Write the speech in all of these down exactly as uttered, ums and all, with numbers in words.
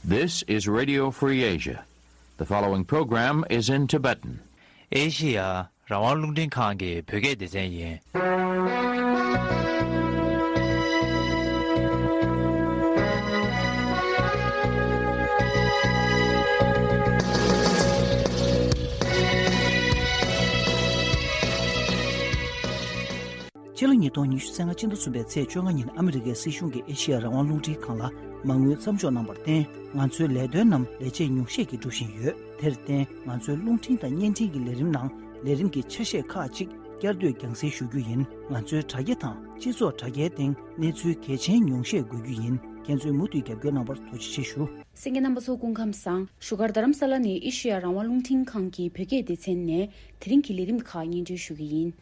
This is Radio Free Asia. The following program is in Tibetan. ཨེ་ཤི་ཡ་རང་དབང་རླུང་འཕྲིན་ཁང་གི་བོད་སྐད་སྡེ་ཚན་ཡིན། ཕྱི་ལོ་ཉིས་སྟོང་ཉི་ཤུ་རྩ་ལྔ་སྤྱི་ཟླ་གསུམ་པའི་ཚེས་བཅོ་ལྔ་ཉིན་ཨ་མི་རི་ཀའི་སྲིད་གཞུང་གིས་ཨེ་ཤི་ཡ་རང་དབང་རླུང་འཕྲིན་ཁང་ལ་མ་དངུལ་མཚམས་འཇོག་གནང་བར་བརྟེན། ང་ཚོའི་ལས་དོན་རྣམས་ལས་བྱེད་ཉུང་ཤས་ཀྱིས་སྒྲུབ་བཞིན་ཡོད། དེར་བརྟེན། ང་ཚོའི་རླུང་འཕྲིན་དང་བརྙན་འཕྲིན་གྱི་ལས་རིམ་ནང་ལས་རིམ་གྱི་ཆ་ཤས་ཁག་ཅིག་བསྐྱར་ཟློས་རྒྱང་སྲིང་ཞུ་རྒྱུ་ཡིན། ང་ཚོའི་དྲ་རྒྱ་དང་སྤྱི་ཚོགས་དྲ་རྒྱའི་སྟེང་གནས་ཚུལ་གལ་ཆེན་ཉུང་ཤས་འགོད་རྒྱུ་ཡིན། ཁྱེད་ཚོས་མུ་མཐུད་རྒྱབ་སྐྱོར་གནང་བར་ཐུགས་རྗེ་ཆེ་ཞུ། གསན་མཁན་རྣམ་པ་ཚོ་སྐུ་ཁམས་བཟང་། བཞུགས་སྒར་རྡ་རམ་ས་ལ་ནས་ཨེ་ཤེ་ཡ་རང་དབང་རླུང་འཕྲིན་ཁང་གི་བོད་སྐད་སྡེ་ཚན་ནས་དེ་རིང་གི་ལས་རིམ་ཁག་སྙན་སྒྲོན་ཞུ་གི་ཡིན།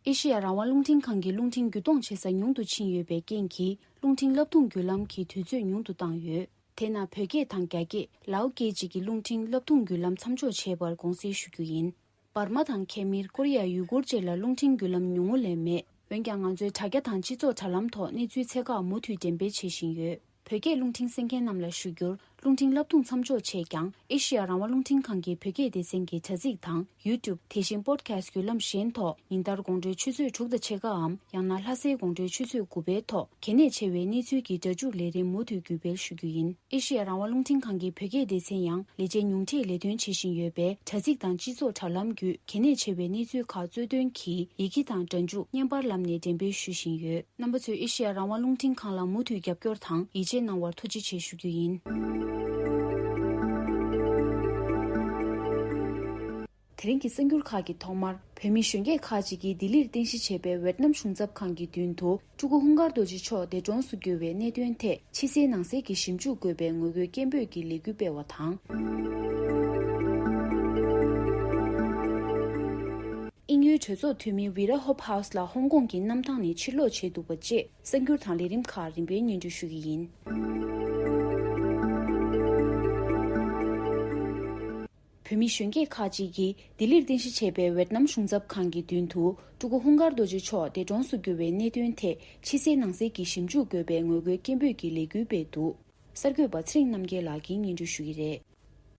ཨེ་ཤེ་ཡ་རང་དབང་རླུང་འཕྲིན་ཁང་གི་རླུང་འཕྲིན་བརྒྱུད་གཏོང་བྱེད་ས་ཉུང་དུ་ཕྱིན་ཡོད་པའི་རྐྱེན་གྱིས། རླུང་འཕྲིན་བསླབ་གཏོང་བརྒྱུད་ལམ་གྱི་དུས་ཚོད་ཉུང་དུ་བཏང་ཡོད། དེས་ན་བོད་སྐད་དང་རྒྱ་སྐད། ལའོ་སྐད་བཅས་ཀྱི་རླུང་འཕྲིན་བསླབ་གཏོང་བརྒྱུད་ལམ་མཚམས་འཇོག་བྱས་པར་དགོངས་སེལ་ཞུ་རྒྱུ་ཡིན། འབར་མ་དང་ཁེ་མིར། ཀོ་རི་ཡ་ཡུ་གུར་བཅས་ལ་རླུང་འཕྲིན་བརྒྱུད་ལམ་ཉུང་ངུ་ལས་མེད། འོན་ཀྱང་ང་ཚོའི་དྲ་རྒྱ་དང་སྤྱི་ཚོགས་དྲ་ལམ་ཐོག་གནས་ཚུལ་ཚད་བཀག་མུ་མཐུད་འགྲེམས་སྤེལ་བྱེད་བཞིན་ཡོད། བོད་སྐད་རླུང་འཕྲིན་གསན་མཁན་རྣམས་ལ་ཞུ་རྒྱུར། རླུང་འཕྲིན་བསླབ་གཏོང་མཚམས་འཇོག་བྱས་ཀྱང་། ཨེ་ཤེ་ཡ་རང་དབང་རླུང་འཕྲིན་ཁང་གི་བོད་སྐད་སྡེ་ཚན་གྱི་དྲ་ཚིགས་དང་ཡུ་ཊུབ། དེ་བཞིན་པོཌ་ཁ་སི་བརྒྱུད་ལམ་གཞན་ཐོག་ཉིན་ལྟར་དགོང་དྲོའི་ཆུ་ཚོད་དྲུག་དང་ཕྱེད་ཀའམ། ཡང་ན་ལྷ་སའི་དགོང་དྲོའི་ཆུ་ཚོད་དགུ་པའི་ཐོག་གལ་གནད་ཆེ་བའི་གནས་ཚུལ་གྱི་སྒྲ་འཇུག་ལས་རིམ་མུ་མཐུད་བརྒྱུད་སྤེལ་ཞུ་རྒྱུ་ཡིན། ཨེ་ཤེ་ཡ་རང་དབང་རླུང་འཕྲིན་ཁང་གི་བོད་སྐད་སྡེ་ཚན་ཡང་ལས་བྱེད་ཉུང་འཕྲིས་ལས་དོན་བྱེད་བཞིན་ཡོད་པས། དྲ་ཚིགས་དང་སྤྱི་ཚོགས་དྲ་ལམ་བརྒྱུད་གལ་གནད་ཆེ་བའི་གནས་ཚུལ་ཁག་གཙོས་དོན་གྱིས་ཡི་གེ་དང་སྒྲ་འཇུག་བརྙན་པར་ལམ་ནས་འགྲེམས་སྤེལ་ཞུ་བཞིན་ཡོད། རྣམ་པ་ཚོས་ཨེ་ཤེ་ཡ་རང་དབང་རླུང་འཕྲིན་ཁང་ལ་མུ་མཐུད་རྒྱབ་སྐྱོར་དང་ཡིད་ཆེས་གནང་བར་ཐུགས་རྗེ་ཆེ་ཞུ་རྒྱུ་ཡིན། དེ་རིང་གི་གསར་འགྱུར་ཁག་གི་ཐོག་མར། བོད་མི་གཞོན་སྐྱེས་ཁག་ཅིག་གིས་ལྡི་ལིར་རྟེན་གཞི་བྱས་པའི་ཝེད་ནམ་གཞུང་ཚབ་ཁང་གི་མདུན་དུ། སྤྲུལ་སྐུ་ཧུན་སྒར་རྡོ་རྗེ་མཆོག་འདས་གྲོངས་སུ་གྱུར་བའི་གནད་དོན་ཐད། ཕྱི་གསལ་ནང་གསལ་གྱི་ཞིབ་འཇུག་དགོས་པའི་ངོ་རྒོལ་སྐད་འབོད་ཀྱི་ལས་འགུལ་སྤེལ་བ་དང་། དབྱིན་ཡུལ་གྲོས་ཚོགས་འཐུས་མི་ཝི་ར་ཧོབ་ཧའུ་སི་ལགས་ཧོང་ཀོང་གི་གནམ་ཐང་ནས་ཕྱིར་ལོག་བྱས་འདུག་པ་བཅས། གསར་འགྱུར་དང་ལས་རིམ་ཁག་རིམ་པས་སྙན་སྒྲོན་ཞུ་གི་ཡིན། བོད་མི་གཞོན་སྐྱེས་ཁག་ཅིག་གིས་ལྡི་ལིར་རྟེན་གཞི་བྱས་པའི་ཝེད་ནམ་གཞུང་ཚབ་ཁང་གི་མདུན་དུ། སྤྲུལ་སྐུ་ཧུན་སྒར་རྡོ་རྗེ་མཆོག་འདས་གྲོངས་སུ་གྱུར་བའི་གནད་དོན་ཐད། ཕྱི་གསལ་ནང་གསལ་གྱི་ཞིབ་འཇུག་དགོས་པའི་ངོ་རྒོལ་སྐད་འབོད་ཀྱི་ལས་འགུལ་སྤེལ་འདུག། གསར་འགོད་པ་ཚེ་རིང་རྣམ་རྒྱལ་ལགས་ཀྱིས་སྙན་སྒྲོན་ཞུ་གི་རེད།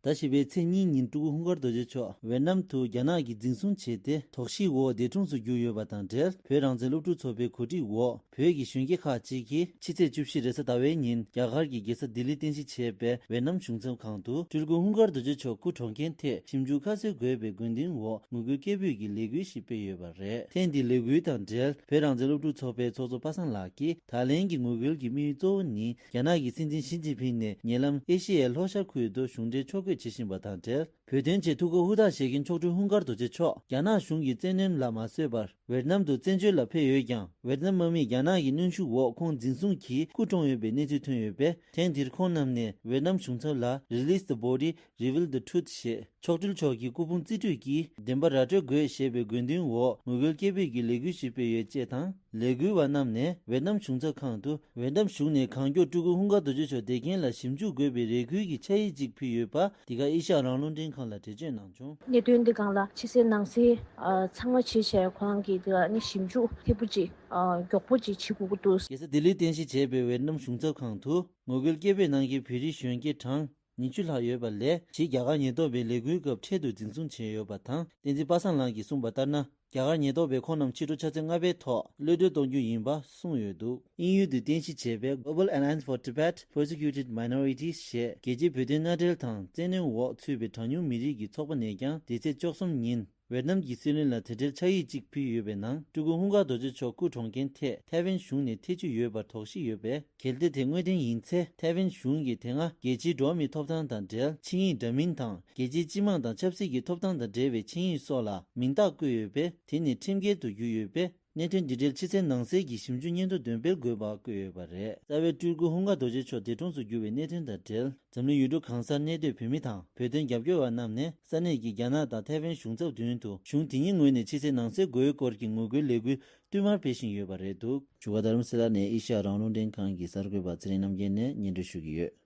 ཟླ་བཞི་པའི་ཚེས་གཉིས་ཉིན་སྤྲུལ་སྐུ་ཧུན་སྒར་རྡོ་རྗེ་མཆོག་ཝེད་ནམ་དུ་རྒྱ་ནག་གིས་འཛིན་བཟུང་བྱས་ཏེ། དོགས་གཞིའི་འོག་འདས་གྲོངས་སུ་གྱུར་ཡོད་པ་དང་འབྲེལ། བོད་རང་བཙན་སློབ་ཕྲུག་ཚོགས་པའི་གོ་སྒྲིག་འོག་བོད་ཀྱི་གཞོན་སྐྱེས་ཁག་ཅིག་གིས་ཕྱི་ཚེས་བཅུ་བཞི་རེས་གཟའ་ཟླ་བའི་ཉིན། རྒྱ་གར་གྱི་རྒྱལ་ས་ལྡི་ལིར་རྟེན་གཞི་བྱས་པའི་ཝེད་ནམ་གཞུང་ཚབ་ཁང་དུ། སྤྲུལ་སྐུ་ཧུན་སྒར་རྡོ་རྗེ་མཆོག་སྐུ་གྲོངས་རྐྱེན་ཐད་ཞིབ་འཇུག་ཁ་གསལ་དགོས་པའི་དགོས་འདུན་འོག་ངོ་རྒོལ་སྐད་འབོད་ཀྱི་ལས་འགུལ་ཞིག་སྤེལ་ཡོད་པ་རེད། ཐེངས་འདིའི་ལས་འགུལ་དང་འབྲེལ། བོད་རང་བཙན་སློབ་ཕྲུག་ཚོགས་པའི་ཚོགས་གཙོ་པ་སངས་ལགས་ཀྱིས། ད་ལན་གྱི་ངོ་རྒོལ་གྱི་དམིགས་ཡུལ་གཙོ་བོ་ནི། རྒྱ་ནག་གི་སྲིད་འཛིན་ཞི་ཅིན་ཕིང་ནས་ཉེ་ལམ་ཨེ་ཤེ་ཡའི་ལྷོ་ཤར་ཁུལ་དུ་གཞུང་འབྲེལ་ཕྱོགས་བསྐྱོད་བྱེད་བཞིན་པ་དང་འབྲེལ། བོད་དོན་ཆེད་ཐུགས་ཁུར་ཧུར་ཐག་བཞེས་མཁན་མཆོག་སྤྲུལ་ཧུན་སྒར་རྡོ་རྗེ་མཆོག་རྒྱ་ནག་གཞུང་གིས་བཙན་གནོན་ལ་མ་བཟོད་པར་ཝེད་ནམ་དུ་བཙན་བྱོལ་ལ་ཕེབས་ཡོད་ཀྱང་། ཝེད་ནམ་དམག་མིས་རྒྱ་ནག་གི་གནོན་ཤུགས་འོག་ཁོང་འཛིན་བཟུང་གིས་སྐུ་གྲོངས་ཡོད་པའི་གནས་ཚུལ་ཐོན་ཡོད་པས། ཐེངས་འདིར་ཁོང་རྣམས་ནས་ཝེད་ནམ་གཞུང་ཚབ་ལ་Release the body, reveal the truth ཞེས། མཆོག་སྤྲུལ་མཆོག་གི་སྐུ་ཕུང་རྩིས་སྤྲོད་ཀྱིས་བདེན་པ་ར་སྤྲོད་དགོས་ཞེས་པའི་དགོས་འདུན་འོག་ངོ་རྒོལ་སྐད་འབོད་ཀྱི་ལས་འགུལ་ཞིག་སྤེལ་ཡོད་ཅེས་དང་། ལས་འགུལ་བ་རྣམས་ནས་ཝེད་ནམ་གཞུང་ཚབ་ཁང་དུ་ཝེད་ནམ་གཞུང་ནས་གང་མགྱོགས་སྤྲུལ་སྐུ་ཧུན་སྒར་རྡོ་རྗེ་མཆོག་འདས་རྐྱེན་ལ་ཞིབ་འཇུག་དགོས་པའི་རེ་སྐུལ་གྱི་ཕྱག་ཡིག་ཅིག་ཕུལ་ཡོད་པ། འདི་ག་ཨེ་ཤ་ཡ་རང་དབང་རླུང་འཕྲིན་ཁང་ལ་འགྲེལ་བརྗོད་གནང་བྱུང་། གནད་དོན་འདི་སྒང་ལ་ཕྱི་གསལ་ནང་གསལ་ཚང་མ་བྱས་བྱས་ཁོ་རང་གིས་འདི་ག་ནི་ཞིབ་འཇུག་མཐིལ་པོ་ཅིག་མགྱོགས་པོ་ཅིག་བྱེད་དགོས་ཀྱི་འདུག། རྒྱལ་ས་ལྡི་ལིར་རྟེན་གཞི་བྱས་པའི་ཝེད་ནམ་གཞུང་ཚབ་ཁང་དུ་ངོ་རྒོལ་སྐད་འབོད་གནང་མཁན་བོད་རིགས་གཞོན་སྐྱེས་གྲངས་ཉི་ཤུ་ལྷག་ཡོད་པ་ལས། ཕྱིས་རྒྱ་གར་ཉེན་རྟོག་པའི་ལས་འགུལ་སྐབས་འཕྲལ་དུ་འཛིན་བཟུང་བྱས་ཡོད་པ་དང་། བསྟན་འཛིན་པ་སངས་ལགས་ཀྱིས་གསུངས་པ་ལྟར་ན། རྒྱ་གར་ཉེན་རྟོག་པས་ཁོང་རྣམས་ཕྱི་དྲོ་ཆུ་ཚོད་ལྔ་པའི་ཐོག་གློད་གྲོལ་གཏོང་རྒྱུ་ཡིན་པ་གསུངས་ཡོད་འདུག། དབྱིན་ཡུལ་དུ་རྟེན་གཞི་བྱས་པའི་Global Alliance for Tibet Persecuted Minorities ཞེས་རྒྱལ་སྤྱིའི་བོད་དོན་མནའ་འབྲེལ་དང་བཙན་གནོན་འོག་ཚུད་པའི་གྲངས་ཉུང་མི་རིགས་ཀྱི་ཚོགས་པ་ནས་ཀྱང་འདི་ཚེས་བཅུ་གསུམ་ཉིན། ཝེད་ནམ་གྱི་སྲིད་བློན་ལ་དེ་འབྲེལ་ཕྱག་ཡིག་ཅིག་ཕུལ་ཡོད་པའི་ནང་། སྤྲུལ་སྐུ་ཧུན་སྒར་རྡོ་རྗེ་མཆོག་སྐུ་གྲོངས་རྐྱེན་ཐད་ཐའེ་ཝན་གཞུང་ནས་ཐེ་བྱུས་ཡོད་པར་དོགས་གཞི་ཡོད་པས། གལ་ཏེ་དེ་དངོས་བདེན་ཡིན་ཚེ། ཐའེ་ཝན་གཞུང་གིས་དེ་སྔ་རྒྱལ་སྤྱིའི་འགྲོ་བ་མིའི་ཐོབ་ཐང་དང་འབྲེལ་ཆིངས་ཡིག་འདྲ་མིན་དང་། རྒྱལ་སྤྱིའི་སྤྱི་དམངས་དང་ཆབ་སྲིད་ཀྱི་ཐོབ་ཐང་དང་འབྲེལ་བའི་ཆིངས་ཡིག་སོགས་ལ་མིང་རྟགས་བཀོད་ཡོད་པས། དེ་ནི་ཁྲིམས་འགལ་དུ་གྱུར་ཡོད་པས། གནད་དོན་འདི་འབྲེལ་ཕྱི་གསལ་ནང་གསལ་གྱི་ཞིབ་འཇུག་སྙན་ཐོ་འདོན་སྤེལ་དགོས་པ་བཀོད་ཡོད་པ་རེད། རྩ་བའི་སྤྲུལ་སྐུ་ཧུན་སྒར་རྡོ་རྗེ་མཆོག་འདས་གྲོངས་སུ་གྱུར་བའི་གནད་དོན་དང་འབྲེལ། འཛམ་གླིང་ཡུལ་གྲུ་གང་སར་གནས་སྡོད་བོད་མི་དང་བོད་དོན་རྒྱབ་སྐྱོར་བ་རྣམས་ནས་ས་གནས་ཀྱི་རྒྱ་ནག་དང་ཐའེ་ཝན་གཞུང་ཚབ་མདུན་དུ་གཞུང་དེ་ཉིད་ངོས་ནས་ཕྱི་གསལ་ནང་གསལ་དགོས་སྐོར་གྱི་ངོ་རྒོལ་ལས་འགུལ་བསྟུད་མར་སྤེལ་བཞིན་ཡོད་པ་རེད་འདུག། བཞུགས་སྒར་རྡ་རམ་ས་ལ་ནས་ཨེ་ཤ་ཡ་རང་དབང་རླུང་འཕྲིན་ཁང་གི་གསར་འགོད་པ་ཚེ་རིང་རྣམ་རྒྱལ་ནས་སྙན་སྒྲོན་ཞུ་གི་ཡོད།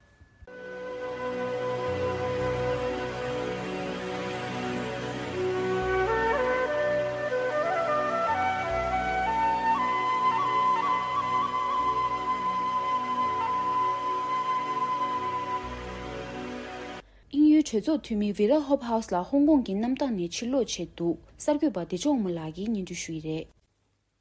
གྲོས་ཚོགས་འཐུས་མི་ཝི་ར་ཧོབ་ཧའུ་སི་ལགས་ཧོང་ཀོང་གི་གནམ་ཐང་ནས་ཕྱིར་ལོག་བྱས་འདུག། གསར་འགོད་པ་བདེ་མཆོག་དབང་མོ་ལགས་ཀྱིས་སྙན་སྒྲོན་ཞུ་ཡི་རེད།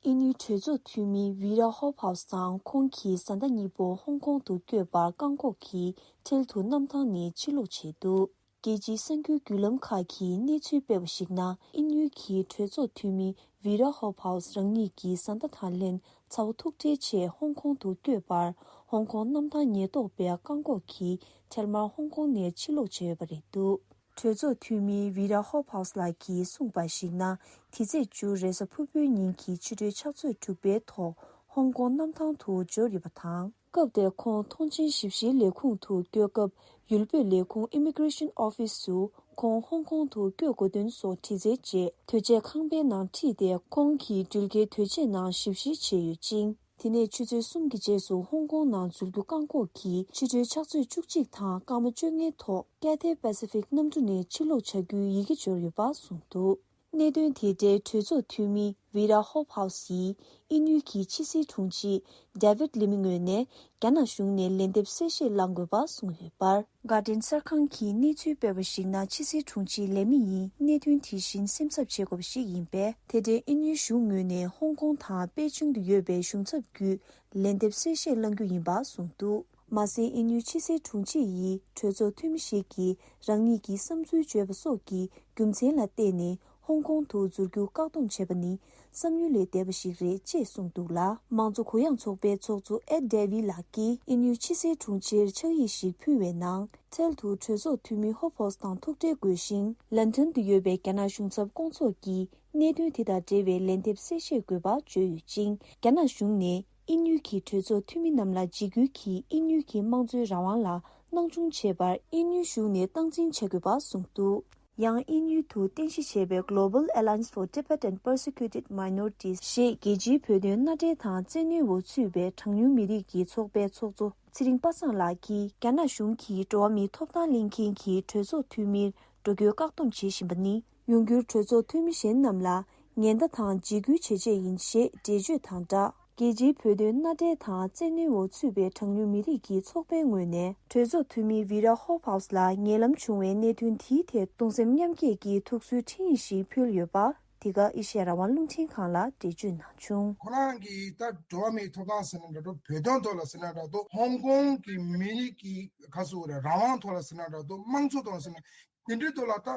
དབྱིན་ཡུལ་གྲོས་ཚོགས་འཐུས་མི་ཝི་ར་ཧོབ་ཧའུ་སི་དང་ཁོང་གི་བཟའ་ཟླ་གཉིས་པོ་ཧོང་ཀོང་དུ་བསྐྱོད་པར་བཀག་འགོག་གིས་འཕྲལ་དུ་གནམ་ཐང་ནས་ཕྱིར་ལོག་བྱས་འདུག། རྒྱལ་སྤྱིའི་གསར་འགྱུར་བརྒྱུད་ལམ་ཁག་གིས་གནས་ཚུལ་སྤེལ་བར་གཞིགས་ན། དབྱིན་ཡུལ་གྱི་གྲོས་ཚོགས་འཐུས་མི་ཝི་ར་ཧོབ་ཧའུ་སི་རང་ཉིད་ཀྱི་བཟའ་ཟླ་དང་ལྷན་ཚ་བོ་ཐུག་འཕྲད་ཆེད་ཧོང་ཀོང་དུ་བསྐྱོད་པར། ཧོང་ཀོང་གནམ་ཐང་ཉེན་རྟོག་པས་བཀག་འགོག་གིས་འཕྲལ་མར་ཧོང་ཀོང་ནས་ཕྱིར་ལོག་བྱས་ཡོད་པ་རེད་འདུག། གྲོས་ཚོགས་འཐུས་མི་ཝི་ར་ཧོབ་ཧའུ་སི་ལགས་ཀྱིས་གསུངས་པར་གཞིགས་ན། འདི་ཚེས་བཅུ་རེས་གཟའ་ཕུར་བུའི་ཉིན་གྱི་ཕྱི་དྲོའི་ཕྱག་ཚོད་དྲུག་པའི་ཐོག་ཧོང་ཀོང་གནམ་ཐང་དུ་འབྱོར་ཡོད་པ་དང་། སྐབས་དེར་ཁོང་ཐོངས་མཆན་ཞིབ་བཤེར་ལས་ཁུངས་དུ་བསྐྱོད་སྐབས། ཡུལ་དཔོན་ལས་ཁུངས་Immigration Office སུ་ཁོང་ཧོང་ཀོང་དུ་བསྐྱོད་དགོས་དོན་སོགས་དྲི་རྩད་རྗེས། དོས་ཆས་ཁང་པའི་ནང་ཁྲིད་དེ། ཁོང་གི་འགྲུལ་སྐྱེལ་དོས་ཆས་ནང་ཞིབ་བཤེར་བྱས་ཡོད་ཅིང་། དེ་ནས་ཆུ་ཚོད་གསུམ་གྱི་རྗེས་སུ་ཧོང་ཀོང་ནང་འཛུལ་རྒྱུ་བཀག་འགོག་གིས་ཕྱི་དྲོའི་ཕྱག་ཚོད་བཅུ་གཅིག་དང་སྐར་མ་བཅོ་ལྔའི་ཐོག་Cathay Pacific གནམ་གྲུ་ནས་ཕྱིར་ལོག་བྱ་རྒྱུའི་ཡི་གེ་འབྱོར་ཡོད་པ་གསུངས་འདུག། གནད་དོན་དེ་འབྲེལ་གྲོས་ཚོགས་འཐུས་མི་ཝི་ར་ཧོབ་ཧའུ་སིས་དབྱིན་ཡུལ་གྱི་ཕྱི་སྲིད་དྲུང་ཆེ་David Lammy ངོས་ནས། རྒྱ་ནག་གཞུང་ནས་ལན་འདེབས་གསལ་བཤད་བླང་དགོས་པ་གསུངས་ཡོད་པར། Guardian གསར་ཁང་གིས་གནས་ཚུལ་སྤེལ་བར་གཞིགས་ན། ཕྱི་སྲིད་དྲུང་ཆེ་ལེ་མི་ཡིས་གནད་དོན་དེ་བཞིན་སེམས་འཚབ་བྱེད་དགོས་པ་ཞིག་ཡིན་པས། དེ་འབྲེལ་དབྱིན་ཡུལ་གཞུང་ངོས་ནས་ཧོང་ཀོང་དང་པེ་ཅིང་དུ་ཡོད་པའི་གཞུང་ཚབ་བརྒྱུད་ལན་འདེབས་གསལ་བཤད་གནང་རྒྱུ་ཡིན་པ་གསུངས་འདུག། མ་ཟད། དབྱིན་ཡུལ་ཕྱི་སྲིད་དྲུང་ཆེ་ཡིས་གྲོས་ཚོགས་འཐུས་མི་ཞིག་གིས་རང་ཉིད་ཀྱི་བསམ་ཚུལ་བརྗོད་པ་སོགས་ཀྱི་རྒྱུ་མཚན་ལ་བརྟེན་ནས། ཧོང་ཀོང་དུ་འཛུལ་རྒྱུ་བཀག་སྡོམ་བྱས་པ་ནི་བསམ་ཡུལ་ལས་འདས་པ་ཞིག་རེད་ཅེས་གསུངས་འདུག་ལ། མང་གཙོ་གུ་ཡངས་ཚོགས་པའི་ཚོགས་གཙོ་ཨེ་ཌེ་ཝི་ལགས་ཀྱིས་དབྱིན་ཡུལ་ཕྱི་སྲིད་དྲུང་ཆེར་ཕྱག་ཡིག་ཞིག་ཕུལ་བའི་ནང་། འཕྲལ་དུ་གྲོས་ཚོགས་འཐུས་མི་ཧོབ་ཧོབ་སི་དང་ཐུག་འཕྲད་དགོས་ཤིང་། ལན་ཁྲོན་དུ་ཡོད་པའི་རྒྱ་ནག་གཞུང་ཚབ་སྐོང་ཚོགས་ཀྱིས་གནད་དོན་དེ་དང་འབྲེལ་བའི་ལན་འདེབས་གསལ་བཤད་དགོས་པ་བརྗོད་ཡོད་ཅིང་། རྒྱ་ནག་གཞུང་ནས་དབྱིན་ཡུལ་གྱི་གྲོས་ཚོགས་འཐུས་མི་རྣམས་ལ་འཇིགས་སྐུལ་གྱིས་དབྱིན་ཡུལ་གྱི་དམངས་གཙོའི་རང་དབང་ལ་སྣང་ཆུང་བྱས་པར་དབྱིན་ཡུལ་གཞུང་ནས་སྟངས་འཛིན་བྱ་དགོས་པ་གསུངས་འདུག། ཡང་དབྱིན་ཡུལ་དུ་རྟེན་གཞི་བྱས་པའི་Global Alliance for Tibet and Persecuted Minorities ཞེས་རྒྱལ་སྤྱིའི་བོད་དོན་མནའ་འབྲེལ་དང་བཙན་གནོན་འོག་ཚུད་པའི་གྲངས་ཉུང་མི་རིགས་ཀྱི་ཚོགས་པའི་ཚོགས་གཙོ་ཚེ་རིང་པ་སངས་ལགས་ཀྱིས། རྒྱ་ནག་གཞུང་གིས་འགྲོ་བ་མིའི་ཐོབ་ཐང་ལེན་མཁན་གྱི་གྲོས་ཚོགས་འཐུས་མིར་འགྲོ་རྒྱུའི་བཀག་སྡོམ་བྱེད་བཞིན་པ་ནི། ཡོང་འགྱུར་གྲོས་ཚོགས་འཐུས་མི་གཞན་རྣམས་ལ་ཉེན་བརྡ་དང་འཇིགས་སྐུལ་བྱེད་ཆེད་ཡིན་ཞེས་འགྲེལ་བརྗོད་དང་སྦྲགས། རྒྱལ་སྤྱིའི་བོད་དོན་མནའ་འབྲེལ་དང་བཙན་གནོན་འོག་ཚུད་པའི་གྲངས་ཉུང་མི་རིགས་ཀྱི་ཚོགས་པའི་ངོས་ནས། གྲོས་ཚོགས་འཐུས་མི་ཝི་ར་ཧོབ་ཧའུ་སི་ལ་ཉེ་ལམ་བྱུང་བའི་གནད་དོན་དེའི་ཐད་གདུང་སེམས་མཉམ་སྐྱེད་ཀྱི་ཐུགས་གསོའི་འཕྲིན་ཡིག་ཞིག་ཕུལ་ཡོད་པ། འདི་ག་ཨེ་ཤེ་ཡ་རང་དབང་རླུང་འཕྲིན་ཁང་ལ་འགྲེལ་བརྗོད་གནང་བྱུང་། ཁོ་རང་གིས་ད་འགྲོ་བ་མིའི་ཐོབ་ཐང་ཟེར་ན་འདྲ་འགྲོ། བོད་དོན་ཐོག་ལ་ཟེར་ན་འདྲ་འདུག། ཧོང་ཀོང་གི་མི་རིགས་ཀྱི་ག་ཟེར་དགོས་རེད། རང་དབང་ཐོག་ལ་ཟེར་ན་འདྲ་འདུག། དམངས་གཙོ་ཐོག་ལ་ཟེར་ན། དེ་འདྲའི་ཐོག་ལ་ད་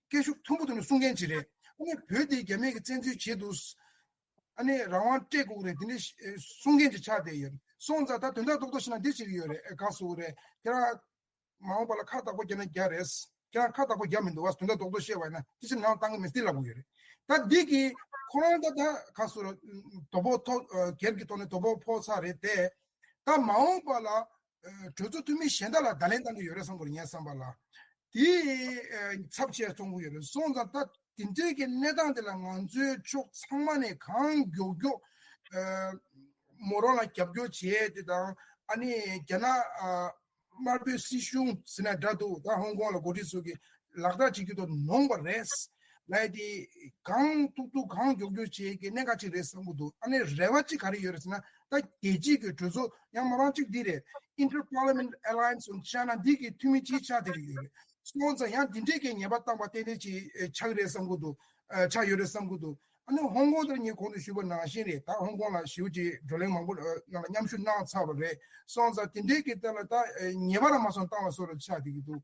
སྐད་ཤུགས་མཐོན་པོ་ཐོག་ནས་གསུང་མཁན་ཅིག་རེད། ཨ་ནི་བོད་དེ་རྒྱ་མི་གིས་བཙན་འཛུལ་བྱས་འདུག། ཨ་ནི་རང་དབང་སྤྲད་དགོས་རེད། དེ་འདྲའི་གསུང་མཁན་ཅིག་ཆགས་བསྡད་ཡོད། སོང་ཙང་ད་དོན་དག་རྡོག་རྡོག་བཤད་ན་འདི་བྱེད་ཀྱི་ཡོད་རེད། ཨེ་ག་ཟེར་དགོས་རེད། ཁྱེད་རང་མ་འོངས་པ་ལ་ཁ་བཏགས་པ་བརྒྱབ་ན་རྒྱག་རེད། ཁྱེད་རང་ཁ་བཏགས་པ་བརྒྱབ་མི་འདུག་བ། དོན་དག་རྡོག་རྡོག་བཤད་པ་ཡིན་ན་དེ་ཕྱིར་ནང་བཏང་གི་མེད་ཟེར་ལབ་ཀྱི་ཡོད་རེད། ད་འདི་གི་ཁོ་རང་ད་ད་ག་ཟེར་དགོས་རེད། དོ་ཕོག་ཐོག་སྒེར་གྱི་ཐོག་ནས་དོ་ཕོག་ཕོག་ཚར་རེད་དེ། ད་མ་འོངས་པ་ལ་གྲོས་ཚོགས་འཐུས་མི་གཞན་དག་ལ་བརྡ་ལན་བཏང་གི་ཡོད་རེད་བསམ་གྱི་རེད། ངའི་བསམ་པ་ལ་དེ་ཚབས་ཆེ་མཐོང་གི་ཡོད་རེད། སོང་ཙང་ད་དེ་འདྲའི་གི་གནས་སྟངས་དེ་ལ་ང་ཚོའི་ཕྱོགས་ཚང་མ་ནས་གང་མགྱོགས་མགྱོགས་མོ་རང་ལ་རྒྱབ་སྐྱོར་བྱས་དེ་དང་། ཨ་ནི་རྒྱ་ནག་དམར་པོའི་སྲིད་གཞུང་ཟེར་ན་འདྲ་འདུག། ད་ཧོང་ཀོང་ལ་འགོ་ཁྲིད་ཚོ་གིས་ལག་བསྟར་བྱེད་རྒྱུ་དང་ནོངས་པ་རེད། ལས་དེ་གང་ཐུབ་ཐུབ་གང་མགྱོགས་མགྱོགས་བྱེད་ཀྱི་གནད་འགག་ཅིག་རེད་བསམ་གྱི་འདུག། ཨ་ནི་རེ་བ་ཅིག་ག་རེ་ཡོད་རེད་ཟེར་ན། ད་རྒྱལ་སྤྱིའི་གི་གྲོས་ཚོགས་ཡང་མོ་རང་གཅིག་འདི་རེད། Inter-Parliament Alliance on China འདི་གི་འཐུས་མི་གཅིག་ཆགས་བསྡད་ཀྱི་ཡོད་རེད། སོང་ཙང་ཡང་འདི་འདྲའི་གི་ཉེས་པ་བཏང་པ་ཏན་ཏན་ཅིག་ཆགས་ཀྱི་རེད་བསམ་གྱི་འདུག། ཆགས་ཡོད་རེད་བསམ་གྱི་འདུག། ཨ་ནི་ཧོང་ཀོང་དེར་ངས་གོང་དུ་ཞུས་པ་ནང་བཞིན་རེད། ད་ཧོང་ཀོང་ལ་ཞེ་པོ་ཅིག་བགྲོ་གླེང་མང་པོ་ནང་ལ་མཉམ་ཞུགས་གནང་ཚར་བ་རེད། སོང་ཙང་དེ་འདྲའི་གི་ཐད་ལ་ད་ཉེས་པ་རང་མ་སོང་བཏང་བ་བཟོ་འདྲ་ཆགས་བསྡད་ཀྱི་འདུག།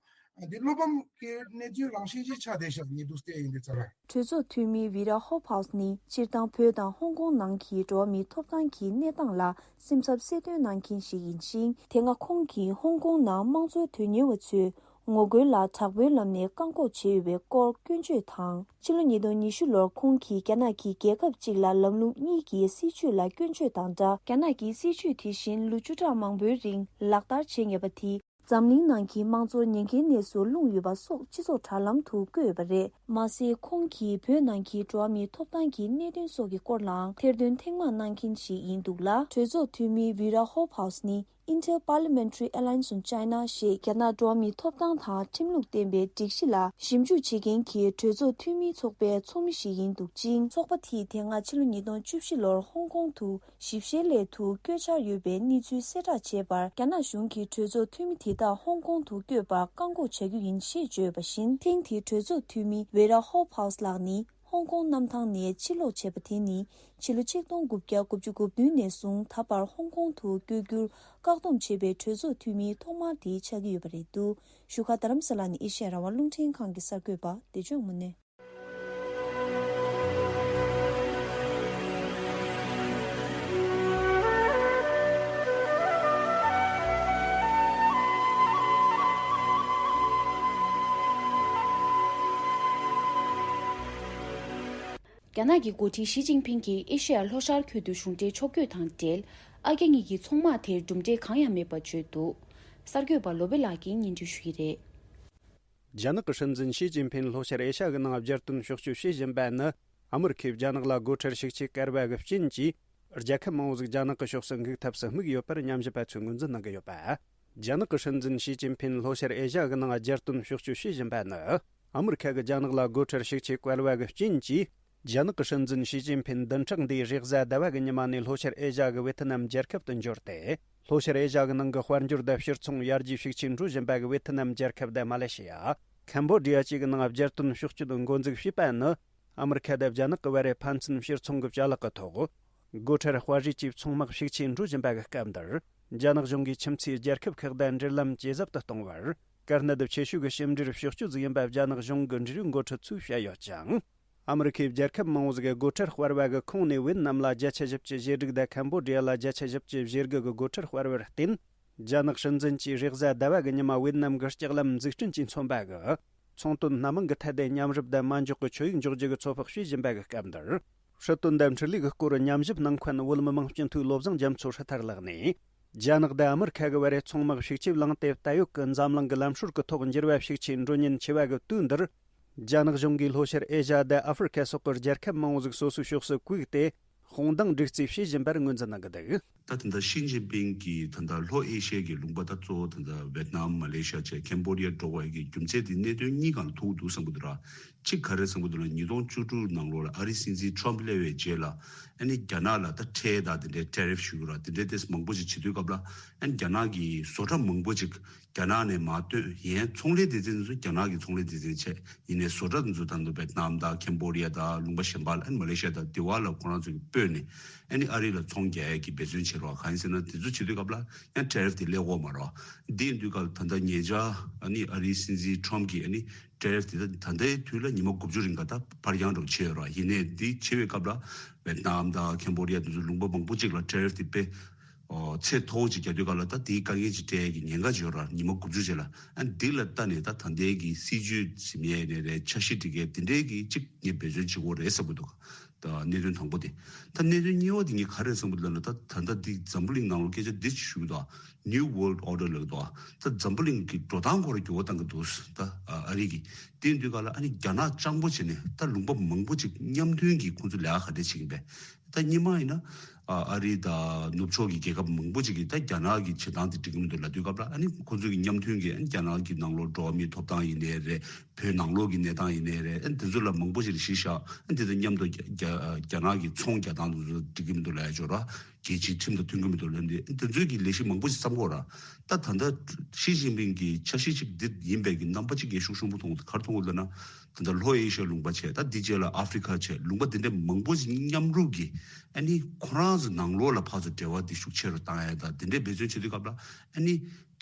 འདི་བློ་ཕམ་གྱི་གནས་ཚུལ་རང་བཞིན་ཅིག་ཆགས་བསྡད་ཤག། ངས་འདུག་བལྟས་ཡིན་དུས་ཙམ་ལ། གྲོས་ཚོགས་འཐུས་མི་ཝི་ར་ཧོབ་ཧའུ་སི་ནི་སྤྱིར་བཏང་བོད་དང་ཧོང་ཀོང་ནང་གི་འགྲོ་བ་མིའི་ཐོབ་ཐང་གི་གནས་སྟངས་ལ་སེམས་འཚབ་གསལ་སྟོན་གནང་མཁན་ཞིག་ཡིན་ཞིང་། དེ་སྔ་ཁོང་གིས་ཧོང་ཀོང་ནང་དམངས་གཙོའི་དོན་གཉེར་བ་ཚོས་ངོ་རྒོལ་ལ་དྲག་པོའི་ལམ་ནས་བཀག་འགོག་བྱས་ཡོད་པའི་སྐོར་སྐྱོན་བརྗོད་དང་། ཕྱི་ལོ་ཉིས་སྟོང་ཉི་ཤུ་ལོར་ཁོང་གིས་རྒྱ་ནག་གི་རྒྱལ་ཁབ་ཅིག་ལ་ལམ་ལུགས་གཉིས་ཀྱི་སྲིད་བྱུས་ལ་སྐྱོན་བརྗོད་དང་སྦྲགས། རྒྱ་ནག་གི་སྲིད་བྱུས་དེ་བཞིན་ལོ་བཅུ་ཕྲག་མང་པོའི་རིང་ལག་བསྟར་བྱས་ངེས་པ་དེས། འཛམ་གླིང་ནང་གི་དམངས་གཙོར་ཉེན་ཁའི་གནས་སུ་ལྷུང་ཡོད་པ་སོགས་སྤྱི་ཚོགས་དྲ་ལམ་དུ་བཀོད་ཡོད་པ་རེད། མ་ཟད། ཁོང་གིས་བོད་ནང་གི་འགྲོ་བ་མིའི་ཐོབ་ཐང་གི་གནད་དོན་སོགས་ཀྱི་སྐོར་ལའང་ཐེར་འདོན་ཐེངས་མང་གནང་མཁན་ཞིག་ཡིན་འདུག་ལ། གྲོས་ཚོགས་འཐུས་མི་ཝི་ར་ཧོབ་ཧའུ་སི་ནི་ Inter-Parliamentary Alliance on China ཞེས་རྒྱ་ནག་འགྲོ་བ་མིའི་ཐོབ་ཐང་དང་ཁྲིམས་ལུགས་ལྡན་པའི་སྒྲིག་གཞི་ལ་ཞིབ་འཇུག་བྱེད་མཁན་གྱི་གྲོས་ཚོགས་འཐུས་མིའི་ཚོགས་པའི་ཚོགས་མི་ཞིག་ཡིན་འདུག་ཅིང་། ཚོགས་པ་དེས་དེ་སྔ་ཕྱི་ལོ་ཉིས་སྟོང་བཅུ་བཞི་ལོར་ཧོང་ཀོང་དུ་ཞིབ་བཤེར་སླད་དུ་བསྐྱོད་འཆར་ཡོད་པའི་གནས་ཚུལ་གསལ་བསྒྲགས་བྱས་པར། རྒྱ་ནག་གཞུང་གིས་གྲོས་ཚོགས་འཐུས་མི་དེ་དག་ཧོང་ཀོང་དུ་བསྐྱོད་པར་བཀག་འགོག་བྱ་རྒྱུ་ཡིན་ཞེས་བརྗོད་པ་བཞིན། ཐེངས་དེའི་གྲོས་ཚོགས་འཐུས་མི་ཝེ་ར་ཧོ་ཕའོ་སི་ལགས་ནི། ཧོང་ཀོང་གནམ་ཐང་ནས་ཕྱིར་ལོག་བྱས་པ་དེ་ནི། ཕྱི་ལོ་ཆིག་སྟོང་དགུ་བརྒྱ་དགུ་བཅུ་གོ་བདུན་ནས་བཟུང་ད་བར་ཧོང་ཀོང་དུ་བསྐྱོད་རྒྱུར་བཀག་སྡོམ་བྱས་པའི་གྲོས་ཚོགས་འཐུས་མི་ཐོག་མ་དེ་ཆགས་ཀྱི་ཡོད་པ་རེད་འདུག་བཞུགས་སྒར་རྡ་རམ་ས་ལ་ནས་ཨེ་ཤེ་ཡ་རང་དབང་རླུང་འཕྲིན་ཁང་གི་གསར་འགོད་པ་བདེ་སྐྱོང་དངོས་གནས། རྒྱ་ནག་གི་འགོ་ཁྲིད་ཞི་ཅིན་ཕིང་གིས་ཨེ་ཤེ་ཡ་ལྷོ་ཤར་ཁུལ་དུ་གཞུང་འབྲེལ་ཕྱོགས་བསྐྱོད་དང་འབྲེལ། ཨ་རྒྱ་གཉིས་ཀྱི་ཚོང་དམག་དེར་གྲུབ་འབྲས་གང་ཡང་མེད་པ་བརྗོད་འདུག་གསར་འགོད་པ་བློ་བྷེ་ལགས་ཀྱིས་སྙན་སྒྲོན་ཞུ་གི་རེད། རྒྱ་ནག་གི་སྲིད་འཛིན་ཞི་ཅིན་ཕིན་ལྷོ་ཤར་ཨེ་ཤ་གི་ནང་བསྐྱར་དོན་ཕྱོགས་བསྐྱོད་བྱེད་བཞིན་པ་ནི། ཨ་མི་རི་ཁས་རྒྱ་ནག་ལ་སྒོ་ཁྲལ་ཤུགས་ཆེ་བཀལ་བ་གི་རྐྱེན་གྱིས། རྒྱལ་ཁབ་མང་བོ་ཟིག་རྒྱ་ནག་གི་ཕྱོགས་སུ་འགུག་ཐབས་སུ་དམིགས་ཡོད་པར་ཉམས་ཞིབ་པ་ཚོས་ངོས་འཛིན་གནང་གི་ཡོད་པ། རྒྱ་ནག་གི་སྲིད་འཛིན་ཞི་ཅིན་ཕིན་ལྷོ་ཤར་ཨེ་ཤ་གི་ནང་བསྐྱར་དོན་ཕྱོགས་བསྐྱོད་བྱེད་བཞིན་པ་ནི། ཨ་མི་རི་ཁ་གིས་རྒྱ་ནག་ལ་སྒོ་ཁྲལ་ཤུགས་ཆེ་བཀལ་བ་གི་རྐྱེན་གྱིས། རྒྱ་ནག་གི་སྲིད་འཛིན་ཞི་ཅིན་ཕིན་བདུན་ཕྲག་འདིའི་རེས་གཟའ་ཟླ་བ་གི་ཉི་མ་ནས་ལྷོ་ཤར་ཨེ་ཤ་གི་ཝེ་ཐི་ནམ་རྒྱལ་ཁབ་ཏུ་འབྱོར་ཏེ། ལྷོ་ཤར་ཨེ་ཤ་གི་ནང་གི་དཔལ་འབྱོར་དང་ཕྱིར་ཚོང་ཡར་རྒྱས་ཤུགས་ཆེ་འགྲོ་བཞིན་པ་གི་ཝེ་ཐི་ནམ་རྒྱལ་ཁབ་དང་མ་ལེ་ཤི་ཡ། ཁམ་བོ་ཌི་ཡ་བཅས་ཀྱི་ནང་བསྐྱར་དོན་ཕྱོགས་བསྐྱོད་འགོ་འཛུགས་བྱས་པ་ནི། ཨ་མི་རི་ཁ་དང་རྒྱ་ནག་གི་བར་རའི་ཕན་ཚུན་ཕྱིར་ཚོང་གི་ཅ་ལག་གི་ཐོག་སྒོ་ཁྲལ་དཔལ་རིས་ཀྱི་ཚོང་དམག་ཤུགས་ཆེ་འགྲོ་བཞིན་པ་གི་སྐབས་འདིར། རྒྱ་ནག་གཞུང་གིས་ཁྱིམ་མཚེས་རྒྱལ་ཁབ་ཁག་དང་འབྲེལ་ལམ་ཇེ་ཟབ་ཏུ་གཏོང་བར། དཀའ་གནད་ཆེ་ཤོས་ཀྱི་ཕྱི་འབྲེལ་ཕྱོགས་སྐྱོད་ཟིག་ཡིན་པ་རྒྱ་ནག་གཞུང་གི་འབྲེལ་ཡོད་འགོ་ཁྲིད་ཚོས་བཤད་ཡོད་ཅིང་། ཨ་མི་རི་ཁའི་རྒྱལ་ཁབ་མང་བོ་ཟིག་གི་སྒོ་ཁྲལ་སྤར་བ་གི་ཁོངས་ནས་ཝེ་ཏི་ནམ་ལ་བརྒྱ་ཆ་བཞི་བཅུ་བཞེས་དྲུག་དང་ཁམ་བོ་ཌི་ཡ་ལ་བརྒྱ་ཆ་བཞི་བཅུ་བཞེས་དགུ་གི་སྒོ་ཁྲལ་སྤར་བར་བརྟེན། རྒྱ་ནག་སྲིད་འཛིན་གྱིས་རེས་གཟའ་ཟླ་བ་གི་ཉི་མ་ཝེ་ཏི་ནམ་གྱི་ལྕགས་ལམ་འཛུགས་སྐྲུན་གྱིས་མཚོན་པ་གི་ཚོང་དོན་སྣ་མང་གི་ཐད་དེ་མཉམ་རུབ་དང་མ་འཇོག་གི་ཆོད་ཡིག་འཇོག་རྒྱུ་གི་ཚོད་དཔག་བྱེད་བཞིན་པ་གི་སྐབས་འདིར། སྲིད་དོན་དང་འཕྲུལ་ལས་ཀྱི་སྐོར་ཉམས་ཞིབ་གནང་མཁན་བོད་མི་མང་སྤྱི་འཐུས་བློ་བཟང་རྒྱ་མཚོ་ཧྲི་ཐར་ལགས་ནས། རྒྱ་ནག་དང་ཨ་མི་རི་ཁ་གི་བར་རའི་ཚོང་དམག་ཤུགས་ཆེ་བསླངས་ཏེ་ད་ཡོད་ཀྱི་འཛམ་གླིང་གི་ལམ་སྲོལ་གྱི་ཐོག་འགྱུར་བ་ཤུགས་ཆེ་འགྲོ་ཉེན་ཆེ་བ་གི་དུས་འདིར། རྒྱ་ནག་གཞུང་གིས་ལྷོ་ཤར་ཨེ་ཤ་ཡ་དང་ཨ་ཧྥེ་རི་ཁ་སོགས་ཀྱི་རྒྱལ་ཁབ་མང་བོ་ཟིག་སོ་སོའི་ཕྱོགས་སུ་བཀུག་སྟེ། དཔུང་འདེགས་སྒྲིག་རྩིས་བྱེད་བཞིན་པར་ངོས་འཛིན་གནང་གི་འདུག་ད་ད་ལྟ་ཞི་ཅིན་ཕིང་གིས་ད་ལྟ་ལྷོ་ཨེ་ཤ་ཡའི་ལུང་པ་ད་གཙོ་བོ་ད་ལྟ་ཝེ་ཏི་ནམ་མ་ལེ་ཤ་བཅས་ཁེམ་བོ་ཌི་ཡ་འགྲོ་བའི་གི་རྒྱུ་མཚན་དེ་གནད་དོན་གཉིས་སྒང་ལ་ཐུག་འདུག་བསམ་གི་འདུག་ར། གཅིག་ག་རེ་བསམ་གི་འདུག་ལ། ཉིས་སྟོང་བཅུ་དྲུག་ནང་ལོགས་ལ་ཨ་རིའི་སྲིད་འཛིན་ཁྲོམ་སླེབས་པའི་རྗེས་ལ་ཨ་ནི་རྒྱ་ནག་ལ་ད་ཁྲལ་དང་དེ་འདྲའི་ཊེ་རིཕ་ཞུ་གི་ར་དེ་འདྲའི་ཏེས་མང་པོ་ཞིག་བྱེད་དུས་སྐབས་ལ་ཨ་ནི་རྒྱ་ནག་གི་བཟོ་གྲྭ་མང་པོ་ཅིག་རྒྱ་ནག་ནས་མར་བཏོན། ཡན་ཚོང་ལས་སྡེ་ཚན་ཚོ་རྒྱ་ནག་གི་ཚོང་ལས་སྡེ་ཚན་བྱས། ཡིན་ནའི་བཟོ་གྲྭ་དེ་ཚོ་ད་དུང་ཝེ་ཏི་ནམ་དང་ཁེམ་བོ་ཌི་ཡ་དང་ལུང་པ་གཞན་པ་ལ་ཨ་ནི་མ་ལེ་ཤ་ཡ་དང་དེ་བ་ལ་ཁོ་རང་ཚོ་གིས་སྤོས་ནས་ཨ་ནི་ཨ་རི་ལ་ཚོང་རྒྱག་ཡས་ཀྱི་འབད་བརྩོན་བྱེད་རོགས། གང་ཡིན་ཟེར་ན་དེ་ཚོ་བྱེད་དུས་སྐབས་ལ་ཡང་ཊེ་རིཕ་དེ་སླེབས་ཀྱི་ཡོད་མ་རེད། འདི་ཡིན་དུས་སྐབས་ད་ལྟ་ཉེ་ཆར་ཨ་ནི་ཨ་རིའི་སྲིད་འཛིན་ཁྲོམ་གྱིས་ཨ་ནི་ཊེ་རིཕ་དེ་ད་ད་ལྟའི་དུས་ལ་ཉི་མ་དགུ་བཅུ་རིང་ག་ད་ཕར་འགྱངས་འགྲོ་བྱས་ཡོད་རེད། ཡིན་ནའི་འདི་བྱེད་པའི་སྐབས་ལ་ཝེ་ཏི་ནམ་དང་ཁེམ་བོ་ཌི་ཡ་དེ་ཚོ་ལུང་པ་མང་པོ་ཅིག་ལ་ཊེ་རིཕ་དེ་དཔེ་ཨོ་ཚད་མཐོ་བོ་ཅིག་རྒྱག་དུས་སྐབས་ལ་ད་དེའི་དཀའ་ངལ་ཅིག་འཕྲད་ཡས་ཀྱི་ཉེན་ཁ་ཅིག་ཡོད་རེད། ཉི་མ་དགུ་བཅུ་རྗེས་ལ་ཨ་འདི་ལ་ལྟ་ནས་ད་ད་ལྟའི་གི་སྲིད་ཇུས་ཟིན་ཡས་ནས་རེད། འཆར་གཞི་སྒྲིག་ཡས་དེ་འདྲའི་གི་ཅིག་ངས་འབད་བརྩོན་བྱེད་དགོས་རེད་བསམ་གི་འདུག་ད་གནད་དོན་དང་པོ་དེ། ད་གནད་དོན་གཉིས་པ་དེ་ངས་ག་རེ་བསམ་གི་འདུག་ལབ་ན། ད་ད་ལྟ་འདི་འཛམ་བུ་གླིང་ནང་ལོགས་སྐད་ཆ་འདི་ཞུ་གི་འདུག New World Order ལབ་གི་འདུག་ད་འཛམ་བུ་གླིང་གི་འགྲོ་སྟངས་སྐོར་འགྱུར་བ་གཏང་གི་འདུག་ད་ཨ་རི་གི་དེ་ཡིན་དུས་སྐབས་ལ་ཨ་ནི་རྒྱ་ནག་སྤྱང་པོ་བྱས་ནས་ད་ལུང་པ་མང་པོ་ཅིག་མཉམ་མཐུན་གྱིས་ཁོང་ཚོ་ལས་ཀ་ག་འདྲས་བྱེད་ཀྱི་འདུག་ད་སྔོན་མ་ཡིན་ན་ཨ་ཨ་རི་དང་ནུབ་ཕྱོགས་ཀྱི་རྒྱལ་ཁབ་མང་པོ་ཅིག་གིས་ད་རྒྱ་ནག་གི་བྱེད་སྟངས་དེ་འགྲིག་གི་མི་འདུག་ལབ་དུས་སྐབས་ལ་ཨ་ནི་ཁོང་ཚོ་གིས་མཉམ་མཐུན་གྱིས་ཨ་ནི་རྒྱ་ནག་གི་ནང་ལོགས་འགྲོ་བ་མིའི་ཐོབ་ཐང་ཡིན་ནའི་རེད། བོད་ནང་ལོགས་ཀྱི་གནས་སྟངས་ཡིན་ནའི་རེད། ཨ་ནི་དེ་ཚོ་ལ་མང་པོ་ཞིག་གཞི་བཞག་ཨ་ནི་དེ་དང་མཉམ་དུ་རྒྱ་རྒྱ་རྒྱ་ནག་གི་ཚོང་རྒྱག་སྟངས་དེ་ཚོ་འགྲིག་གི་མི་འདུག་ལབ་ཡ་ཅིག་ཡོད་ར། རྒྱལ་སྤྱིའི་ཁྲིམས་དང་མཐུན་གྱི་མི་འདུག་ལབ་ནས་ཨ་ནི་དེ་ཚོའི་གི་ལས་གཞི་མང་པོ་ཞིག་བརྩམས་ཡོད་ར། ད་ད་ལྟ་ཞི་ཅིན་ཕིང་གི་འཆར་གཞི་ཅིག་འདི་ཡིན་པའི་གི་རྣམ་པ་ཅིག་ངས་ཤུགས་ཆེན་པོ་མཐོང་གི་འདུག་ག་རེ་མཐོང་གི་འདུག་ལབ་ན། ད་ལྟ་ལྷོ་ཨེ་ཤ་ཡའི་ལུང་པ་བྱས། ད་འདི་རྗེས་ལ་ཨ་ཧྥེ་རི་ཁ་བྱས། ལུང་པ་འདི་འདྲ་མང་པོ་ཞིག་མཉམ་རུབ་ཀྱིས་ཨ་ནི་ཁོ་རང་ཚོ་ནང་ལོགས་ལ་ཕར་ཚུར་འབྲེལ་བ་འདི་ཤུགས་ཆེ་རུ་བཏང་ཡ་དང་དེ་འདྲའི་འབད་བརྩོན་བྱེད་དུས་སྐབས་ལ་ཨ་ནི་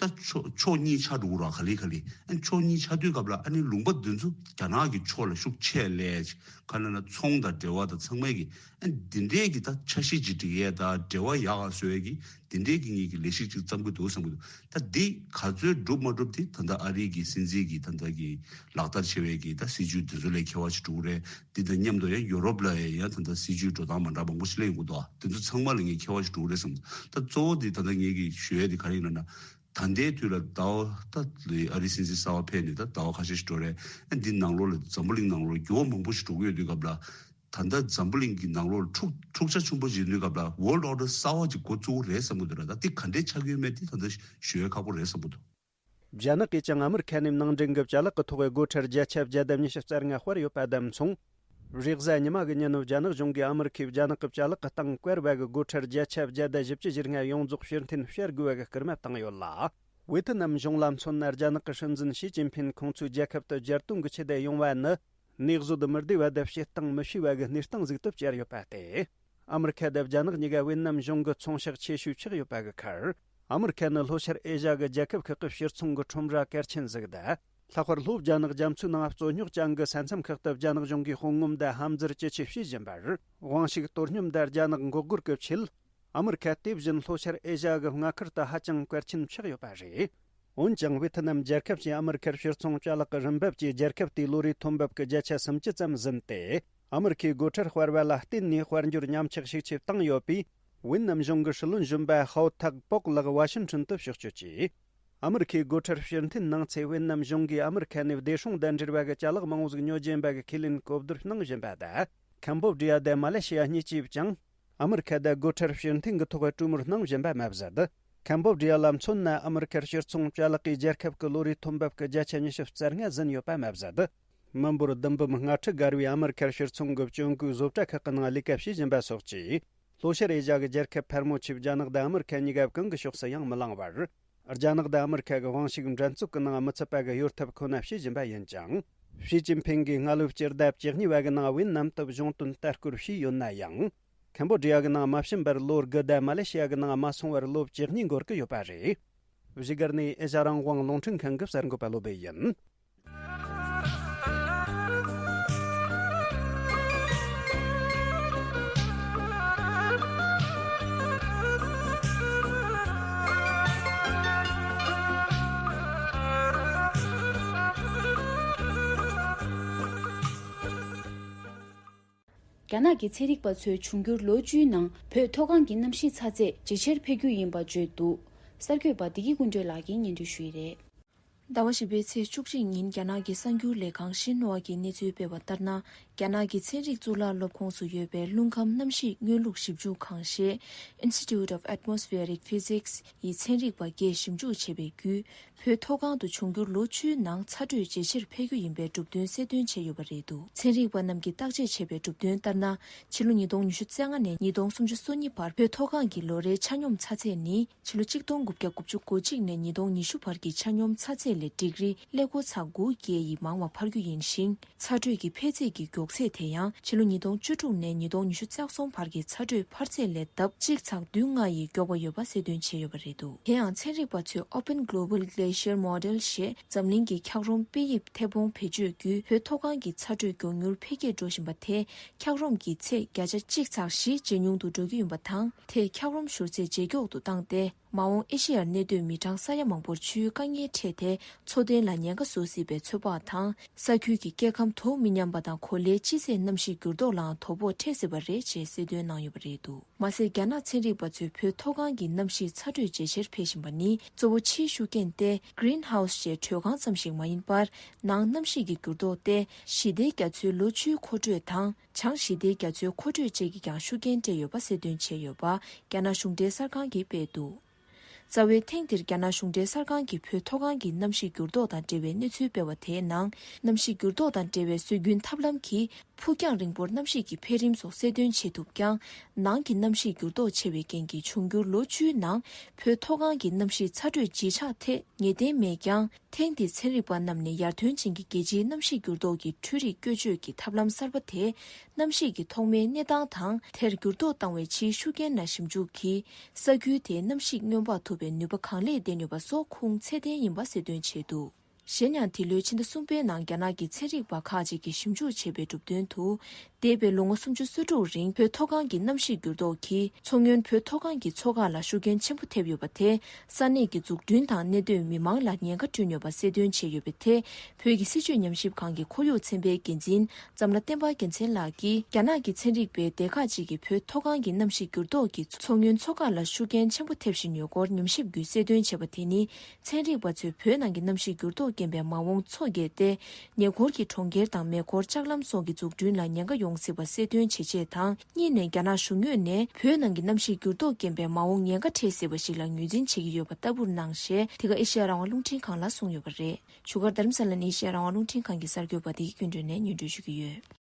ད་ཕྱོགས་ཕྱོགས་གཉིས་ཆགས་འགྲོ་གི་རེད། ག་ལེ་ག་ལེ་ཨ་ནི་ཕྱོགས་གཉིས་ཆགས་དུས་སྐབས་ལ་ཨ་ནི་ལུང་པ་འདི་ཚོ་རྒྱ་ནག་གི་ཕྱོགས་ལ་ཤུགས་ཆེ་སླེབས། ག་ལབ་ན་ཚོང་དང་འབྲེལ་བ་དང་ཚང་མའི་གི་ཨ་ནི་འདི་འདྲའི་གི་ད་འཆར་གཞི་ཅིག་སྒྲིག་ཡས་དང་འབྲེལ་བ་ཡག་ག་བཟོ་ཡས་ཀྱི་འདི་འདྲའི་གི་ངེད་ཀྱི་ལས་གཞི་ཅིག་བརྩམ་གི་འདུག་བསམ་གི་འདུག་ད་འདི་ག་ཚོད་འགྲུབ་མ་འགྲུབ་དེ་ད་ལྟ་ཨ་རི་གི་སྲིད་འཛིན་གྱིས་ད་ལྟ་གི་ལག་བསྟར་བྱེད་པའི་གི་ད་སྲིད་ཇུས་དེ་ཚོ་ལས་ཁྱད་པར་ཅིག་འགྲོ་གི་རེད། འདི་དང་མཉམ་དུ་ཡང་ཡོ་རོབ་ལ་ཡང་ད་ལྟ་སྲིད་ཇུས་འགྲོ་སྟངས་མ་འདྲ་མང་པོ་ཞིག་སླེབས་ཡོང་གི་འདུག་དེ་ཚོ་ཚང་མ་ལ་ངས་ཁྱད་པར་ཅིག་འགྲོ་གི་རེད་བསམ་གི་འདུག་ད་གཙོ་བོ་དེ་ད་ལྟ་ངེད་ཀྱི་ཞུ་ཡས་དེ་ག་རེ་ཡིན་ལབ་ན། ད་ལྟའི་དུས་ལ་ཟླ་བ་ད་ཨ་རི་སྲིད་འཛིན་གསར་པ་ཕེབས་ནས་ད་ཟླ་བ་ཁ་ཤས་ཤིག་འགྲོ་རེད། ཨ་འདི་ནང་ལོགས་ལ་འཛམ་བུ་གླིང་ནང་ལོགས་འགྱུར་བ་མང་པོ་ཞིག་འགྲོ་གི་ཡོད་དུས་སྐབས་ལ། ད་ལྟ་འཛམ་བུ་གླིང་གི་ནང་ལོགས་འཁྲུག་འཁྲུག་ཆ་ཆེན་པོ་ཞིག་ཡིན་དུས་སྐབས་ལ་World Order གསར་བ་ཅིག་འགོ་བཙུགས་རེད་བསམ་གྱི་འདུག་ར། ད་དེ་ག་འདྲའི་ཆགས་ཀྱི་ཡོད་མེད་དེ་ད་ལྟ་ཞུ་ཡས་ཁག་པོ་རེད་བསམ་གྱི་འདུག་རྒྱ་ནག་གིས་ཀྱང་ཨ་མེ་རི་ཁ་ནས་ནང་འདྲེན་གྱི་ཅ་ལག་གི་ཐོག་གི་སྒོ་ཁྲལ་བརྒྱ་ཆ་བརྒྱ་དང་ཉི་ཤུ་རྩ་ལྔ་སྤར་ཡོད་པ་དང་མཚུངས། རེས་གཟའ་ཉི་མ་གི་ཉིན་རྒྱ་ནག་གཞུང་གིས་ཨ་མེ་རི་ཁས་རྒྱ་ནག་གི་ཅ་ལག་གི་སྟེང་བཀལ་བ་གི་སྒོ་ཁྲལ་བརྒྱ་ཆ་བརྒྱ་དང་བཞི་བཅུ་ཞེ་ལྔ་ཡོངས་རྫོགས་ཕྱིར་འཐེན་བྱ་དགོས་པ་གི་སྐུལ་མ་བཏང་ཡོད་ལ། ཝེ་ཐི་ནམ་གཞུང་ལ་མཚོན་ན། རྒྱ་ནག་གི་སྲིད་འཛིན་ཞི་ཅིན་ཕིན་ཁོང་ཚོའི་རྒྱལ་ཁབ་ཏུ་རྒྱལ་དོན་གྱི་ཆེད་དུ་ཡོང་བ་ནི། ནས་བཟོ་དང་མི་བདེ་བ་དང་བྱེད་སྟངས་མི་ཤེས་པ་གི་གནས་སྟངས་ཟིག་ཏུ་གྱུར་ཡོད་པ་སྟེ། ཨ་མེ་རི་ཁ་དང་རྒྱ་ནག་གཉིས་ཀ་ཝེ་ཐི་ནམ་གཞུང་གི་ཚོང་ཤག་ཆེ་ཤོས་ཆགས་ཡོད་པ་གི་ཁར། ཨ་མེ་རི་ཁ་ནི་ལྷོ་ཤར་ཨེ་ཤ་གི་རྒྱལ་ཁབ་ཁག་གི་ཕྱིར་ཚོང་གི་ཁྲོམ་ར་གལ་ཆེན་ཟིག་དང་། ལྷག་པར་ལྷོ་རྒྱ་ནག་རྒྱ་མཚོའི་ནང་རྩོད་རྙོག་ཅན་གྱི་ས་མཚམས་ཁག་ཏུ་རྒྱ་ནག་གཞུང་གིས་དཔུང་ངོམ་དང་དམ་འཛིན་ཅི་ཆེ་བྱེད་བཞིན་པར། དབང་ཤུགས་སྟོར་སྙོམས་དང་རྒྱ་ནག་འགོག་རྒོལ་གྱི་ཆེད། ཨ་མེ་རི་ཁ་དེ་བཞིན་ལྷོ་ཤར་ཨེ་ཤ་གི་མངའ་ཁུལ་དུ་ཧ་ཅང་གལ་ཆེན་ཆགས་ཡོད་པ་རེད། འོན་ཀྱང་ཝེ་ཐི་ནམ་རྒྱལ་ཁབ་ཀྱིས་ཨ་མེ་རི་ཁར་ཕྱིར་ཚོང་ཅ་ལག་གི་རིན་འབབ་ཀྱི་རྒྱལ་ཁབ་དེའི་ལོ་རེའི་ཐོན་འབབ་ཀྱི་བརྒྱ་ཆ་སུམ་ཅུ་ཙམ་ཟིན་ཏེ། ཨ་མེ་རི་ཁའི་སྒོ་ཁྲལ་སྤར་བ་ལ་བརྟེན་ནས་དཔལ་འབྱོར་ཉམས་ཆག་ཤུགས་ཆེ་བཏང་ཡོད་པས། ཝེ་ཐི་ནམ་གཞུང་གི་སྲིད་བློན་གཞོན་པ་ཧའོ་ཐག་པོག་ལགས་ཝ་ཤིང་ཊོན་དུ་ཕྱོགས་བསྐྱོད་ཀྱིས། ཨ་མེ་རི་ཁའི་སྒོ་ཁྲལ་ཕྱིར་འཐེན་གནང་ཚེ་ཝེ་ཐི་ནམ་གཞུང་གིས་ཨ་མེ་རི་ཁ་ནས་བདེ་སྲུང་དང་འབྲེལ་བ་གི་ཅ་ལག་མང་བོ་ཟིག་ཉོ་རྒྱུ་ཡིན་པ་གི་ཁས་ལེན་གོ་བསྡུར་གནང་བཞིན་པ་དང་། ཁམ་བོ་ཌི་ཡ་དང་མ་ལེ་ཤི་ཡ་གཉིས་ཀྱིས་ཀྱང་། ཨ་མེ་རི་ཁ་དང་སྒོ་ཁྲལ་ཕྱིར་འཐེན་གྱི་ཐོག་གྲོས་མོལ་གནང་བཞིན་པ་མ་ཟད། ཁམ་བོ་ཌི་ཡ་ལ་མཚོན་ན། ཨ་མེ་རི་ཁར་ཕྱིར་ཚོང་ཅ་ལག་གིས་རྒྱལ་ཁབ་ཀྱི་ལོ་རེའི་ཐོན་འབབ་ཀྱི་བརྒྱ་ཆ་ཉི་ཤུ་རྩ་ལྔ་ཟིན་ཡོད་པ་མ་ཟད། མི་འབོར་བདུན་འབུམ་ལྔ་ཁྲི་བརྒལ་བའི་ཨ་མེ་རི་ཁར་ཕྱིར་ཚོང་གི་སྐྱོན་ཀོའི་བཟོ་གྲྭ་ཁག་གི་ནང་ལས་ཀ་བྱེད་བཞིན་པ་སོགས་ཀྱིས། ལྷོ་ཤར་ཨེ་ཤ་གི་རྒྱལ་ཁབ་ཕལ་མོ་ཆེ་རྒྱ་ནག་དང་ཨ་མེ་རི་ཁ་གཉིས་ཀ་གང་གི་ཕྱོགས་སུ་ཡང་མི་ལངས་བར། རྒྱ་ནག་དང་ཨ་མེ་རི་ཁ་གི་དབང་ཤུགས་འགྲན་རྩོད་ཀྱི་ནང་མི་ཚུད་པ་གི་གཡོལ་ཐབས་ཁོ་ན་བྱེད་བཞིན་པ་ཡིན་ཀྱང་། ཞི་ཅིན་ཕིང་གིས་སྔ་ལོའི་སྤྱི་ཟླ་བཅུ་གཉིས་པ་གི་ནང་ཝེ་ཐི་ནམ་དུ་གཞུང་དོན་ལྟ་སྐོར་བྱས་ཡོད་ན་ཡང་། ཁམ་བོ་ཌི་ཡ་གི་ནང་མ་ཕྱིན་པར་ལོ་དགུ་དང་མ་ལེ་ཤི་ཡ་གི་ནང་མ་སོང་བར་ལོ་བཅུ་གཉིས་འགོར་གི་ཡོད་པ་རེད། བཞུགས་སྒར་ནས་ཨེ་ཤ་རང་དབང་རླུང་འཕྲིན་ཁང་གི་གསར་འགོད་པ་བློ་བྷེ་ཡིན། རྒྱ་ནག་གི་ཚན་རིག་པ་ཚོས་འབྱུང་འགྱུར་ལོ་བཅུའི་ནང་བོད་མཐོ་སྒང་གི་གནམ་གཤིས་ཚ་ཚད་ཇེ་ཆེར་འཕེལ་རྒྱུ་ཡིན་པ་བརྗོད་འདུག་གསར་འགོད་པ་བདེ་སྐྱིད་ཀུན་གྲོལ་ལགས་ཀྱིས་སྙན་སྒྲོན་ཞུ་ཡི་རེད། ཟླ་བ་བཞི་པའི་ཚེས་བཅུ་གཅིག་ཉིན་རྒྱ་ནག་གི་གསར་འགྱུར་ལས་ཁང་ཤིན་ཧྭ་གིས་གནས་ཚུལ་སྤེལ་བ་ལྟར་ན། རྒྱ་ནག་གི་ཚན་རིག་གཙུག་ལག་སློབ་ཁོངས་སུ་ཡོད་པའི་རླུང་ཁམས་གནམ་གཤིས་དངོས་ལུགས་ཞིབ་འཇུག་ཁང་ཞེས། Institute of Atmospheric Physics ཡི་ཚན་རིག་པ་འགས་ཞིབ་འཇུག་བྱས་པའི་བརྒྱུད། བོད་མཐོ་སྒང་དུ་འབྱུང་འགྱུར་ལོ་བཅུའི་ནང་ཚ་དྲོད་ཇེ་ཆེར་འཕེལ་རྒྱུ་ཡིན་པའི་གྲུབ་དོན་གསལ་སྟོན་བྱས་ཡོད་པ་རེད་འདུག་ཚན་རིག་པ་རྣམས་ཀྱིས་བརྟག་དཔྱད་བྱས་པའི་གྲུབ་དོན་ལྟར་ན། ཕྱི་ལོ་ཉིས་སྟོང་ཉི་ཤུ་རྩ་ལྔ་ནས་ཉིས་སྟོང་སུམ་ཅུ་སོ་གཉིས་བར་བོད་མཐོ་སྒང་གི་ལོ་རེའི་ཆ་སྙོམས་ཚ་ཚད་ནི། ཕྱི་ལོ་གཅིག་སྟོང་དགུ་བརྒྱ་དགུ་བཅུ་གོ་གཅིག་ནས་ཉིས་སྟོང་ཉི་ཤུ་བར་གྱི་ཆ་སྙོམས་ཚ་ཚད་ལས་ཌིག་རི་ཀླད་ཀོར་ཚེག་དགུ་བརྒྱ་ཡིས་མང་བ་འཕར་རྒྱུ་ཡིན་ཞིང་། ཚ་དྲོད་ཀྱི་འཕེལ་ཚད་ཀྱི་མགྱོགས་ཚད་དེ་ཡང་ཕྱི་ལོ་ཉིས་སྟོང་བཅུ་དྲུག་ནས་ཉིས་སྟོང་ཉི་ཤུ་རྩ་གསུམ་བར་གྱི་ཚ་དྲོད་འཕར་ཚད་ལས་ལྡབ་གཅིག་ཚེག་བདུན་ལྔ་ཡིས་མགྱོགས་པ་ཡོད་པ་གསལ་སྟོན་བྱས་ཡོད་པ་རེད་འདུག་དེ་ཡང་ཚན་རིག་པ་ཚོས་Open Global Glacier Model ཞེས་འཛམ་གླིང་གི་འཁྱགས་རོམ་དཔེ་དབྱིབས་ཐད་འཕོང་བེད་སྤྱོད་བརྒྱུད་བོད་མཐོ་སྒང་གི་ཚ་དྲོད་མགྱོགས་མྱུར་འཕེལ་རྒྱས་འགྲོ་བཞིན་པ་དེས་འཁྱགས་རོམ་གྱི་ཚད་བརྒྱ་ཆ་གཅིག་ཚེག་བཞི་ཇེ་ཉུང་དུ་འགྲོ་རྒྱུ་ཡིན་པ་དང་། དེས་འཁྱགས་རོམ་བཞུར་ཚད་ཇེ་མགྱོགས་སུ་བཏང་སྟེ། མ་འོངས་ཨེ་ཤེ་ཡར་གནས་སྡོད་མི་གྲངས་ས་ཡ་མང་པོར་ཆུའི་དཀའ་ངལ་འཕྲད་དེ། འཚོ་རྟེན་ལ་ཉེན་ཁ་བཟོ་སྲིད་པའི་ཚོད་དཔག་དང་། ས་ཁུལ་གྱི་སྐྱེ་ཁམས་དོ་མི་མཉམ་པ་དང་གོ་ལའི་སྤྱི་ཚེས་གནམ་གཤིས་འགྱུར་ལྡོག་ལའང་དོ་ཕོག་འཕྲད་སྲིད་པ་རེད་ཅེས་གསལ་སྟོན་གནང་ཡོད་པ་རེད་འདུག་མ་ཟད། རྒྱ་ནག་ཚན་རིག་པ་ཚོས་བོད་མཐོ་སྒང་གི་གནམ་གཤིས་ཚ་དྲོད་ཇེ་ཆེར་འཕེལ་བཞིན་པ་ནི་གཙོ་བོ་ཕྱིའི་ཤུགས་རྐྱེན་ཏེ། Greenhouse ཞེས་དྲོད་ཁང་ཙམ་ཞིག་མ་ཡིན་པར། ནང་གནམ་གཤིས་ཀྱི་འགྱུར་ལྡོག་སྟེ། ཞི་བདེའི་རྒྱ་མཚོའི་ལོ་བཅུའི་མཁོ་སྤྲོད་དང་། བྱང་ཞི་བདེའི་རྒྱ་མཚོའི་མཁོ་སྤྲོད་བཅས་ཀྱིས་ཀྱང་ཤུགས་རྐྱེན་སྤྲད་ཡོད་པ་གསལ་སྟོན་བྱས་ཡོད་པ། རྒྱ་ནག་གཞུང་འབྲེལ་གསར་ཁང་གིས་སྤེལ་འདུག་རྩ་བའི་ཐེངས་འདིར་རྒྱ་ནག་གཞུང་འབྲེལ་གསར་ཁང་གིས་བོད་མཐོ་སྒང་གི་གནམ་གཤིས་འགྱུར་ལྡོག་དང་འབྲེལ་བའི་གནས་ཚུལ་སྤེལ་བ་དེའི་ནང་། གནམ་གཤིས་འགྱུར་ལྡོག་དང་འབྲེལ་བའི་སྲོལ་རྒྱུན་ཐབས་ལམ་གྱིས། ཕུགས་རྒྱང་རིང་པོར་གནམ་གཤིས་ཀྱི་འཕེལ་རིམ་སོགས་གསལ་སྟོན་བྱེད་ཐུབ་ཀྱང་། ནང་གི་གནམ་གཤིས་འགྱུར་ལྡོག་ཆེ་བའི་རྐྱེན་གྱིས། འབྱུང་འགྱུར་ལོ་བཅུའི་ནང་། བོད་མཐོ་སྒང་གི་གནམ་གཤིས་ཚ་དྲོད་ཇེ་ཆག་ཐད་ངེས་གཏན་མེད་ཀྱང་། ཐེངས་འདིའི་ཚན་རིག་པ་རྣམས་ནས་ཡར་ཐོན་ཅན་གྱི་རྒྱལ་སྤྱིའི་གནམ་གཤིས་འགྱུར་ལྡོག་གི་འཕྲུལ་རིག་བཀོལ་སྤྱོད་ཀྱི་ཐབས་ལམ་གསར་པ་དེས། གནམ་གཤིས་ཀྱི་ཐོག་མའི་གནས་སྟངས་དང་། དེར་འགྱུར་ལྡོག་བཏང་བའི་ཕྱིའི་ཤུགས་རྐྱེན་ལ་ཞིབ་འཇུག་གིས། ས་ཁུལ་དེའི་གནམ་གཤིས་སྔོན་དཔག་ཐུབ་པའི་ནུས་པ་གང་ལེགས་ལྡན་ཡོད་པ་སོགས་ཁུངས་ཚད་ལྡན་ཡིན་པ་གསལ་སྟོན་བྱས་འདུག་གཞན་ཡང་། འདི་ལོའི་ཕྱི་ཟླ་གསུམ་པའི་ནང་རྒྱ་ནག་གི་ཚན་རིག་པ་ཁག་ཅིག་གིས་ཞིབ་འཇུག་བྱས་པའི་གྲུབ་དོན་དུ། འདས་པའི་ལོ་ངོ་སུམ་ཅུ་སོ་དྲུག་རིང་བོད་མཐོ་སྒང་གི་གནམ་གཤིས་འགྱུར་ལྡོག་གིས། མཚོ་སྔོན་བོད་མཐོ་སྒང་གི་མཚོ་ཁག་ལ་ཤུགས་རྐྱེན་ཆེན་པོ་ཐེབས་ཡོད་པ་དེས། ས་གནས་ཀྱི་འཛུགས་སྐྲུན་དང་གནས་སྡོད་མི་མང་ལ་ཉེན་ཁ་བསྐྲུན་ཡོད་པ་གསལ་སྟོན་བྱས་ཡོད་པའི་ཐད། བོད་ཀྱི་སྲིད་བྱུས་ཉམས་ཞིབ་ཁང་གི་ཁོར་ཡུག་ཚན་པའི་འགན་འཛིན་ལྕམ་ལགས་བསྟན་པ་རྒྱལ་མཚན་ལགས་ཀྱིས། རྒྱ་ནག་གི་ཚན་རིག་པའི་སྡེ་ཁག་ཅིག་གིས་བོད་མཐོ་སྒང་གི་གནམ་གཤིས་འགྱུར་ལྡོག་གིས་མཚོ་སྔོན་མཚོ་ཁག་ལ་ཤུགས་རྐྱེན་ཆེན་པོ་ཐེབས་བཞིན་ཡོད་སྐོར་ཉམས་ཞིབ་བརྒྱུད་གསལ་སྟོན་བྱས་པ་དེ་ནི། ཚན་རིག་པ་ཚོས་བོད་ནང་གི་གནམ་གཤིས་འགྱུར་ལྡོག་ རྐྱེན་པས་མ་འོངས་མཚོ་བརྒལ་ཏེ། ཉེ་འཁོར་གྱི་གྲོང་ཁྱེར་དང་མེ་འཁོར་ལྕགས་ལམ་སོགས་ཀྱི་འཛུགས་སྐྲུན་ལ་ཉེན་ཁ་ཡོང་སྲིད་པ་གསལ་སྟོན་བྱེད་ཆེད་དང་། གཉིས་ནས་རྒྱ་ནག་གཞུང་ངོས་ནས་བོད་ནང་གི་གནམ་གཤིས་འགྱུར་ལྡོག་རྐྱེན་པས་མ་འོངས་ཉེན་ཁ་འཕྲད་སྲིད་པ་ཞིག་ལ་ངོས་འཛིན་བྱེད་ཀྱི་ཡོད་པ་ལྟ་བུར་སྣང་ཞེས་དེ་ག་ཨེ་ཤེ་ཡ་རང་དབང་རླུང་འཕྲིན་ཁང་ལ་གསུངས་ཡོད་པ་རེད། བཞུགས་སྒར་རྡ་རམ་ས་ལ་ནས་ཨེ་ཤེ་ཡ་རང་དབང་རླུང་འཕྲིན་ཁང་གི་གསར་འགོད་པ་དེ་གི་སྐྱོན་བརྗོད་ནས་སྙན་སྒྲོན་ཞུ་གི་ཡོད།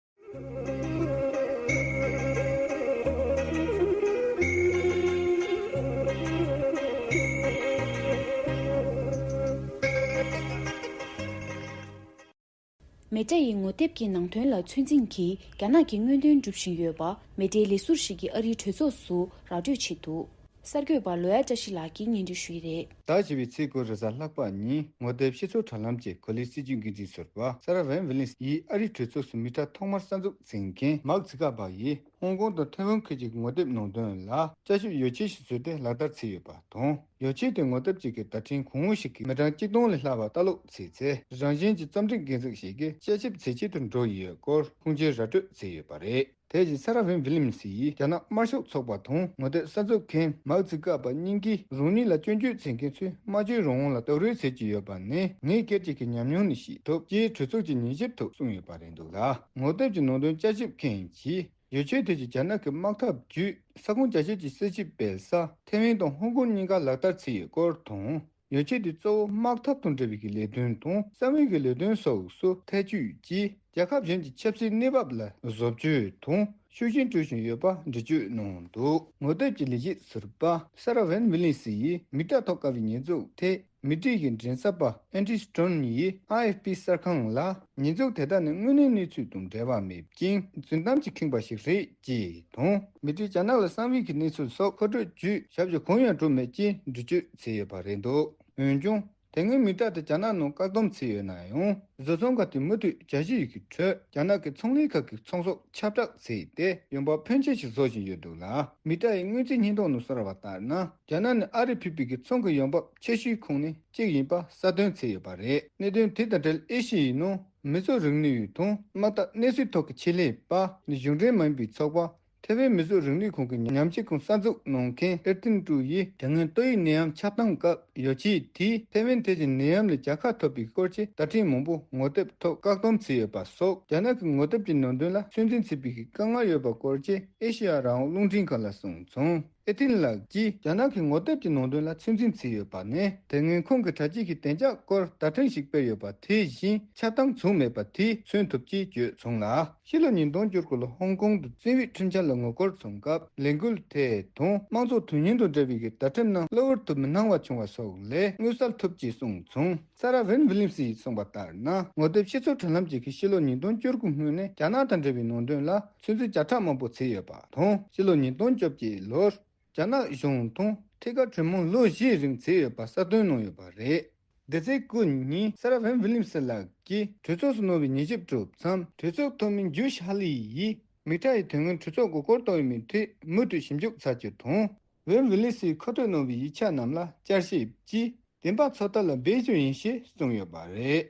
མེ་ཏྲ་ཡི་ངོ་དེབ་ཀྱི་ནང་དོན་ལ་ཚོད་འཛིན་གྱིས་རྒྱ་ནག་གི་དངོས་དོན་སྒྲུབ་བཞིན་ཡོད་པ་མེ་ཏྲའི་ལས་ཟུར་ཞིག་གིས་ཨ་རིའི་གྲོས་ཚོགས་སུ་ར་སྤྲོད་བྱས་འདུག་གསར་འགོད་པ་ལོ་ཡ་བཀྲ་ཤིས་ལགས་ཀྱིས་སྙན་སྒྲོན་ཞུ་ཡི་རེད། ཟླ་བཞི་པའི་ཚེས་དགུ་རེས་གཟའ་ལྷག་པ་ཉིན་ངོ་དེབ་ཤེས་ཚོགས་དྲ་ལམ་གྱི་གོ་ལའི་སྲིད་བྱུས་འགན་འཛིན་ཟུར་པ་ས་ར་ཝན་ཝི་ལིན་སི་ཡིས་ཨ་རིའི་གྲོས་ཚོགས་སུ་མི་གྲངས་ཐོག་མར་གསར་འཛུགས་མཛད་མཁན་མཱག་ཛི་ཀ་པ་ཡིས་ཧོང་ཀོང་དང་ཐའེ་ཝན་ཁུལ་གྱི་ངོ་དེབ་ནང་དོན་ལ་དཔྱད་ཞིབ་ཡོ་ཆས་ཤིག་བཟོས་ཏེ་ལག་བསྟར་བྱས་ཡོད་པ་དང་། ཡོ་ཆས་དེ་ངོ་དེབ་ཅིག་གི་བརྡ་འཕྲིན་གོང་འོག་ཞིག་གི་མི་གྲངས་གཅིག་སྟོང་ལས་ལྷག་པ་ལྟ་ཀློག་བྱས་ཚེ། རང་བཞིན་གྱི་རྩོམ་སྒྲིག་འགན་འཛུགས་ཤིག་གིས་དཔྱད་ཞིབ་བྱེད་ཆེད་དུ་འགྲོ་ཡི་ཡོད་སྐོར་ཁུངས་སྐྱེལ་ར་སྤྲོད་བྱས་ཡོད་པ་རེད། དེ་བཞིན་ས་ར་ཝན་ཝི་ལིམ་སི་ཡིས་རྒྱ་ནག་དམར་ཤོག་ཚོགས་པ་དང་ངོ་དེབ་གསར་འཛུགས་མཁན་མཱག་ཛི་ཀ་པ་གཉིས་ཀྱིས་རང་ཉིད་ལ་སྐྱོན་བརྗོད་བྱེད་མཁན་ཚོས་སྨྲ་བརྗོད་རང་དབང་ལ་རྡོག་རོལ་བྱེད་ཀྱི་ཡོད་པ་ནི་ངས་སྒེར་གཅིག་གི་ཉམས་མྱོང་ནས་ཤེས་ཐུབ་ཅེས་གྲོས་ཚོགས་ཀྱི་ཉན་ཞིབ་ཐོག་གསུངས་ཡོད་པ་རེད་འདུག་ལ། ངོ་དེབ་ཀྱི་ནང་དོན་དཔྱད་ཞིབ་མཁན་གྱིས། ཡོ་ཆས་དེ་ཚོས་རྒྱ་ནག་གི་དམག་འཐབ་བརྒྱུད་ས་ཁོངས་རྒྱ་ཆེ་གཅིག་གསལ་ཞིབ་སྤེལ་ས་ཐེ་ཝན་དང་ཧོང་ཀོང་གཉིས་ཀ་ལག་བསྟར་བྱས་ཡོད་སྐོར་དང་། ཡོ་ཆས་དེ་གཙོ་བོ་དམག་འཐབ་དང་འབྲེལ་བའི་གི་ལས་དོན་དང་གསང་བའི་གི་ལས་དོན་སོགས་སུ་ཐེ་བྱུས་ཀྱིས་རྒྱལ་ཁབ་གཞན་གྱི་ཆབ་སྲིད་གནས་བབ་ལ་བཟོ་བཅོས་དང་ཤུགས་རྐྱེན་སྤྲོད་བཞིན་ཡོད་པ་འགྲེལ་བརྗོད་གནང་འདུག་ངོ་དེབ་ཀྱི་ལས་བྱེད་ཟུར་པ་ས་ར་ཝན་ཝི་ལིན་སི་ཡིས་མི་གྲངས་ཐོག་བཀལ་བའི་ཉེས་འཛུགས་ཐད། མི་ཁྲིད་ཀྱི་མགྲིན་ཚབ་པ་ཨན་ཏི་སི་ཊོན་ཡིས་ཨེ་ཨེཕ་པི་གསར་ཁང་ལ་ཉེས་འཛུགས་དེ་དག་ནི་དངོས་གནས་གནས་ཚུལ་དང་འབྲེལ་བ་མེད་ཅིང་རྫུན་གཏམ་གྱིས་ཁེངས་པ་ཞིག་རེད་ཅེས་དང་། མི་ཁྲིད་རྒྱ་ནག་ལ་གསང་བའི་གི་གནས་ཚུལ་སོགས་མཁོ་སྤྲོད་བརྒྱུད་ཞབས་ཞུ་གང་ཡང་གྲུབ་མེད་ཅེས་འགྲེལ་བརྗོད་བྱས་ཡོད་པ་རེད་འདུག་འོན་ཀྱང་། དེ་སྔོན་མི་གྲངས་དེ་རྒྱ་ནག་ནང་བཀག་སྡོམ་བྱས་ཡོད་ན་ཡང་། བཟོ་ཚོང་ཁང་དེ་མུ་མཐུད་རྒྱ་ཆེ་ཡུལ་གྱི་ཁྲོད་རྒྱ་ནག་གི་ཚོང་ལས་ཁག་གི་ཚོང་ཟོག་ཁྱབ་བསྒྲགས་བྱས་ཏེ་ཡོང་འབབ་ཕོན་ཆེ་ཞིག་བཟོ་བཞིན་ཡོད་འདུག་ལ། མི་གྲངས་ཡི་སྔོན་རྩིས་སྙིང་སྟོང་ནང་གསལ་བ་ལྟར་ན། རྒྱ་ནག་ནི་ཨ་རིར་ཕུལ་བའི་གི་ཚོང་གི་ཡོང་འབབ་ཆེ་ཤོས་ཁོངས་ནས་གཅིག་ཡིན་པ་གསལ་སྟོན་བྱས་ཡོད་པ་རེད། གནད་དོན་དེ་དང་འབྲེལ་ཨེ་ཤི་ཡའི་ནང་མི་སེར་རིག་གནས་དང་དམག་འཐབ་གནས་ཚུལ་ཐོག་གི་ཆེད་ལས་པ་ནི་གཞུང་འབྲེལ་མ་ཡིན་པའི་ཚོགས་པ་ཐེ་ཝན་མི་སེར་རིག་གནས་ཁང་གི་ཉམས་ཞིབ་ཁང་གསར་འཛུགས་གནང་མཁན་ཨེར་ཏིན་ཀྲུའུ་ཡིས་དེ་སྔོན་ཏོག་དབྱིབས་ནད་ཡམས་ཁྱབ་སྟངས་སྐབས་ཡོ་ཆས་དེས་ཐེ་ཝན་དེ་བཞིན་ནད་ཡམས་ལས་རྒྱལ་ཁ་ཐོབ་པའི་སྐོར་གྱི་བརྡ་འཕྲིན་མང་པོ་ངོ་དེབ་ཐོག་བཀག་སྡོམ་བྱས་ཡོད་པ་སོགས་རྒྱ་ནག་གི་ངོ་དེབ་ཀྱི་ནང་དོན་ལ་ཚོད་འཛིན་བྱེད་པའི་དཀའ་ངལ་ཡོད་པའི་སྐོར་གྱི་ཨེ་ཤེ་ཡ་རང་དབང་རླུང་འཕྲིན་ཁང་ལ་གསུངས་སོང་། ཨེ་ཐིན་ལགས་ཀྱིས་རྒྱ་ནག་གི་ངོ་དེབ་ཀྱི་ནང་དོན་ལ་ཚོད་འཛིན་བྱས་ཡོད་པ་ནི་དེ་སྔོན་ཁོང་གི་དྲ་རྒྱའི་གི་བདེ་འཇགས་སྐོར་བརྡ་འཕྲིན་ཞིག་སྤེལ་ཡོད་པ་དེ་བཞིན་ཁྱབ་སྟངས་བྱུང་མེད་པ་དེས་མཚོན་ཐུབ་ཅེས་བརྗོད་སོང་ལ། ཕྱི་ལོ་ཉིས་སྟོང་བཅུ་དགུ་ལོ་ཧོང་ཀོང་དུ་བཙན་དབྱིབས་ཁྲིམས་འཆར་ལ་ངོ་རྒོལ་བྱུང་སྐབས་ལས་འགུལ་དེ་དང་དམངས་གཙོ་དོན་སྙིང་དང་འབྲེལ་བའི་གི་བརྡ་ཁྲིམས་ནང་གློ་བུར་དུ་མི་སྣང་བ་བྱུང་བ་སོགས་ལས་མངོན་གསལ་ཐུབ་ཅེས་གསུངས་སོང་། ས་ར་ཝན་ཝི་ལིམ་སི་ཡིས་གསུངས་པ་ལྟར་ན། ངོ་དེབ་སྤྱི་ཚོགས་དྲ་ལམ་གཅིག་གིས་ཕྱི་ལོ་ཉིས་སྟོང་བཅུ་དགུ་སྔོན་ནས་རྒྱ་ནག་དང་འབྲེལ་བའི་ནང་དོན་ལ་ཚོད་འཛིན་བརྒྱ་ཕྲག་མང་པོ་བྱས་ཡོད་པ་དང་། ཕྱི་ལོ་ཉིས་སྟོང་བཅོ་བརྒྱད་ལོར་རྒྱ་ནག་གཞུང་དང་ཐད་ཀར་གྲོས་མོལ་ལོ་བཞིའི་རིང་བྱས་ཡོད་པ་གསལ་སྟོན་གནང་ཡོད་པ་རེད། འདི་ཚེས་དགུ་ཉིན་ས་ར་ཝན་ཝི་ལིམ་སི་ལགས་ཀྱིས་གྲོས་ཚོགས་སུ་གནང་བའི་ཉན་ཞིབ་གྲུབ་མཚམས། གྲོས་ཚོགས་འཐུས་མི་ཇུ་ཤ་ཧ་ལི་ཡིས་མི་ཁྲ་ཡི་དོན་དངོས་གྲོས་ཚོགས་དགོས་མཁོར་གཏོགས་ཡོད་མེད་ཐད་མུ་མཐུད་ཞིབ་འཇུག་བྱ་རྒྱུ་དང་། ཝན་ཝི་ལིམ་སིས་མཁོ་སྤྲོད་གནང་བའི་ཡིག་ཆ་རྣམས་ལ་བསྐྱར་ཞིབ་ཀྱིས་བདེན་པ་འཚོལ་ཐབས་ལ་འབད་རྩོལ་ཡིན་ཞེས་གསུངས་ཡོད་པ་རེད།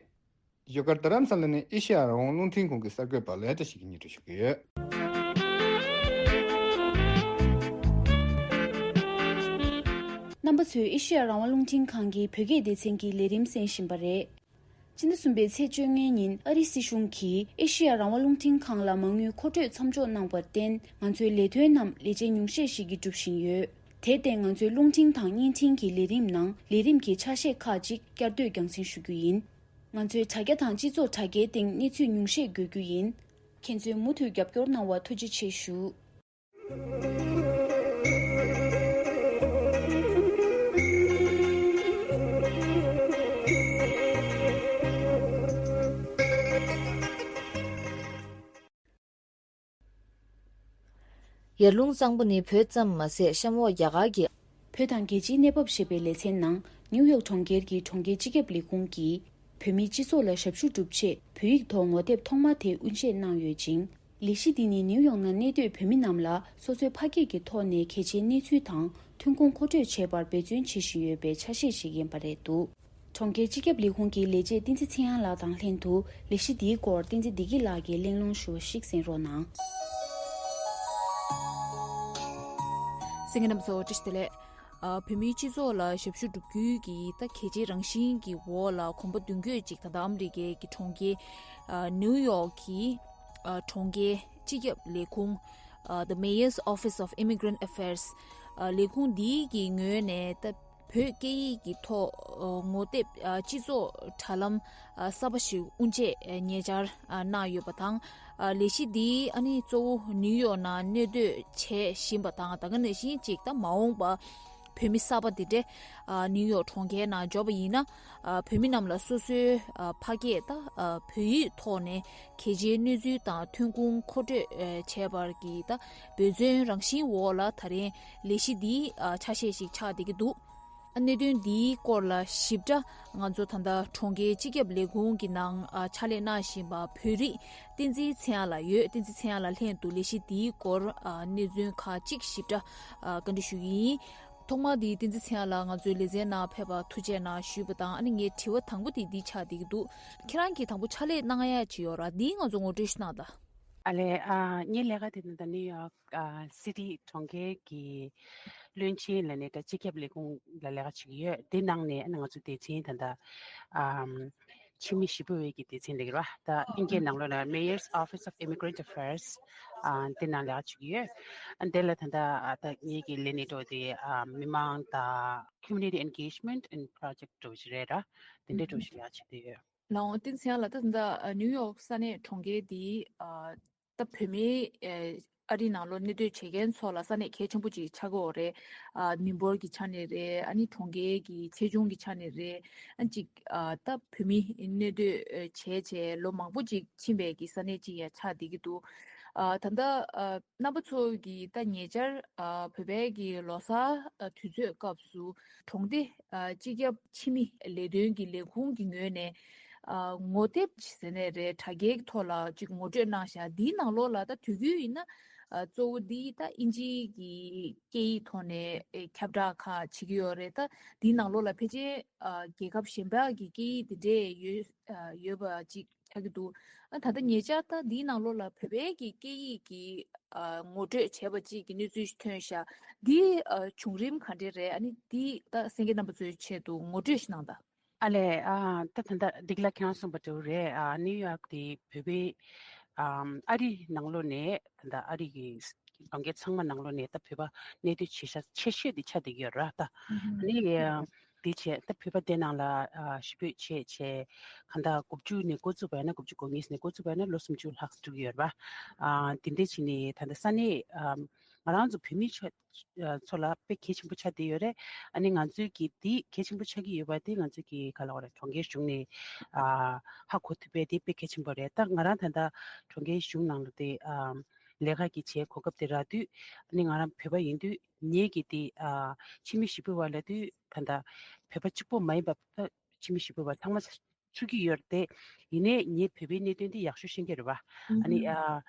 བཞུགས་སྒར་རྡ་རམ་ས་ལ་ནས་ཨེ་ཤེ་ཡ་རང་དབང་རླུང་འཕྲིན་ཁང་གི་གསར་འགོད་པ་ལོ་ཡ་བཀྲ་ཤིས་ཀྱིས་སྙན་སྒྲོན་ཞུ་གི་ཡོད། རྣམ་པ་ཚོས་ཨེ་ཤེ་ཡ་རང་དབང་རླུང་འཕྲིན་ཁང་གི་བོད་སྐད་སྡེ་ཚན་གྱི་ལས་རིམ་གསན་བཞིན་པ་རེད། སྤྱི་ཟླ་གསུམ་པའི་ཚེས་བཅོ་ལྔའི་ཉིན་ཨ་རིའི་སྲིད་གཞུང་གིས་ཨེ་ཤེ་ཡ་རང་དབང་རླུང་འཕྲིན་ཁང་ལ་མ་དངུལ་མཁོ་སྤྲོད་མཚམས་འཇོག་གནང་བར་བརྟེན། ང་ཚོའི་ལས་དོན་རྣམས་ལས་བྱེད་ཉུང་ཤས་ཤིག་གིས་སྒྲུབ་བཞིན་ཡོད། དེར་བརྟེན་ང་ཚོའི་རླུང་འཕྲིན་དང་བརྙན་འཕྲིན་གྱི་ལས་རིམ་ནང་ལས་རིམ་གྱི་ཆ་ཤས་ཁག་ཅིག་བསྐྱར་ཟློས་རྒྱང་སྲིང་ཞུ་རྒྱུ་ཡིན། ང་ཚོའི་དྲ་རྒྱ་དང་སྤྱི་ཚོགས་དྲ་རྒྱའི་སྟེང་གནས་ཚུལ་ཉུང་ཤས་འགོད་རྒྱུ་ཡིན། ཁྱེད་ཚོས་མུ་མཐུད་རྒྱབ་སྐྱོར་གནང་བར་ཐུགས་རྗེ་ཆེ་ཞུ། ཡར་ཀླུང་གཙང་པོ་ནི་བོད་ཙམ་མ་ཟད་གཤམ་འོག་རྒྱ་གར་གྱི། བོད་དང་རྒྱལ་སྤྱིའི་གནས་བབ་ཞེས་པའི་ལེ་ཚན་ནང་ནིའུ་ཡོག་གྲོང་ཁྱེར་གྱི་གྲོང་ཁྱེར་སྤྱི་ཁྱབ་ལས་ཁུངས་ཀྱིས་བོད་མིའི་སྤྱི་ཚོགས་ལ་ཞབས་ཞུ་སྒྲུབ་ཆེད་བོད་ཡིག་ཐོག་ངོ་དེབ་ཐོག་མ་དེ་དབུ་འབྱེད་གནང་ཡོད་ཅིང་། ལས་གཞི་འདི་ནི་ནིའུ་ཡོག་ནང་གནས་སྡོད་བོད་མི་རྣམས་ལ་སོ་སོའི་ཕ་སྐད་ཀྱི་ཐོག་ནས་གལ་ཆེའི་གནས་ཚུལ་དང་ཐོན་ཁུངས་མཁོ་སྤྲོད་བྱེད་པར་འབད་བརྩོན་བྱེད་བཞིན་ཡོད་པའི་ཆ་ཤས་ཤིག་ཡིན་པ་རེད་འདུག་གྲོང་ཁྱེར་སྤྱི་ཁྱབ་ལས་ཁུངས་ཀྱི་ལས་བྱེད་བསྟན་འཛིན་ཚེ་དབྱངས་ལགས་དང་ལྷན་དུ་ལས་གཞི་འདིའི་སྐོར་བསྟན་འཛིན་བདེ་སྐྱིད་ལགས་ཀྱིས་གླེང་སློང་ཞུ་བ་ཞིག་གསན་རོགས་གནང་། གསན་མཁན་རྣམ་པ་ཚོ་བཀྲ་ཤིས་བདེ་ལེགས། ཨ། བོད་མིའི་སྤྱི་ཚོགས་ལ་ཞབས་ཞུ་བསྒྲུབ་རྒྱུའི་གི་ད་གལ་ཆེའི་རང་བཞིན་གྱི་འོག་ལ་གོམ་པ་མདུན་སྐྱོད་ཅིག་ད་ལྟ་ཨ་མི་རི་ཀའི་གི་གྲོང་ཁྱེར་ཨ་ནིའུ་ཡོག་གི་ཨ་གྲོང་ཁྱེར་སྤྱི་ཁྱབ་ལས་ཁུངས་ཨ་The Mayor's Office of Immigrant Affairs ཨ་ལས་ཁུངས་འདིའི་གི་ངོས་ནས་ད་བོད་སྐད་ཡིག་གི་ཐོག་ཨ་ངོ་དེབ་ཨ་སྤྱི་ཚོགས་དྲ་ལམ་ཨ་གསར་པ་ཞིག་དབུ་འབྱེད་ཨ་ཉེ་ཆར་ཨ་གནང་ཡོད་པ་དང་། ཨ་ལས་གཞི་འདི་ཨ་ནི་གཙོ་བོ་ནིའུ་ཡོག་ནང་གནས་སྡོད་བྱེད་བཞིན་པ་དང་། ད་ག་ནང་བཞིན་ཅིག་ད་མ་འོངས་པ་བོད་མི་གསར་པ་འདི་འདྲས་ཨ་ནིའུ་ཡོག་གྲོང་ཁྱེར་ནང་འབྱོར་བ་ཡིན་ན། ཨ་བོད་མི་རྣམས་ལ་སོ་སོའི་ཨ་ཕ་སྐད་ད་ཨ་བོད་ཡིག་ཐོག་ནས་གལ་ཆེའི་གནས་ཚུལ་དང་ཐོན་ཁུངས་མཁོ་སྤྲོད་ཨ་བྱས་པར་གྱི་ད་འབད་བརྩོན་རང་བཞིན་འོག་ལ་ད་རིང་ལས་གཞི་འདིའི་ཨ་ཆ་ཤས་ཤིག་ཆགས་བསྡད་ཀྱི་འདུག། གནད་དོན་འདིའི་སྐོར་ལ་ཞིབ་ཕྲ་ང་ཚོ་ད་ལྟ་གྲོང་ཁྱེར་སྤྱི་ཁྱབ་ལས་ཁུངས་ཀྱི་ནང་ཨ་ཕྱག་ལས་གནང་བཞིན་པ་བོད་རིགས་བསྟན་འཛིན་ཚེ་དབྱངས་ལགས་ཡོད། བསྟན་འཛིན་ཚེ་དབྱངས་ལགས་ལྷན་དུ་ལས་གཞི་འདིའི་སྐོར་ཨ་གནས་ཚུལ་ཁག་ཅིག་ཞིབ་ཕྲ་ཨ་བཀའ་འདྲི་ཞུ་གི་ཡིན། ཐོག་མར་དེ་བསྟན་འཛིན་ཚེ་དབྱངས་ལགས་ང་ཚོའི་ལེ་ཚན་ནང་ཕེབས་པར་ཐུགས་རྗེ་གནང་ཞུས་པ་དང་། ཨ་ནི་ངའི་དྲི་བ་དང་པོ་དེ་འདི་ཆགས་བསྡད་ཀྱི་འདུག། ཁྱེད་རང་གིས་དང་པོ་ཕྱག་ལས་གནང་ཡ་ཅིག་ཡོད་ར། འདིའི་ང་ཚོ་ངོ་སྤྲོད་ཞིག་གནང་དང་། ཨ་ལས། ཨ་ངའི་ལས་ཀ་དེ་ནི་ད་ནིའུ་ཡོག་ཨ་སི་ཊི་གྲོང་ཁྱེར་གྱི་བློན་ཆེན་ལ་ནི་ད་སྤྱི་ཁྱབ་ལས་ཁུངས་ལ་ལས་ཀ་བྱེད་ཀྱི་ཡོད། དེ་ནང་ནས་ཨ་ནི་ང་ཚོ་སྡེ་ཚན་ད་ལྟ་ཨམ་ཕྱི་མི་ཞི་གྲོས་པའི་གི་སྡེ་ཚན་ལ་ཡོད་ར། ད་ཨིན་སྐད་ནང་ལོགས་ལ་Mayor's Office of Immigrant Affairs ཨ་དེ་ནང་ལས་ཀ་བྱེད་ཀྱི་ཡོད། ཨ་དེ་ལ་ད་ལྟ་ཨ་ད་ངེད་ཀྱི་ལས་གནས་འགྲོ་དེ་ཨ་མི་མང་དང་Community Engagement and Project འགྲོ་བཞིན་རེད་ར། དེ་འདྲའི་འགྲོ་བཞིན་ལས་ཀ་བྱེད་བསྡད་ཡོད། ལགས་འོང་། བསྟན་འཛིན་ཚེ་དབྱངས་ལགས། ད་ད་ལྟ་ནིའུ་ཡོག་ས་གནས་གྲོང་ཁྱེར་འདི་ཨ་ད་བོད་མིའི་ཨ་ཨ་རི་ནང་ལོགས་གནས་སྡོད་བྱེད་མཁན་ཚོ་ལ་ས་གནས་གལ་ཆེན་པོ་ཅིག་ཆགས་ཀྱི་ཡོད་རེད། ཨ་མི་འབོར་གྱི་ཆ་ནས་རེད། ཨ་ནི་གྲོང་ཁྱེར་གྱི་ཆེ་ཆུང་གི་ཆ་ནས་རེད། ཨ་ཅིག་ཨ་ད་བོད་མི་གནས་སྡོད་བྱས་བྱས་ལོ་མང་པོ་ཅིག་ཕྱིན་པའི་གི་ས་གནས་ཅིག་ཡང་ཆགས་བསྡད་ཀྱི་འདུག། ཨ་ད་ལྟ་ཨ་རྣམ་པ་ཚོ་གིས་ད་ཉེ་ཆར་ཨ་བོད་པའི་གི་ལོ་གསར་ཨ་དུས་ཚོད་སྐབས་སུ་གྲོང་སྡེ་ཨ་སྤྱི་ཁྱབ་ཕྱི་མི་ལས་དོན་གྱི་ལས་ཁུངས་ཀྱི་ངོས་ནས་ཨ་ངོ་དེབ་ཟེར་ནས་རེད། དྲ་རྒྱའི་ཐོག་ལ་ཅིག་ངོ་སྤྲོད་གནང་བཞག། འདིའི་ནང་ལོགས་ལ་ད་དུས་རྒྱུན་ཡིན་ན་ཨ་གཙོ་བོ་འདི་ད་ཨིན་ཇིའི་གི་སྐད་ཡིག་ཐོག་ནས་ཨེ་ཁྱབ་བསྒྲགས་ཁག་བྱེད་ཀྱི་ཡོད་རེད། ད་འདིའི་ནང་ལོགས་ལ་ཕལ་ཆེར་ཨ་རྒྱལ་ཁབ་གཞན་པ་གི་སྐད་ཡིག་དེ་འདྲས་ཡོད་ཨ་ཡོད་པ་ཅིག་ཆགས་ཀྱི་འདུག། ཨ་ད་ལྟ་ཉེ་ཆར་ད་འདིའི་ནང་ལོགས་ལ་བོད་པའི་གི་སྐད་ཡིག་གི་ཨ་ངོ་སྤྲོད་བྱས་པ་ཅིག་གི་གནས་ཚུལ་ཞིག་ཐོན་ཤག། འདི་ཨ་བྱུང་རིམ་ག་འདྲས་རེད། ཨ་ནི་འདི་ད་གསན་མཁན་རྣམ་པ་ཚོའི་ཆེད་དུ་ངོ་སྤྲོད་ཞིག་གནང་དང་། ཨ་ལས། ཨ་ད་ད་ལྟ་འདི་ག་ལ་ཁྱེད་རང་གསུངས་པ་འདྲ་བོ་རེད། ཨ་ནིའུ་ཡོག་དེ་བོད་པའི་ཨམ་ཨ་རི་ནང་ལོགས་ནས་ད་ལྟ་ཨ་རི་གི་གྲོང་ཁྱེར་ཚང་མ་ནང་ལོགས་ནས་ད་བོད་པ་གནས་སྡོད་བྱེད་ཤག་ཆེ་ཤོས་དེ་ཆགས་བསྡད་ཀྱི་ཡོད་ར། ད་ཨ་ནི་དེ་བྱས་ད་བོད་པ་དེ་ནང་ལ་ཨ་ཞི་བོད་བྱས་བྱས་གང་ལྟར་དགུ་བཅུ་ནས་འགོ་བཙུགས་པ་ཡིན་ན། དགུ་བཅུ་གོ་གཉིས་ནས་འགོ་བཙུགས་པ་ཡིན་ན་ལོ་སུམ་ཅུ་ལྷག་འགྲོ་གི་ཡོད་རེད་པ། ཨ་དེ་འདྲ་བྱས་ནས་ད་ལྟ་ས་གནས་ཨ་ང་རང་ཚོ་བོད་མི་ཚོ་ཨ་ཚོ་ལ་དཔེ་གལ་ཆེན་པོ་ཆགས་བསྡད་ཡོད་རེད། ཨ་ནི་ང་ཚོའི་གི་དེ་གལ་ཆེན་པོ་ཆགས་ཀྱི་ཡོད་པ་དེ་ང་ཚོའི་གི་ག་ལ་བ་རེད། གྲོང་ཁྱེར་གཞུང་ནས་ཨ་ཧ་གོ་ཐུབ་པ་དེ་དཔེ་གལ་ཆེན་པོ་རེད། ད་ང་རང་ད་ལྟ་གྲོང་ཁྱེར་གཞུང་ནང་ལ་དེ་ཨ་ལས་ཀ་གི་བྱས་གོ་སྐབས་དེ་རག་དུས། ཨ་ནི་ང་རང་བོད་པ་ཡིན་དུས་ངེད་ཀྱི་དེ་ཨ་ཕྱི་མི་ཞི་བོད་པ་ལབ་དུས་ད་ལྟ་བོད་པ་གཅིག་པོ་མ་ཡིན་པ་ད་ཕྱི་མི་ཞི་བོད་པ་ཚང་མ་ཚུད་ཀྱི་ཡོད་རེད་དེ། ཡིན་ནའི་ངས་བོད་པའི་གནད་དོན་འདི་ཡག་ཤོས་ཤེས་ཀྱི་རེད་པ། ཨ་ནི་ཨ་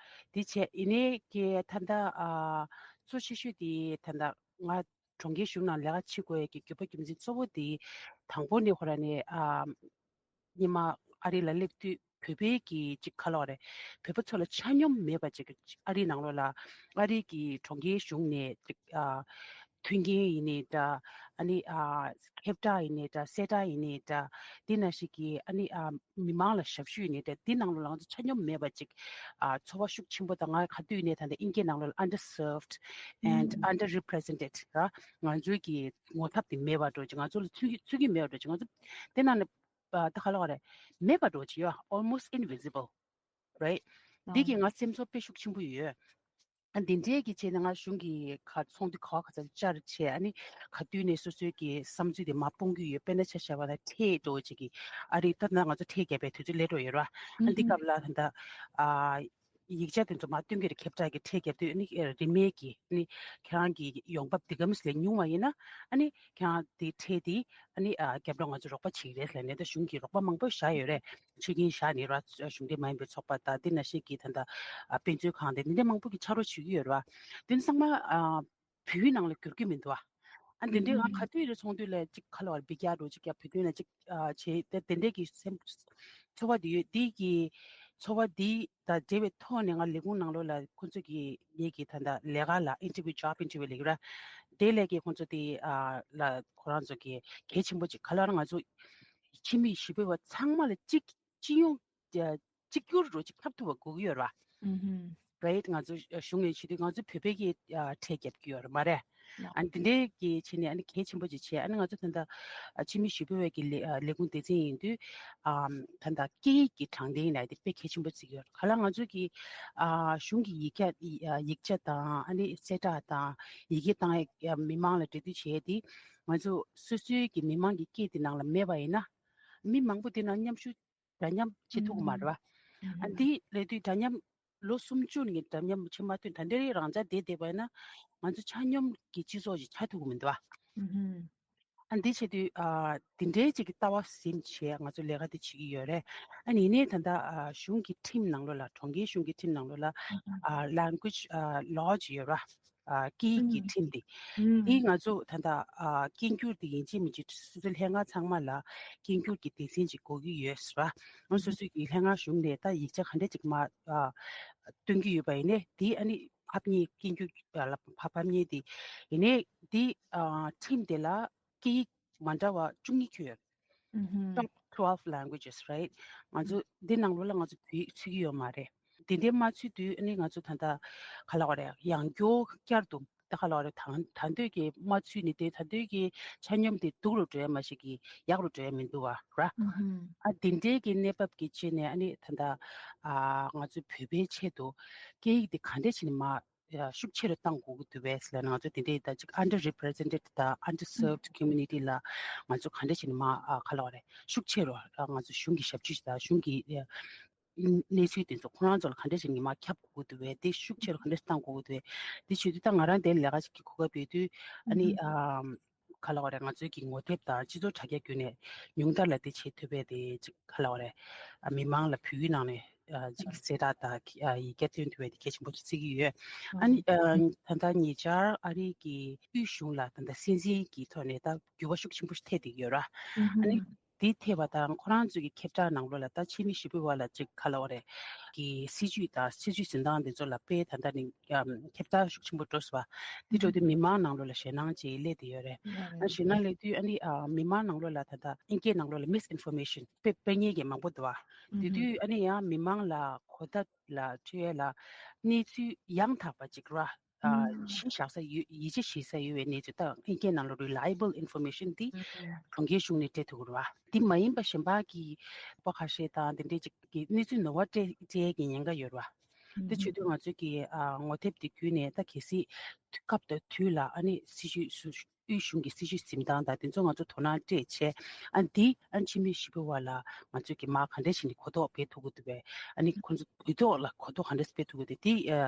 དེ་བྱས་ཡིན་ནའི་ཀྱེ་ད་ལྟ་ཨ་གཙོ་ཆེ་ཤོས་དེ་ད་ལྟ་ང་གྲོང་ཁྱེར་གཞུང་ནང་ལས་ཀ་བྱེད་དགོས་ཡས་ཀྱི་རྒྱུ་པ་རྒྱུ་མཚན་གཙོ་བོ་དེ། དང་པོ་ནས་ཁོ་རང་ནས་ཨ་སྔོན་མ་ཨ་རི་ལ་སླེབས་དུས་བོད་པའི་གི་ཅིག་ག་ལ་བ་རེད། བོད་པ་ཚོ་ལ་ཆ་སྙོམས་མེད་པ་ཅིག་ཨ་རི་ནང་ལོགས་ལ་ཨ་རི་གི་གྲོང་ཁྱེར་གཞུང་ནས་ཅིག་ཨ་མཐུན་རྐྱེན་ཡིན་ནའི་འདྲ། ཨ་ནི་ཨ་ཁྱབ་བསྒྲགས་ཡིན་ནའི་འདྲ། གསལ་བསྒྲགས་ཡིན་ནའི་འདྲ། དེ་ནང་བཞིན་གྱི་ཨ་ནི་ཨ་མི་མང་ལ་ཞབས་ཞུ་ཡིན་ནའི་འདྲ། དེ་ནང་ལོགས་ལ་ང་ཚོ་ཆ་སྙོམས་མེད་པ་ཅིག་ཨ་ཚོར་བ་ཤུགས་ཆེན་པོ་དང་། ང་ག་དུས་ཡིན་ནའི་ད་ལྟ་ཨིན་སྐད་ནང་ལོགས་ལ་underserved and underrepresented ར། ང་ཚོའི་གི་ངོ་ཚབ་དེ་མེད་པ་འདྲ་ཅིག་ང་ཚོ་ལ་ཚུད་ཀྱི་ཚུད་ཀྱི་མེད་པ་འདྲ་ཅིག་ང་ཚོ་དེ་ནང་ནས་ཨ་ད་ག་ལ་བ་རེད། མེད་པ་འདྲ་ཅིག་ཡོད། Almost invisible, right? འདི་གིས་ང་སེམས་ཚོར་དཔེ་ཤུགས་ཆེན་པོ་ཡོད། ཨ་འདི་འདྲའི་གི་བྱས་ནས་ང་གཞུང་གི་ཁ་ཚོགས་འདུ་ག་བ་ག་ཚོད་བཅར་བྱས། ཨ་ནི་ག་དུས་ནས་སོ་སོའི་གི་བསམ་ཚུལ་དེ་མར་སྤུངས་ཀྱི་ཡོད། དཔེར་ན་ཆ་བཞག་པ་ན་ཁྲལ་འདྲ་ཅིག་གི་ཨ་རི་ད་ན་ང་ཚོ་ཁྲལ་བརྒྱབ་པའི་དུས་ཚོད་སླེབས་འགྲོ་ཡོད་ར། ཨ་འདི་སྐབས་ལ་ད་ལྟ་ཨ་ཡིག་ཆ་དེ་ཚོ་མར་སྟོན་གྱི་རེད། ཁྱབ་བསྒྲགས་ཀྱི་ཁྲལ་བརྒྱབ་དུས། ཨ་ནི་རིན་མེད་ཀྱི་ཨ་ནི་ཁྱེད་རང་གི་ཡོང་འབབ་འདི་ག་མི་སླེབས་ཉུང་བ་ཡིན་ན། ཨ་ནི་ཁྱེད་རང་དེ་ཁྲལ་དེ་ཨ་ནི་ཨ་རྒྱབ་རོགས་ང་ཚོ་རོགས་པ་བྱེད་ཀྱི་རེད་ལབ་ནས། ད་གཞུང་གིས་རོགས་པ་མང་པོ་བཞག་ཡོད་རེད། ཆོད་སྐྱིན་བཞག་ནས་ར། གཞུང་འབྲེལ་མ་ཡིན་པའི་ཚོགས་པ་དང་དེ་ནང་བཞིན་གྱི་ད་ལྟ་ཨ་དཔེ་མཛོད་ཁང་དེ་འདི་འདྲ་མང་པོ་གི་ཕྱག་རོགས་བྱེད་ཀྱི་ཡོད་རེད་བ། དེ་ཚང་མ་ཨ་བོད་ཡིག་ནང་ལ་བསྒྱུར་གྱི་མི་འདུག་བ། ཨ་འདི་འདྲའི་ང་ག་དུས་རེ་ཚོགས་འདུ་ལ་ཅིག་ག་ལ་བར་འབུད་རྒྱག་འགྲོ་ཅིག་ཡ་བོད་དོན་ལ་ཅིག་ཨ་བྱེད་དེ་དེ་འདྲའི་གི་སེམས་ཚོར་བ་དེ་ཡོད། དེ་གི་ ཚོར་བ་འདི་དང་འབྲེལ་བའི་ཐོག་ནས་ང་ལས་ཁུངས་ནང་ལོགས་ལ་ཁོང་ཚོ་གི་ངེད་ཀྱི་ད་ལྟ་ལས་ཀ་ལ་interview job interview ལས་ཀྱི་ར། དེ་ལས་ཀྱི་ཁོང་ཚོ་དེ་ཨ་ལ་ཁོ་རང་ཚོ་གི་གལ་ཆེན་པོ་ཅིག་ག་ལ་ར་ང་ཚོ་ཕྱི་མི་ཞི་བའི་བ་ཚང་མ་ལ་གཅིག་སྤྱི་ཡོངས་ཀྱི་གཅིག་གྱུར་འགྲོ་ཅིག་ཐབས་ཐུབ་པ་དགོས་ཀྱི་ཡོད་ར། ཨུ་ཧུམ། right ང་ཚོ་གཞུང་ནས་བྱེད་དུས་ང་ཚོ་བོད་པའི་གི་ཁྲལ་རྒྱབ་ཀྱི་ཡོད་ར་མ་རེད། ཨ་ནི་དེ་འདྲའི་གི་བྱས་ནས་ཨ་ནི་གལ་ཆེན་པོ་ཅིག་བྱས། ཨ་ནི་ང་ཚོ་ད་ལྟ་ཕྱི་མི་ཞི་བའི་གི་ལས་ལས་ཁུངས་སྡེ་ཚན་ཡིན་དུས་ཨམ་ད་ལྟ་སྐད་ཡིག་གི་དྲང་བདེན་ལ་དེ་དཔེ་གལ་ཆེན་པོ་བརྩི་གི་ཡོད་ར། ག་ལ་ང་ཚོ་གི་ཨ་གཞུང་གི་ཡིག་ཆ་ཡིག་ཆ་དང་ཨ་ནི་གསལ་བསྒྲགས་དང་ཡི་གེ་བཏང་ཡ་མི་མང་ལ་འབྲེལ་མཐུད་བྱས་དེ་ང་ཚོ་སོ་སོའི་གི་མི་མང་གི་སྐད་དེ་ནང་ལ་མེད་པ་ཡིན་ན་མི་མང་པོ་དེ་ནང་མཉམ་ཞུགས་འདྲ་མཉམ་བྱེད་ཐུབ་ཀྱི་མ་རེད་བ། ཨ་འདི་ལས་དུས་འདྲ་མཉམ་ལོ་སུམ་ཅུ་ནས་འདྲ་མཉམ་བྱེད་མ་ཐུབ། ད་འདི་རེད་རང་འཇགས་བསྡད་བསྡད་པ་ཡིན་ན་ང་ཚོ་ཆ་སྙོམས་ཀྱི་སྤྱི་ཚོགས་ཤིག་ཆགས་ཐུབ་ཀྱི་མི་འདུག་བ། ཨ་འདི་བྱེད་དུས་ཨ་འདི་འདྲའི་ཅིག་གི་ལྟ་བ་ཟིན་བྱས་ང་ཚོ་ལས་ཀ་འདི་བྱེད་ཀྱི་ཡོད་རེད། ཨ་ནི་ཡིན་ནའི་ད་ལྟ་ཨ་གཞུང་གི་ཁྲིམས་ནང་ལོགས་ལ་གྲོང་ཁྱེར་གཞུང་གི་ཁྲིམས་ནང་ལོགས་ལ་ཨ་language ཨ་law ཅིག་ཡོད་ར། ཨ་སྐད་ཡིག་གི་ཁྲིམས་དེ། དེ་ང་ཚོ་ད་ལྟ་ཨ་སྐད་འགྱུར་དེ་ཡིན་གཅིག་མིན་གཅིག་སོ་སོའི་ལྷན་ཁང་ཚང་མ་ལ་སྐད་འགྱུར་གྱི་སྡེ་ཚན་ཅིག་དགོས་ཀྱི་ཡོད་ཟེར་བ། ང་སོ་སོའི་གི་ལྷན་ཁང་གཞུང་ནས་ད་ཡིག་ཆ་ག་འདྲ་ཅིག་མ་ཨ་སྟོན་གྱི་ཡོད་པ་ཡིན་ནའི་དེ་ཨ་ནི་ཕབ་ཉེས་སྐད་འགྱུར་ཨ་ལ་ཕབ་ཕབ་ཉེས་དེ་ཡིན་ནའི་དེ་ཨ་ཁྲིམས་དེ་ལ་སྐད་ཡིག་མ་འདྲ་བ་བཅུ་གཉིས་ཁྱོན་ཡོད། Top twelve languages, right? ང་ཚོ་འདི་ནང་ལོགས་ལ་ང་ཚོ་བོད་ཡིག་ཚུད་ཀྱི་ཡོད་མ་རེད། དེ་འདྲའི་མ་ཚུད་དུས་ཨ་ནི་ང་ཚོ་ད་ལྟ་ག་ལ་བ་རེད་ཡང་སྐྱར་བསྐྱར་དུ་ད་ག་ལ་བ་རེད་ད་ད་འདོད་ཀྱི་མ་ཚུད་ནི་དེ་ད་འདོད་ཀྱི་ཆ་སྙོམས་དེ་སྡུག་རུ་འགྲོ་ཡ་མ་ཞིག་གི་ཡག་རུ་འགྲོ་ཡ་མི་འདུག་བ་ར། ཨ་དེ་འདྲའི་གི་གནས་བབ་ཀྱི་ཆེད་ནས་ཨ་ནི་ད་ལྟ་ཨ་ང་ཚོ་བོད་པའི་ཆེད་དུ་སྐད་ཡིག་དེ་ག་འདྲས་བྱས་ནས་མ་ཡ་ཤུགས་ཆེ་རུ་གཏང་དགོས་ཀྱི་འདུག་བས་ལ་ང་ཚོ་དེ་འདྲའི་ད་ཅིག་underrepresented དང་underserved community ལ་ང་ཚོ་ག་འདྲ་བྱས་ནས་མ་ཨ་ག་ལ་བ་རེད་ཤུགས་ཆེ་རུ་ང་ཚོ་གཞུང་གི་ཞབས་ཕྱི་དང་གཞུང་གི་གནས་ཚུལ་དེ་ཚོ་ཁོ་རང་ཚོ་ལ་ག་འདྲ་བྱས་ནས་མ་ཁྱབ་དགོས་ཀྱི་འདུག་བས་དེ་ཤུགས་ཆེ་རུ་ག་འདྲ་བཏང་དགོས་ཀྱི་འདུག་བས་དེ་བྱེད་དུས་ད་ང་རང་དེ་ལས་ཀ་ཞིག་གི་གོ་སྐབས་ཡོད་དུས་ཨ་ནི་ཨ་ག་ལ་བ་རེད་ང་ཚོའི་གི་ངོ་དེབ་དང་སྤྱི་ཚོགས་དྲ་རྒྱ་བརྒྱུད་ནས་ཉུང་མཐར་ལ་དེ་བྱེད་ཐུབ་པས་དེ་ཅིག་ག་ལ་བ་རེད། ཨ་མི་མང་ལ་བོད་ཡིག་ནང་ནས་ཨ་ཅིག་གསལ་བསྒྲགས་དང་ཨ་ཡི་གེ་སྟོན་ཐུབ་པའི་དེ་གལ་ཆེན་པོ་ཅིག་བརྩི་གི་ཡོད། ཨ་ནི་ཨ་ད་ལྟ་ཉེ་ཆར་ཨ་རི་གི་དབུས་གཞུང་ལ་ད་ལྟ་སྲིད་འཛིན་གྱི་ཐོག་ནས་ད་འགྱུར་བ་ཤུགས་ཆེན་པོ་ཞིག་ཐེབས་བསྡད་ཀྱི་ཡོད་ར། ཨ་ནི་དེ་ཐེབས་པ་དང་ཁོ་རང་ཚོ་གི་ཁྱབ་བསྒྲགས་ནང་ལོགས་ལ་ད་ཕྱི་མི་ཞི་བའི་བར་ལ་ཅིག་ག་ལ་བ་རེད་གི་སྲིད་ཇུས་དང་སྲིད་ཇུས་འཛིན་སྟངས་དེ་ཚོ་ལ་དཔེ་ད་ལྟ་ནི་ཁྱབ་བསྒྲགས་ཤུགས་ཆེན་པོ་འགྲོ་སོང་བ། དེ་འགྲོ་དུས་མི་མང་ནང་ལོགས་ལ་ཞེད་སྣང་ཅིག་སླེབས་བསྡད་ཡོད་རེད། ཨ་ཞེད་སྣང་སླེབས་དུས་ཨ་ནི་ཨ་མི་མང་ནང་ལོགས་ལ་ད་ལྟ་ཨིན་སྐད་ནང་ལོགས་ལ་misinformation དཔེ་སྤེལ་མཁན་གྱི་མང་པོ་འདུག་བ། དེ་དུས་ཨ་ནི་ཡང་མི་མང་ལ་གོ་བརྡ་ལ་འཕྲོད་ཡས་ལ་གནས་ཚུལ་ཡང་དག་པ་ཅིག་ར་ཨ་གཞི་བཞག་ས་ཡོད་ཡིད་ཆེས་བྱེད་ས་ཡོད་པའི་གནས་ཚུལ་དང་ཨིན་སྐད་ནང་ལོགས་reliable information དེ་གྲོང་ཁྱེར་གཞུང་ནས་སྤྲད་ཐུབ་ཀྱི་རེད་བ། དེ་མ་ཡིན་པ་གཞན་པ་གི་པ་ཁ་ཤས་དང་དེ་འདྲས་ཅིག་གི་གནས་ཚུལ་ནོར་བ་སྤྲད་སྤྲད་ཀྱི་ཉེན་ཁ་ཡོད་རེད་བ། དེ་བྱེད་དུས་ང་ཚོས་ཀྱི་ཨ་ངོ་དེབ་དེ་བརྒྱུད་ནས་ད་གལ་སྲིད་དུས་སྐབས་དང་དུས་ལ་ཨ་ནི་སྲིད་ཇུས་སུ་དབུས་གཞུང་གི་སྲིད་ཇུས་འཛིན་སྟངས་དང་དེ་ཚོ་ང་ཚོ་དོ་སྣང་སྤྲད་བྱས་ཨ་འདི་ཨ་ཕྱི་མི་ཞི་བའི་བར་ལ་ང་ཚོས་ཀྱི་མ་ག་འདྲ་ཞིག་ནས་གོ་རྟོགས་སྤེལ་ཐུབ་ཀྱི་འདུག་པས་ཨ་ནི་ཁོ་ཚོ་དུས་ཐོག་ལ་གོ་རྟོགས་ག་འདྲ་སྤེལ་ཐུབ་ཀྱི་འདུག་དེ་ཨ་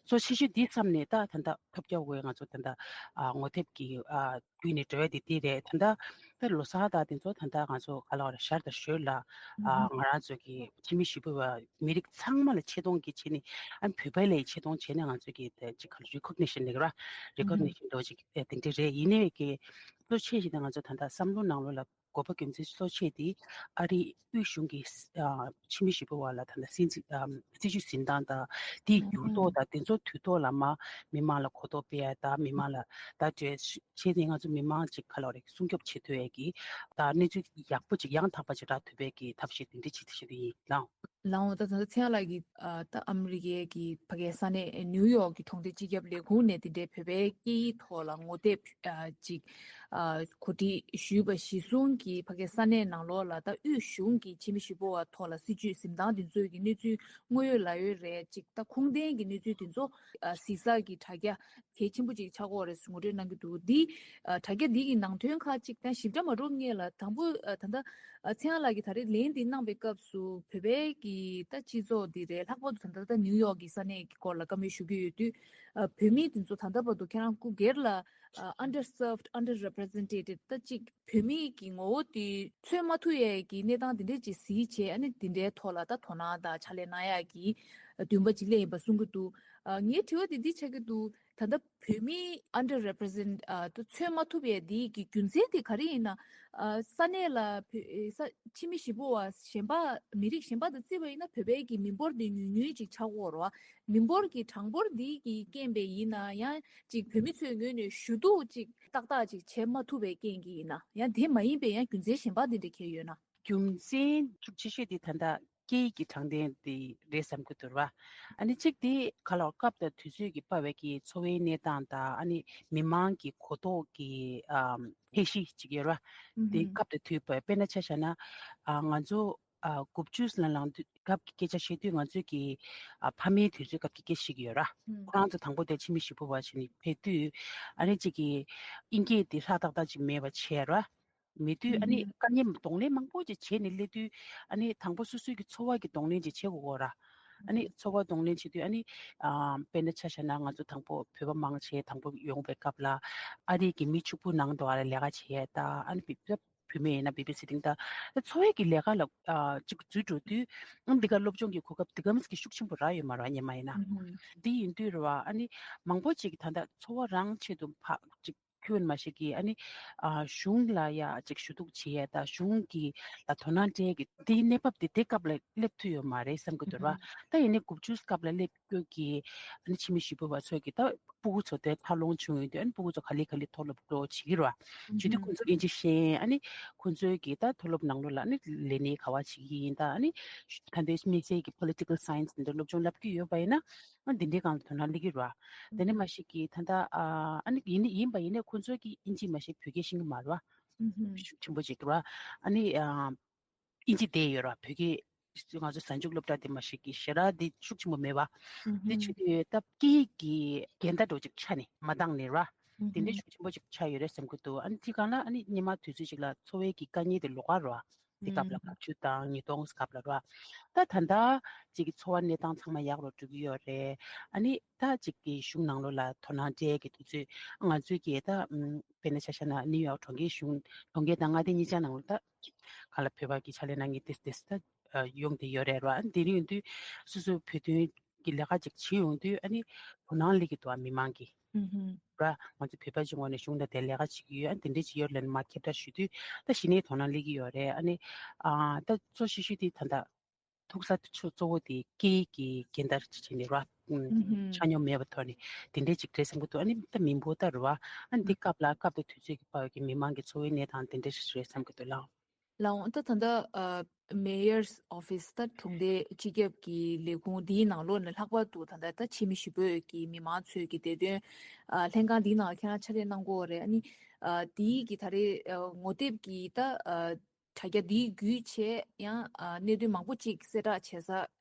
གཙོ་ཆེ་ཤོས་འདི་བསམ་ནས་ད་ད་ལྟ་ཐོབ་རྒྱག་འོས་ང་ཚོ་ད་ལྟ་ཨ་ངོ་དེབ་ཀྱི་ཨ་བརྒྱུད་ནས་འགྲོ་ཡ་དེ་དེ་རེད། ད་ལྟ་ད་ལོ་གསར་དང་དེ་ཚོ་ད་ལྟ་ང་ཚོ་ག་ལ་བ་རེད་ཞར་དང་ཞོར་ལ་ཨ་ང་རང་ཚོ་གི་ཕྱི་མི་ཞི་བའི་བ་མི་རིགས་ཚང་མ་ལ་ཆེ་མཐོང་གི་བྱས་ནས་ཨ་བོད་པ་ལ་ཆེ་མཐོང་བྱས་ནས་ང་ཚོ་གི་ད་ཅིག་ག་ལ་recognition ལེགས་ར་recognition འདྲ་ཅིག་དེ་འདྲ་རེད། ཡིན་ནའི་གི་གཙོ་ཆེ་ཞིག་ད་ང་ཚོ་ད་ལྟ་བསམ་བློ་ནང་ལོགས་ལ་དགོས་པ་རྒྱུ་མཚན་གཙོ་ཆེ་དེ་ཨ་རིའི་དབུས་གཞུང་གི་ཨ་ཕྱི་མི་ཞི་བའི་བ་ལ་ད་ལྟ་སྲིད་འཛིན་ཨ་སྲིད་ཇུས་འཛིན་སྟངས་དང་དེའི་འགྱུར་ལྡོག་དང་དེ་ཚོ་དུས་ཐོག་ལ་མ་མི་མང་ལ་གོ་རྟོགས་སྤེལ་ཡ་དང་མི་མང་ལ་ད་གྲོས་བྱས་ནས་ང་ཚོ་མི་མང་ཅིག་ག་ལ་བ་རེད་སྲུང་སྐྱོབ་བྱེད་ཐུབ་ཡས་ཀྱི་ད་གནས་ཚུལ་ཡག་པོ་ཅིག་ཡང་དག་པ་ཅིག་རག་ཐུབ་པའི་གི་ཐབས་ཤེས་དེ་འདྲ་བྱེད་ཐུབ་ཤེས་དུ་ཡིན་ལགས། ལགས་འོང་ད་ད་ལྟ་ཚེ་དབྱངས་ལགས་ཀྱིས་ཨ་ད་ཨ་མི་རི་ཀའི་གི་ཕ་གའི་ས་གནས་ནིའུ་ཡོག་གི་གྲོང་སྡེ་སྤྱི་ཁྱབ་ལས་ཁུངས་ནས་དེ་འདྲའི་བོད་པའི་སྐད་ཡིག་ཐོག་ལ་ངོ་དེབ་ཨ་ཅིག་ཨ་གོ་སྒྲིག་ཞུས་པ་གཞིར་བཟུང་གིས་ཕ་གའི་ས་གནས་ནང་ལོགས་ལ་ད་དབུས་གཞུང་གི་ཕྱི་མི་ཞི་བའི་བ་ཐོག་ལ་སྲིད་ཇུས་འཛིན་སྟངས་དེ་ཚོའི་གི་གནས་ཚུལ་དངོས་ཡོད་ལག་ཡོད་རེད་ཅིག་ད་ཁུངས་ལྡན་གྱི་གནས་ཚུལ་དེ་ཚོ་ཨ་གཟིགས་ས་གི་དྲ་རྒྱ་གལ་ཆེན་པོ་ཅིག་ཆགས་ཀྱི་ཡོད་རེད་ཟེར་ངོ་སྤྲོད་གནང་གི་འདུག་འདི་ཨ་དྲ་རྒྱ་འདི་གི་ནང་དོན་ཁག་ཅིག་ད་ཞིབ་ཕྲ་མ་འགྲོ་སྔོན་ལ་དང་པོ་ཨ་ད་ལྟ་ཨ་ཚེ་དབྱངས་ལགས་ཀྱིས་ད་རེས་ལན་འདི་གནང་པའི་སྐབས་སུ་བོད་པའི་གི་ད་སྤྱི་ཚོགས་འདི་རེད། ལྷག་པར་དུ་ད་ལྟ་ད་ནིའུ་ཡོག་གི་ས་གནས་ཀྱི་སྐོར་ལ་བཀའ་མོལ་ཞུ་གི་ཡོད་དུས་ཨ་བོད་མི་དེ་ཚོ་ད་ལྟ་བར་དུ་ཁྱེད་རང་སྐུ་སྒེར་ལ་ཨ་underserved underrepresented ད་ཅིག་བོད་མི་གི་ངོ་བོ་དེ་མཚོན་མ་ཐུབ་ཡས་ཀྱི་གནས་སྟངས་དེ་འདྲས་ཅིག་གཟིགས་བྱས་ཨ་ནི་དེ་འདྲའི་ཐོག་ལ་ད་དོ་སྣང་དང་ཕྱག་ལས་གནང་ཡག་གི་ བདུན་པ་ཅིག་སླེབས་ཡིན་པ་གསུང་གི་འདུག་ཨ། ངའི་དྲི་བ་དེ་འདི་ཆགས་ཀྱི་འདུག་ད་ལྟ་བོད་མི་under represent ཨ། ད་ཚོད་མ་ཐུབ་པའི་འདི་གི་རྒྱུ་མཚན་དེ་ག་རེ་ཡིན་ན། ཨ། ས་གནས་ལ་བོད་ས་ཕྱི་མི་ཞིག་པོ་བ་གཞན་པ་མི་རིགས་གཞན་པ་དང་བརྩིས་པ་ཡིན་ན་བོད་པའི་གི་མི་འབོར་དེ་ཉུང་ཉུང་ཅིག་ཆགས་ཀྱི་ཡོད་རེད་བ། མི་འབོར་གྱི་གྲངས་འབོར་འདི་གི་རྐྱེན་པས་ཡིན་ན་ཡང་ཅིག་བོད་མི་ཚོའི་ངོས་ནས་ཞུ་གཏུག་ཅིག་ཏག་ཏག་ཅིག་བྱེད་མ་ཐུབ་པའི་རྐྱེན་གྱིས་ཡིན་ན། ཡང་དེ་མ་ཡིན་པའི་ཡང་རྒྱུ་མཚན་གཞན་པ་དེ་འདྲ་གང་ཡོད་ན། རྒྱུ་མཚན་ཤུགས་ཆེ་ཤོས་དེ་ད་ལྟ་སྐད་ཡིག་གི་དྲང་བདེན་དེ་རེད་བསམ་གྱི་འདུག་ར། ཨ་ནི་གཅིག་དེ་ག་ལ་སྐབས་དང་དུས་ཚོད་ཀྱིས་སྤར་བའི་གི་འཚོ་བའི་གནས་སྟངས་དང་། ཨ་ནི་མི་མང་གི་གོ་རྟོགས་ཀྱི་ཨམ་ཚད་གཞི་ཅིག་ཡོད་ར། དེ་སྐབས་དང་དུས་སྤར། དཔེར་ན་ཆ་བཞག་ན། ཨ། ང་ཚོ་ཨ། དགུ་བཅུ་ལ་ལངས་དུས་སྐབས་ཀྱི་སྐད་ཆ་བཤད་དུས་ང་ཚོས་ཀྱི་ཨ། ཕ་མའི་དུས་ཚོད་སྐབས་ཀྱི་སྐད་ཆ་བཤད་ཀྱི་ཡོད་ར། ཁོ་རང་ཚོ་དང་པོ་དེ་ཕྱི་མི་ཞིག་པོ་བ་བྱས་ནས་ཕེབས་དུས། ཨ་ནི་གཅིག་གི་དབྱིན་སྐད་དེ་ཧྲག་ཏག་ཏག་ཅིག་མེད་པ་བྱས་ར། མེད་དུས་ཨ་ནི་དཀའ་ངལ་གདོང་ལེན་མང་པོ་ཅིག་བྱས་ནས་སླེབས་དུས། ཨ་ནི་དང་པོ་སོ་སོའི་གི་འཚོ་བ་གི་གདོང་ལེན་ཅིག་བྱེད་དགོས་ཀྱི་ཡོད་ར། ཨ་ནི་འཚོ་བ་གདོང་ལེན་བྱེད་དུས། ཨ་ནི་ཨ། དཔེར་ན་ཆ་བཞག་ན་ང་ཚོ་དང་པོ་བོད་པ་མང་ཆེ་དང་པོ་ཡོང་བའི་སྐབས་ལ་ཨ་རི་གི་མི་ཕྱུག་པོ་ནང་དུ་ཨ་ལ་ལས་ཀ་བྱས། ད་ཨ་ནི་བི་བོད་མི་ཡིན་ན་བེ་བི་སི་ཊིང་། ད་འཚོ་བའི་གི་ལས་ཀ་ལ་ཨ། ཅིག་འཛུལ་འགྲོ་དུས། ཨ། འདི་ག་སློབ་སྦྱོང་གི་གོ་སྐབས་འདི་ག་མིས་ཀྱི་ཤུགས་ཆེན་པོ་རག་ཡོད་མ་རེད་བ། སྔོན་མ་ཡིན་ན། འདི་ཡིན་དུས་རེད་བ། ཨ་ནི་མང་པོ་ཅིག་གིས་ད་ལྟ་འཚོ་བ་རང་ཆེད་དུ་ཕར་ཅིག་ཁྱོན་མ་ཞིག་གིས། ཨ་ནི་ཨ། གཞུང་ལ་ཡ་ཅིག་ཞུ་གཏུག་བྱེད་ཡ་དང་། གཞུང་གི་ལ་དོ་སྣང་སྤྲད་ཀྱི་དེའི་གནས་བབ་དེ་དེ་སྐབས་ལ་སླེབས་ཐུབ་ཡོད་མ་རེད་བསམ་གྱི་འདུག་ར། ད་ཡིན་ནའི་དགུ་བཅུ་སྐབས་ལ་སླེབས་སྐྱོ་གི། ཨ་ནི་ཕྱི་མི་ཞིག་པོ་བ་ཚོས་ཀྱི་ད་སྤུ་གུ་ཚོ་དེ་འཚར་ལོངས་བྱུང་ཡོང་དུས། ཨ་ནི་སྤུ་གུ་ཚོ་ག་ལེ་ག་ལེ་མཐོ་སློབ་འགྲོ་བྱེད་ཀྱི་ར། བྱེད་དུས་ཁོང་ཚོ་དབྱིན་ཇི་ཤེས། ཨ་ནི་ཁོང་ཚོའི་གི་ད་མཐོ་སློབ་ནང་ལོགས་ལ་ཨ་ནི་ལས་གནས་ག་བ་བྱེད་ཀྱི་ཡིན། ད་ཨ་ནི་ད་ལྟའི་དམིགས་བསལ་གྱི་political science འདི་འདྲ་སློབ་སྦྱོང་བསླབ་ཀྱི་ཡོད་པ་ཡིན་ན། ཨ། འདི་འདྲའི་སྒང་ལ་དོ་སྣང་སླེབས་ཀྱི་ར། དེ་ནས་མ་ཞིག་གི་ད་ལྟ་ཨ། ཨ་ནི་ཡིན་ཡིན་པ་ཡིན་ནའི་ཁོང་ཚོའི་གི་དབྱིན་ཇི་མ་ཞིག་བོད་སྐད་ཤེས་ཀྱི་མ་རེད་བ། ཤུགས་ཆེན་པོ་ཅིག་ར། ཨ་ནི་ཨ། དབྱིན་ཇི་བསྡད་ཡོད་ར། བོད་སྐད་ང་ཚོ་གཟའ་མཇུག་སློབ་གྲྭ་དེ་མ་ཞིག་གི་ཞེ་དྲག་དེ་ཤུགས་ཆེན་པོ་མེད་པ། དེ་ཆུ་དེ་ད་སྐད་ཡིག་གི་འགལ་ཟླ་འདྲ་བོ་ཅིག་ཆགས་ནས་མ་འདང་ནས་ར། དེ་འདྲའི་ཤུགས་ཆེན་པོ་ཅིག་ཆགས་ཡོད་རེད་བསམ་གྱི་འདུག་ཨ་ནི་དེ་གང་ལ་ཨ་ནི་སྔོན་མ་དུས་ཚོད་ཅིག་ལ་འཚོ་བའི་གི་དཀའ་ངལ་དེ་ལོགས་ཀ་ར། དེ་སྐབས་ལ་དགུ་བཅུ་དང་ཉིས་སྟོང་སྐབས་ལ་ར། ད་ད་ལྟ་ཅིག་གི་འཚོ་བ་གནས་སྟངས་ཚང་མ་ཡག་རུ་འགྲོ་གི་ཡོད་རེད། ཨ་ནི་ད་ཅིག་གི་གཞུང་ནང་ལོགས་ལ་དོ་སྣང་སྤྲད་ཀྱི་དུས་ཚོད། ང་ཚོའི་གི་ད་ཨམ། དཔེར་ན་ཆ་བཞག་ན་ནིའུ་ཡོག་གྲོང་ཁྱེར་གཞུང་། གྲོང་ཁྱེར་དང་མངའ་སྡེ་གཉིས་ཆ་ནང་ལ་ད་ག་ལ་བོད་པ་གི་ཕྱག་ལས་གནང་མཁན་དེ་དེ་ད་ཡོང་བསྡད་ཡོད་རེད་ར། ཨ་ནི་དེ་རིང་ཡིན་དུས་སོ་སོའི་བོད་དོན་གྱི་ལས་ཀ་ཅིག་བྱེད་ཡོང་དུས། ཨ་ནི་དོ་སྣང་སླེབས་ཀྱི་འདུག་ཨ། མི་མང་གིས་ར། ང་ཚོ་བོད་པ་ཅིག་ངོས་ནས་གཞུང་དང་དེ་ལས་ཀ་བྱེད་ཀྱི་ཡོད། ཨ་ནི་དེ་འདྲས་ཅིག་ཡོད་ལབ་ནས་མར་ཁྱབ་བསྒྲགས་ཞུ་དུས་ད་གཞི་ནས་དོ་སྣང་སླེབས་ཀྱི་ཡོད་རེད། ཨ་ནི་ཨ། ད་གཙོ་ཤོས་ཤོས་དེ་ད་ལྟ་ཐུག་ས་གཙོ་བོ་དེ་སྐད་ཡིག་གི་འགལ་ཟླ་བྱས་ནས་ར། ཆ་སྙོམས་མེད་པའི་ཐོག་ནས་དེ་འདྲས་ཅིག་རེད་བསམ་གྱི་འདུག་ཨ་ནི་ད་མི་འབོར་ད་རེད་བ། ཨ་ནི་འདི་སྐབས་ལ་སྐབས་དང་དུས་ཚོད་ཀྱི་བར་གྱི་མི་མང་གི་འཚོ་བའི་གནས་སྟངས་དེ་འདྲས་ཞིག་རེད་བསམ་གྱི་འདུག་ལགས། ལགས་འོང་། ད་ད་ལྟ་ཨ། Mayor's Office ད་གྲོང་སྡེ་སྤྱི་ཁྱབ་ཀྱི་ལས་ཁུངས་འདིའི་ནང་ལོགས་ནས་ལྷག་པར་དུ་ད་ལྟ་ད་ཕྱི་མི་ཞིག་པོའི་གི་མི་མང་ཚོའི་གི་བདེ་དོན་ཨ། ལྷན་ཁང་འདིའི་ནང་ལ་ཁྱེད་རང་ཕྱག་ལས་གནང་གི་ཡོད་རེད། ཨ་ནི་ཨ། འདིའི་གི་ད་རེས་ཨ། ངོ་དེབ་ཀྱི་ད་ཨ། དྲ་རྒྱ་འདིའི་བརྒྱུད་བྱས་ཡང་ཨ། གནད་དོན་མང་པོ་ཅིག་གསལ་བསྒྲགས་བྱེད་ས་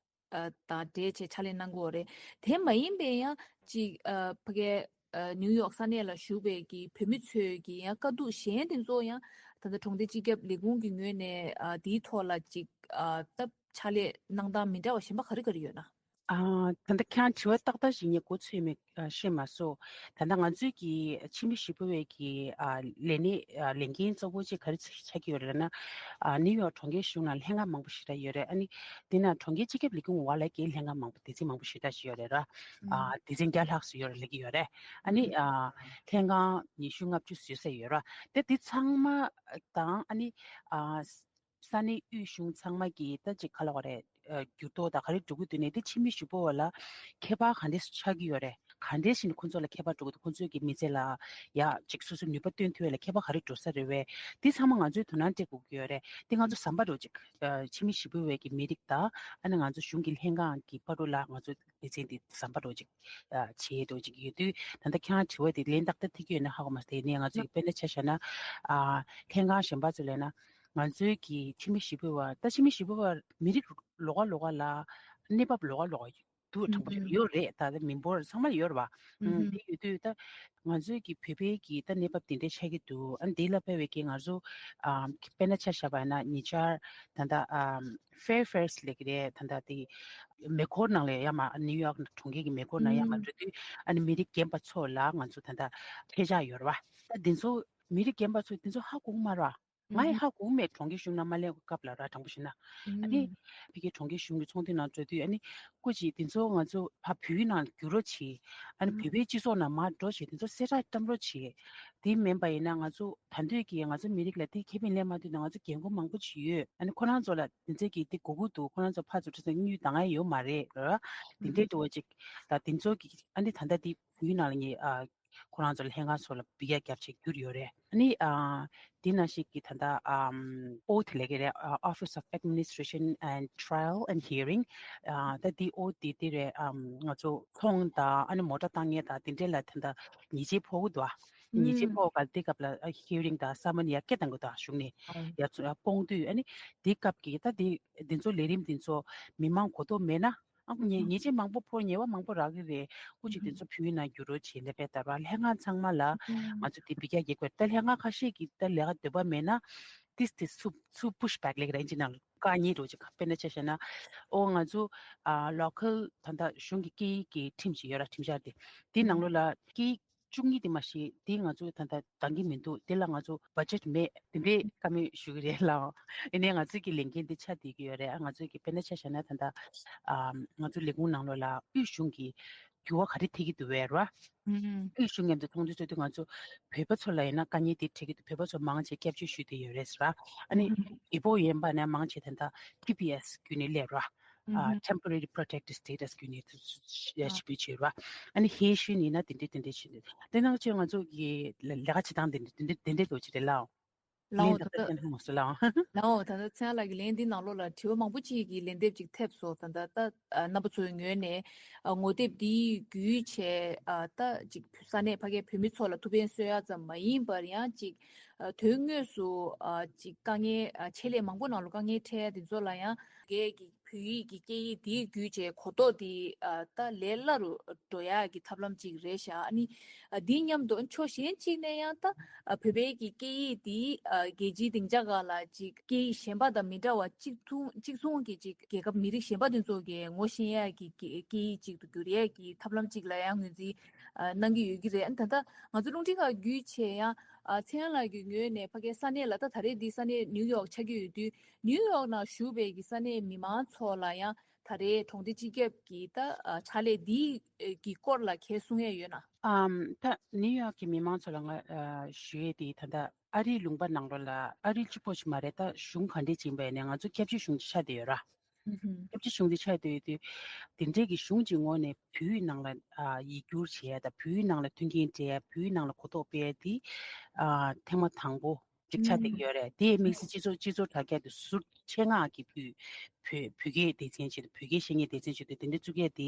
ཨ། དང་འབྲེལ་བྱས་ཕྱག་ལས་གནང་གི་ཡོད་རེད། དེ་མ་ཡིན་པའི་ཡང་ཅིག་ཨ། ཕ་གའི་ཨ། ནིའུ་ཡོག་ས་གནས་ལ་བཞུགས་པའི་གི་བོད་མི་ཚོའི་གི་ཡང་དཀའ་སྡུག་གཞན་དེ་ཚོ་ཡང་ད་ལྟ་གྲོང་སྡེ་སྤྱི་ཁྱབ་ལས་ཁུངས་ཀྱི་ངོས་ནས་ཨ། དེའི་ཐོག་ལ་ཅིག་ཨ། ད་ཕྱག་ལས་གནང་སྟངས་མི་འདྲ་བ་གཞན་པ་ག་རེ་ག་རེ་ཡོད་ན། ཨ། ད་ལྟ་ཁྱེད་རང་དྲི་བ་ཏག་ཏག་ཞིག་ངས་མགོ་ཚོས་མེད། ཨ། ཤེས་མ་སོང་། ད་ལྟ་ང་ཚོའི་གི་ཕྱི་མི་ཞིག་པོ་བའི་གི་ཨ། ལས་གནས་ཨ། ལས་འགན་གཙོ་བོ་ཅིག་ག་རེ་ཆགས་ཀྱི་ཡོད་རེད་ན། ཨ། ནིའུ་ཡོག་གྲོང་ཁྱེར་གཞུང་ལ་ལྷན་ཁང་མང་པོ་ཞེ་དྲག་ཡོད་རེད། ཨ་ནི་དེ་ན་གྲོང་ཁྱེར་སྤྱི་ཁྱབ་ལས་ཁུངས་འོག་ལ་གི་ལྷན་ཁང་མང་པོ་སྡེ་ཚན་མང་པོ་ཞེ་དྲག་ཞིག་ཡོད་རེད་ར། ཨ། སྡེ་ཚན་བརྒྱ་ལྷག་ཙམ་ཡོད་རེད་ལབ་ཀྱི་ཡོད་རེད། ཨ་ནི་ཨ། ལྷན་ཁང་ཉི་ཤུ་ལྔ་བཅུ་ཙམ་ཡོད་ར། དེ་དེ་ཚང་མ་དང་། ཨ་ནི་ཨ། ས་གནས་དབུས་གཞུང་ཚང་མ་གི་ད་ཅིག་ག་ལབ་དགོས་རེད། ཨ། འགྱུར་ལྡོག་དང་ག་རེ་འགྲོ་གི་འདུག་ནས། དེ་ཕྱི་མི་ཞིག་པོ་བ་ལ་ཁྱད་པར་ག་འདྲས་ཆགས་ཀྱི་ཡོད་རེད། ག་འདྲས་ཞིག་ནས་ཁོང་ཚོ་ལ་ཁྱད་པར་འགྲོ་གི་འདུག་ཁོང་ཚོའི་གི་མི་ཚེ་ལ་ཡ་ཅིག་སོ་སོའི་ནུས་པ་བཏོན་ཐུབ་ཡ་ལ་ཁྱད་པར་ག་རེ་འགྲོ་ས་རེད་བས། དེ་ཚང་མ་ང་ཚོས་དོ་སྣང་སྤྲད་དགོས་ཀྱི་ཡོད་རེད། དེ་ང་ཚོ་ཟམ་པ་འདྲ་བོ་ཅིག་ཨ། ཕྱི་མི་ཞིག་པོ་བའི་གི་མི་རིགས་དང་། ཨ་ནི་ང་ཚོ་གཞུང་གི་ལྷན་ཁང་གི་བར་དུ་ལ་ང་ཚོ་སྡེ་ཚན་འདི་ཟམ་པ་འདྲ་བོ་ཅིག་ཨ། བྱེད་འདྲ་བོ་ཅིག་ཡོད་དུས། ད་ལྟ་ཁྱེད་རང་དྲི་བ་དེ་ལན་ཏག་ཏག་ཐེབས་ཀྱི་ཡོད་ན་ཧ་གོ་མ་སོང་། དེ་ནས་ང་ཚོས་དཔེར་ན་ཆ་བཞག་ན། ཨ། ལྷན་ཁང་གཞན་པ་ཚོ་ལབ་ན། ང་ཚོའི་གི་ཕྱི་མི་ཞིག་པོ་བ། ད་ཕྱི་མི་ཞིག་པོ་བ་མི་རིགས་ལོགས་ཀ་ལོགས་ཀ་ལ་གནས་བབ་ལོགས་ཀ་ལོགས་ཀ་འདུག་དྲང་པོ་ཞིག་ཡོད་རེད། ད་ལྟ་མི་འབོར་ཚང་མ་ཡོད་རེད་བ། ཨུམ། དེ་ཡོད་དུས་ད་ང་ཚོའི་གི་བོད་པའི་གི་ད་གནས་བབ་དེ་འདྲ་ཆགས་ཀྱི་འདུག་ཨ། འདི་ལ་དཔག་པའི་གི་ང་ཚོ། ཨ། དཔེར་ན་ཆ་བཞག་པ་ཡིན་ན་ཉེ་ཆར་ད་ལྟ། ཨ། Fair Fairs ལབ་ཀྱི་རེད། ད་ལྟ་དེ་མེ་འཁོར་ནང་ལ་ཡར་མར་ནིའུ་ཡོག་གྲོང་ཁྱེར་གྱི་མེ་འཁོར་ནང་ཡར་མར་འགྲོ་དུས། ཨ་ནི་མི་རིགས་རྒན་པ་ཚོ་ལ་ང་ཚོ་ད་ལྟ་ཐལ་ཆ་ཡོད་རེད་བ། ད་འདི་ཚོ་མི་རིགས་རྒན་པ་ཚོ་འདི་ཚོ་ཧ་གོ་གི་མ་རེད་བ། ང་ཡི་ཧ་གོ་མེད། གྲོང་ཁྱེར་གཞུང་ནང་མ་སླེབས་སྐབས་ལ་ར། དྲང་པོ་ཞུས་ན། ཨ་ནི་ཕ་གི་གྲོང་ཁྱེར་གཞུང་གི་ཚོགས་འདུ་ནང་འགྲོ་དུས། ཨ་ནི་སྐུ་མཁྱེན། དེ་ཚོ་ང་ཚོ་ཕ་བོད་ནང་བསྒྱུར་རོགས་བྱེད། ཨ་ནི་བོད་པའི་སྤྱི་ཚོགས་ནང་མར་འགྲོ་བྱེད། དེ་ཚོ་གསལ་བསྒྲགས་བཏང་རོགས་བྱེད། དེ་མིན་པ་ཡིན་ན་ང་ཚོ་ད་འདོད་ཀྱི་ང་ཚོ་མི་རིགས་ལ་དེ་ཁེ་ཕན་ལེན་མ་ཐུབ་ན་ང་ཚོ་རྒན་རྒོན་མང་པོ་ཅིག་ཡོད། ཨ་ནི་ཁོ་རང་ཚོ་ལ་དེ་ཚོ་གི་དེ་དགོས་ཀྱི་འདུག་ཁོ་རང་ཚོ་ཕར་ཚུར་ཁྲིད་ས་དངུལ་འདང་ཡ་ཡོད་མ་རེད་ར། དེ་འདྲའི་འདུག་བ་ཅིག་ད་དེ་ཚོ་གི་ཨ་ནི་ད་ལྟ་དེ་བོད་ནང་ལ་ངས་ཨ་ཁོ་རང་ཚོ་ལ་ལྷན་ཁང་ཚོ་ལ་འབུལ་ཡ་རྒྱབ་ཆེད་བསྒྱུར་ཡོད་རེད། ཨ་ནི་ཨ་དེ་ནང་བཞིན་གྱི་ད་ལྟ་ཨམ་ཨོ་དེ་ལས་ཀྱི་རེད། ཨ་Office of Administration and Trial and Hearing། ཨ་ད་དེ་ཨོ་དེ་དེ་རེད། ཨམ་ང་ཚོ་ཚོང་དང་ཨ་ནི་མོ་ཊ་བཏང་མཁན་དང་དེ་འདྲས་ལ་ད་ལྟ་ཉེས་ཆད་ཕོག་གི་འདུག་ཨ། ཉེས་ཆད་ཕོག་ག་དེ་སྐབས་ལ་ཨ་hearing་དང་summon་ཡར་སྐད་བཏང་གི་འདུག་ཨ། གཞུང་ནས་ཡར་ཚུར་ཨ་སྤོང་དུས། ཨ་ནི་དེ་སྐབས་ཀྱི་ད་དེ་དེ་ཚོ་ལས་རིམ་དེ་ཚོ་མི་མང་གོ་རྟོགས་མེད་ན། ཨ་ཁོ་ཉེ་ཉེས་ཆད་མང་པོ་ཕོག་ཉེས་པ་མང་པོ་རག་གི་རེད། སྐུ་མཁྱེན་དེ་ཚོ་བོད་ནང་བསྒྱུར་རོགས་བྱེད་ལབ་པས། ད་ར་ལྷན་ཁང་ཚང་མ་ལ་ང་ཚོ་དེ་འབུལ་རྒྱག་རྒྱག་དགོས། ད་ལྷན་ཁང་ཁ་ཤས་ཀྱིས་ད་ལས་ཀ་འདོད་པ་མེད་ན། དེ་དེ་ཚུར་ཚུར་push back་ལབ་ཀྱི་རེད། ཨིན་ཇི་ནང་ལ་བཀག་ཉེས་འདྲ་བོ་ཅིག་དཔེར་ན་ཆ་བཞག་ན། ཨོ་ང་ཚོ་ཨ་local་ད་ལྟ་གཞུང་གི་སྐད་ཡིག་གི་ཁྲིམས་ཤིག་ཡོད་ར། ཁྲིམས་འཆར་དེ་དེ་ནང་ལོགས་ལ་སྐད་ཡིག་བཅུ་གཉིས་དེ་མ་གཞི་དེ་ང་ཚོ་ད་ལྟ་འདང་གི་མི་འདུག་དེ་ལ་ང་ཚོ་budget་མེད། དེ་འདྲའི་བཀའ་མོལ་ཞུ་གི་རེད་ལགས། ཡིན་ནའི་ང་ཚོས་ཀྱི་ལས་འགན་དེ་ཆགས་བསྡད་ཀྱི་ཡོད་རེད། ང་ཚོས་ཀྱི་དཔེར་ན་ཆ་བཞག་ན་ད་ལྟ་ཨ་ང་ཚོ་ལས་ཁུངས་ནང་ལོགས་ལ་དབུས་གཞུང་གི་འགྱུར་བ་ག་རེ་ཐེབས་ཀྱི་འདུག་བས་ར། དབུས་གཞུང་མཉམ་དུ་ཚོགས་འདུ་ཚོགས་དུས་ང་ཚོ་བོད་པ་ཚོ་ལ་ཡིན་ན་དཀའ་ངལ་དེ་འཕྲད་ཀྱི་འདུག་བོད་པ་ཚོ་མང་ཆེ་སྐྱབས་བཅོལ་ཞུས་བསྡད་ཡོད་རེད་ཟེར་ར། ཨ་ནི་ཨི་པོ་ཡན་པ་ནས་མང་ཆེ་ད་ལྟ་ཊི་པི་ཨེསི་བརྒྱུད་ནས་སླེབས་ར། ཨ་temporary protected status་བརྒྱུད་ནས་ཞིབ་འཇུག་བྱས་ར། ཨ་ནི་ཧེ་ཤུན་ཡིན་ན་དེ་འདྲས་དེ་འདྲས་བྱས་འདུག་དེ་ནང་ཆེ་ང་ཚོ་གི་ལས་ཀ་བྱེད་སྟངས་དེ་འདྲས་དེ་འདྲས་དེ་འདྲས་འགྲོ་གི་རེད་ལགས། ལའོ་ལན་ད་ད་ལྟ་ཅན་ཧ་མ་སོ་ལའོ། ལའོ་ད་ལྟ་ཚན་ལགས་ཀྱི་ལན་འདི་ནང་ལོགས་ལ་དྲི་བ་མང་པོ་ཅིག་གི་ལན་འདེབས་ཅིག་ཐེབས་སོང་། ད་ལྟ་ད་རྣམ་པ་ཚོའི་ངོས་ནས་ངོ་དེབ་འདི་བརྒྱུད་བྱས་ད་ཅིག་ས་གནས་ཕ་གའི་བོད་མི་ཚོ་ལ་ཐུགས་ཕན་གསོས་ཡ་ཙམ་མ་ཡིན་པར་ཡང་ཅིག་དོན་དངོས་སུ་ཅིག་དཀའ་ངལ་ཆེད་ལས་མང་པོ་ནང་ལ་དཀའ་ངལ་འཕྲད་ཡ་དེ་ཚོ་ལ་ཡང་རྒྱ་གི་བོད་ཡིག་གི་སྐད་ཡིག་དེའི་བརྒྱུད་བྱས་གོ་རྟོགས་དེ་ཨ་ད་ལས་སླ་རུ་འགྲོ་ཡག་གི་ཐབས་ལམ་ཅིག་རེད་ཤག་ཨ་ནི་ཨ་འདི་མཉམ་དུ་ཕྱོགས་གཞན་གཅིག་ནས་ཡང་ད་ཨ་བོད་པའི་གི་སྐད་ཡིག་དེ་ཨ་རྒྱལ་སྤྱིའི་སྡིངས་ཆ་སྒང་ལ་ཅིག་སྐད་ཡིག་གཞན་པ་དང་མི་འདྲ་བ་གཅིག་མཚུངས་གཅིག་མཚུངས་ཀྱི་ཅིག་རྒྱལ་ཁབ་མི་རིགས་གཞན་པ་དེ་ཚོ་གི་ངོ་ཤེས་ཡག་གི་སྐད་སྐད་ཡིག་ཅིག་ཏུ་འགྱུར་ཡག་གི་ཐབས་ལམ་ཅིག་ལ་ཡང་ངོས་འཛིན་ཨ་གནང་གི་ཡོད་ཀྱི་རེད། ཨ་ནི་ད་ལྟ་ང་ཚོ་རླུང་འཕྲིན་ཁང་བརྒྱུད་བྱས་ཡང་ཨ་ཚེ་དབང་ལགས་ཀྱི་ངོས་ནས་ཕ་གའི་ས་གནས་ལ་ད་ད་རེས་འདི་ས་གནས་ནིའུ་ཡོག་ཆགས་ཀྱི་ཡོད་དུས། ནིའུ་ཡོག་ནང་བཞུགས་པའི་གི་ས་གནས་མི་མང་ཚོ་ལ་ཡང་ད་རེས་གྲོང་སྡེ་སྤྱི་ཁྱབ་ཀྱི་ད་ཨ་ཕྱག་ལས་འདི་གི་སྐོར་ལ་གལ་གསུང་ཡས་ཡོད་ན། ཨམ་ད་ནིའུ་ཡོག་གི་མི་མང་ཚོ་ལ་ང་ཨ་ཞུ་ཡས་དེ་ད་ལྟ་ཨ་རིའི་ལུང་པ་ནང་ལོགས་ལ་ཨ་རི་གཅིག་པོ་ཞིག་མ་རེད། ད་གཞུང་ག་འདྲས་ཅིག་ཡིན་པ་ཡིན་ནའི་ང་ཚོ་སྐྱབས་བཅོལ་གཞུང་ཅིག་ཆགས་བསྡད་ཡོད་ར། ཧུམ་ཧུམ། སྐྱབས་བཅོལ་གཞུང་དེ་ཆགས་བསྡད་ཡོད་དུས། དེ་འདྲས་ཀྱི་གཞུང་གཅིག་ངོས་ནས་བོད་ཡིག་ནང་ལ་ཨ་ཡིག་སྒྱུར་བྱེད་ཡ་དང་བོད་ཡིག་ནང་ལ་མཐུན་རྐྱེན་སྤྲད་ཡ། བོད་ཡིག་ནང་ལ་གོ་རྟོགས་སྤེལ་ཡ་དེ་ཨ་ཐེངས་མ་དང་པོ་ཅིག་ཆགས་བསྡད་ཀྱི་ཡོད་རེད། དེ་དམིགས་བསལ་སྤྱི་ཚོགས་སྤྱི་ཚོགས་དྲ་རྒྱ་དེ་ཟུར་ཆེད་མངགས་ཀྱི་བོད་བོད་བོད་སྐད་སྡེ་ཚན་ཆེད་དུ་བོད་སྐད་བཤད་མཁན་སྡེ་ཚན་ཆེད་དུ་དེ་འདྲ་བཙུགས་ཡ་དེ་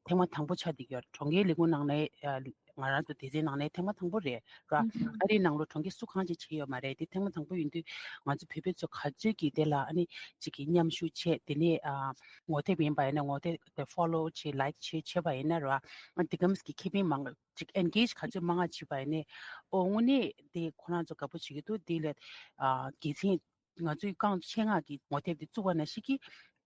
ཐེངས་མ་དང་པོ་ཆགས་བསྡད་ཀྱི་ཡོད་རེད། གྲོང་ཁྱེར་ལས་ཁུངས་ནང་ནས་ཨ་ང་རང་ཚོ་སྡེ་ཚན་ནང་ནས་ཐེངས་མ་དང་པོ་རེད་ར། ཨ་རིའི་ནང་ལོགས་གྲོང་ཁྱེར་སུ་གང་ཅིག་བྱས་ཡོད་མ་རེད། དེ་ཐེངས་མ་དང་པོ་ཡིན་དུས་ང་ཚོ་བོད་པ་ཚོ་ག་ཚོད་ཀྱིས་དེ་ལ་ཨ་ནི་ཅིག་གི་མཉམ་ཞུགས་བྱས། དེ་ནས་ཨ་ངོ་དེབ་ཡིན་པ་ཡིན་ན་ངོ་དེབ་དེ་follow་བྱས་like་བྱས་བྱས་པ་ཡིན་ན་ར། ཨ་དེ་གམ་གྱི་ཁེ་ཕན་མང་ཅིག་engage་ག་ཚོད་མང་ང་བྱས་པ་ཡིན་ནའི་ཨོ་དངོས་གནས་དེ་ཁོ་རང་ཚོ་དགའ་པོ་བྱེད་ཀྱི་འདུག་དེ་ལས་ཨ་དགེ་མཚན་ང་ཚོའི་རྐང་ཆེད་མངགས་ཀྱི་ངོ་དེབ་དེ་བཙུགས་པ་ནང་བཞིན་གྱི་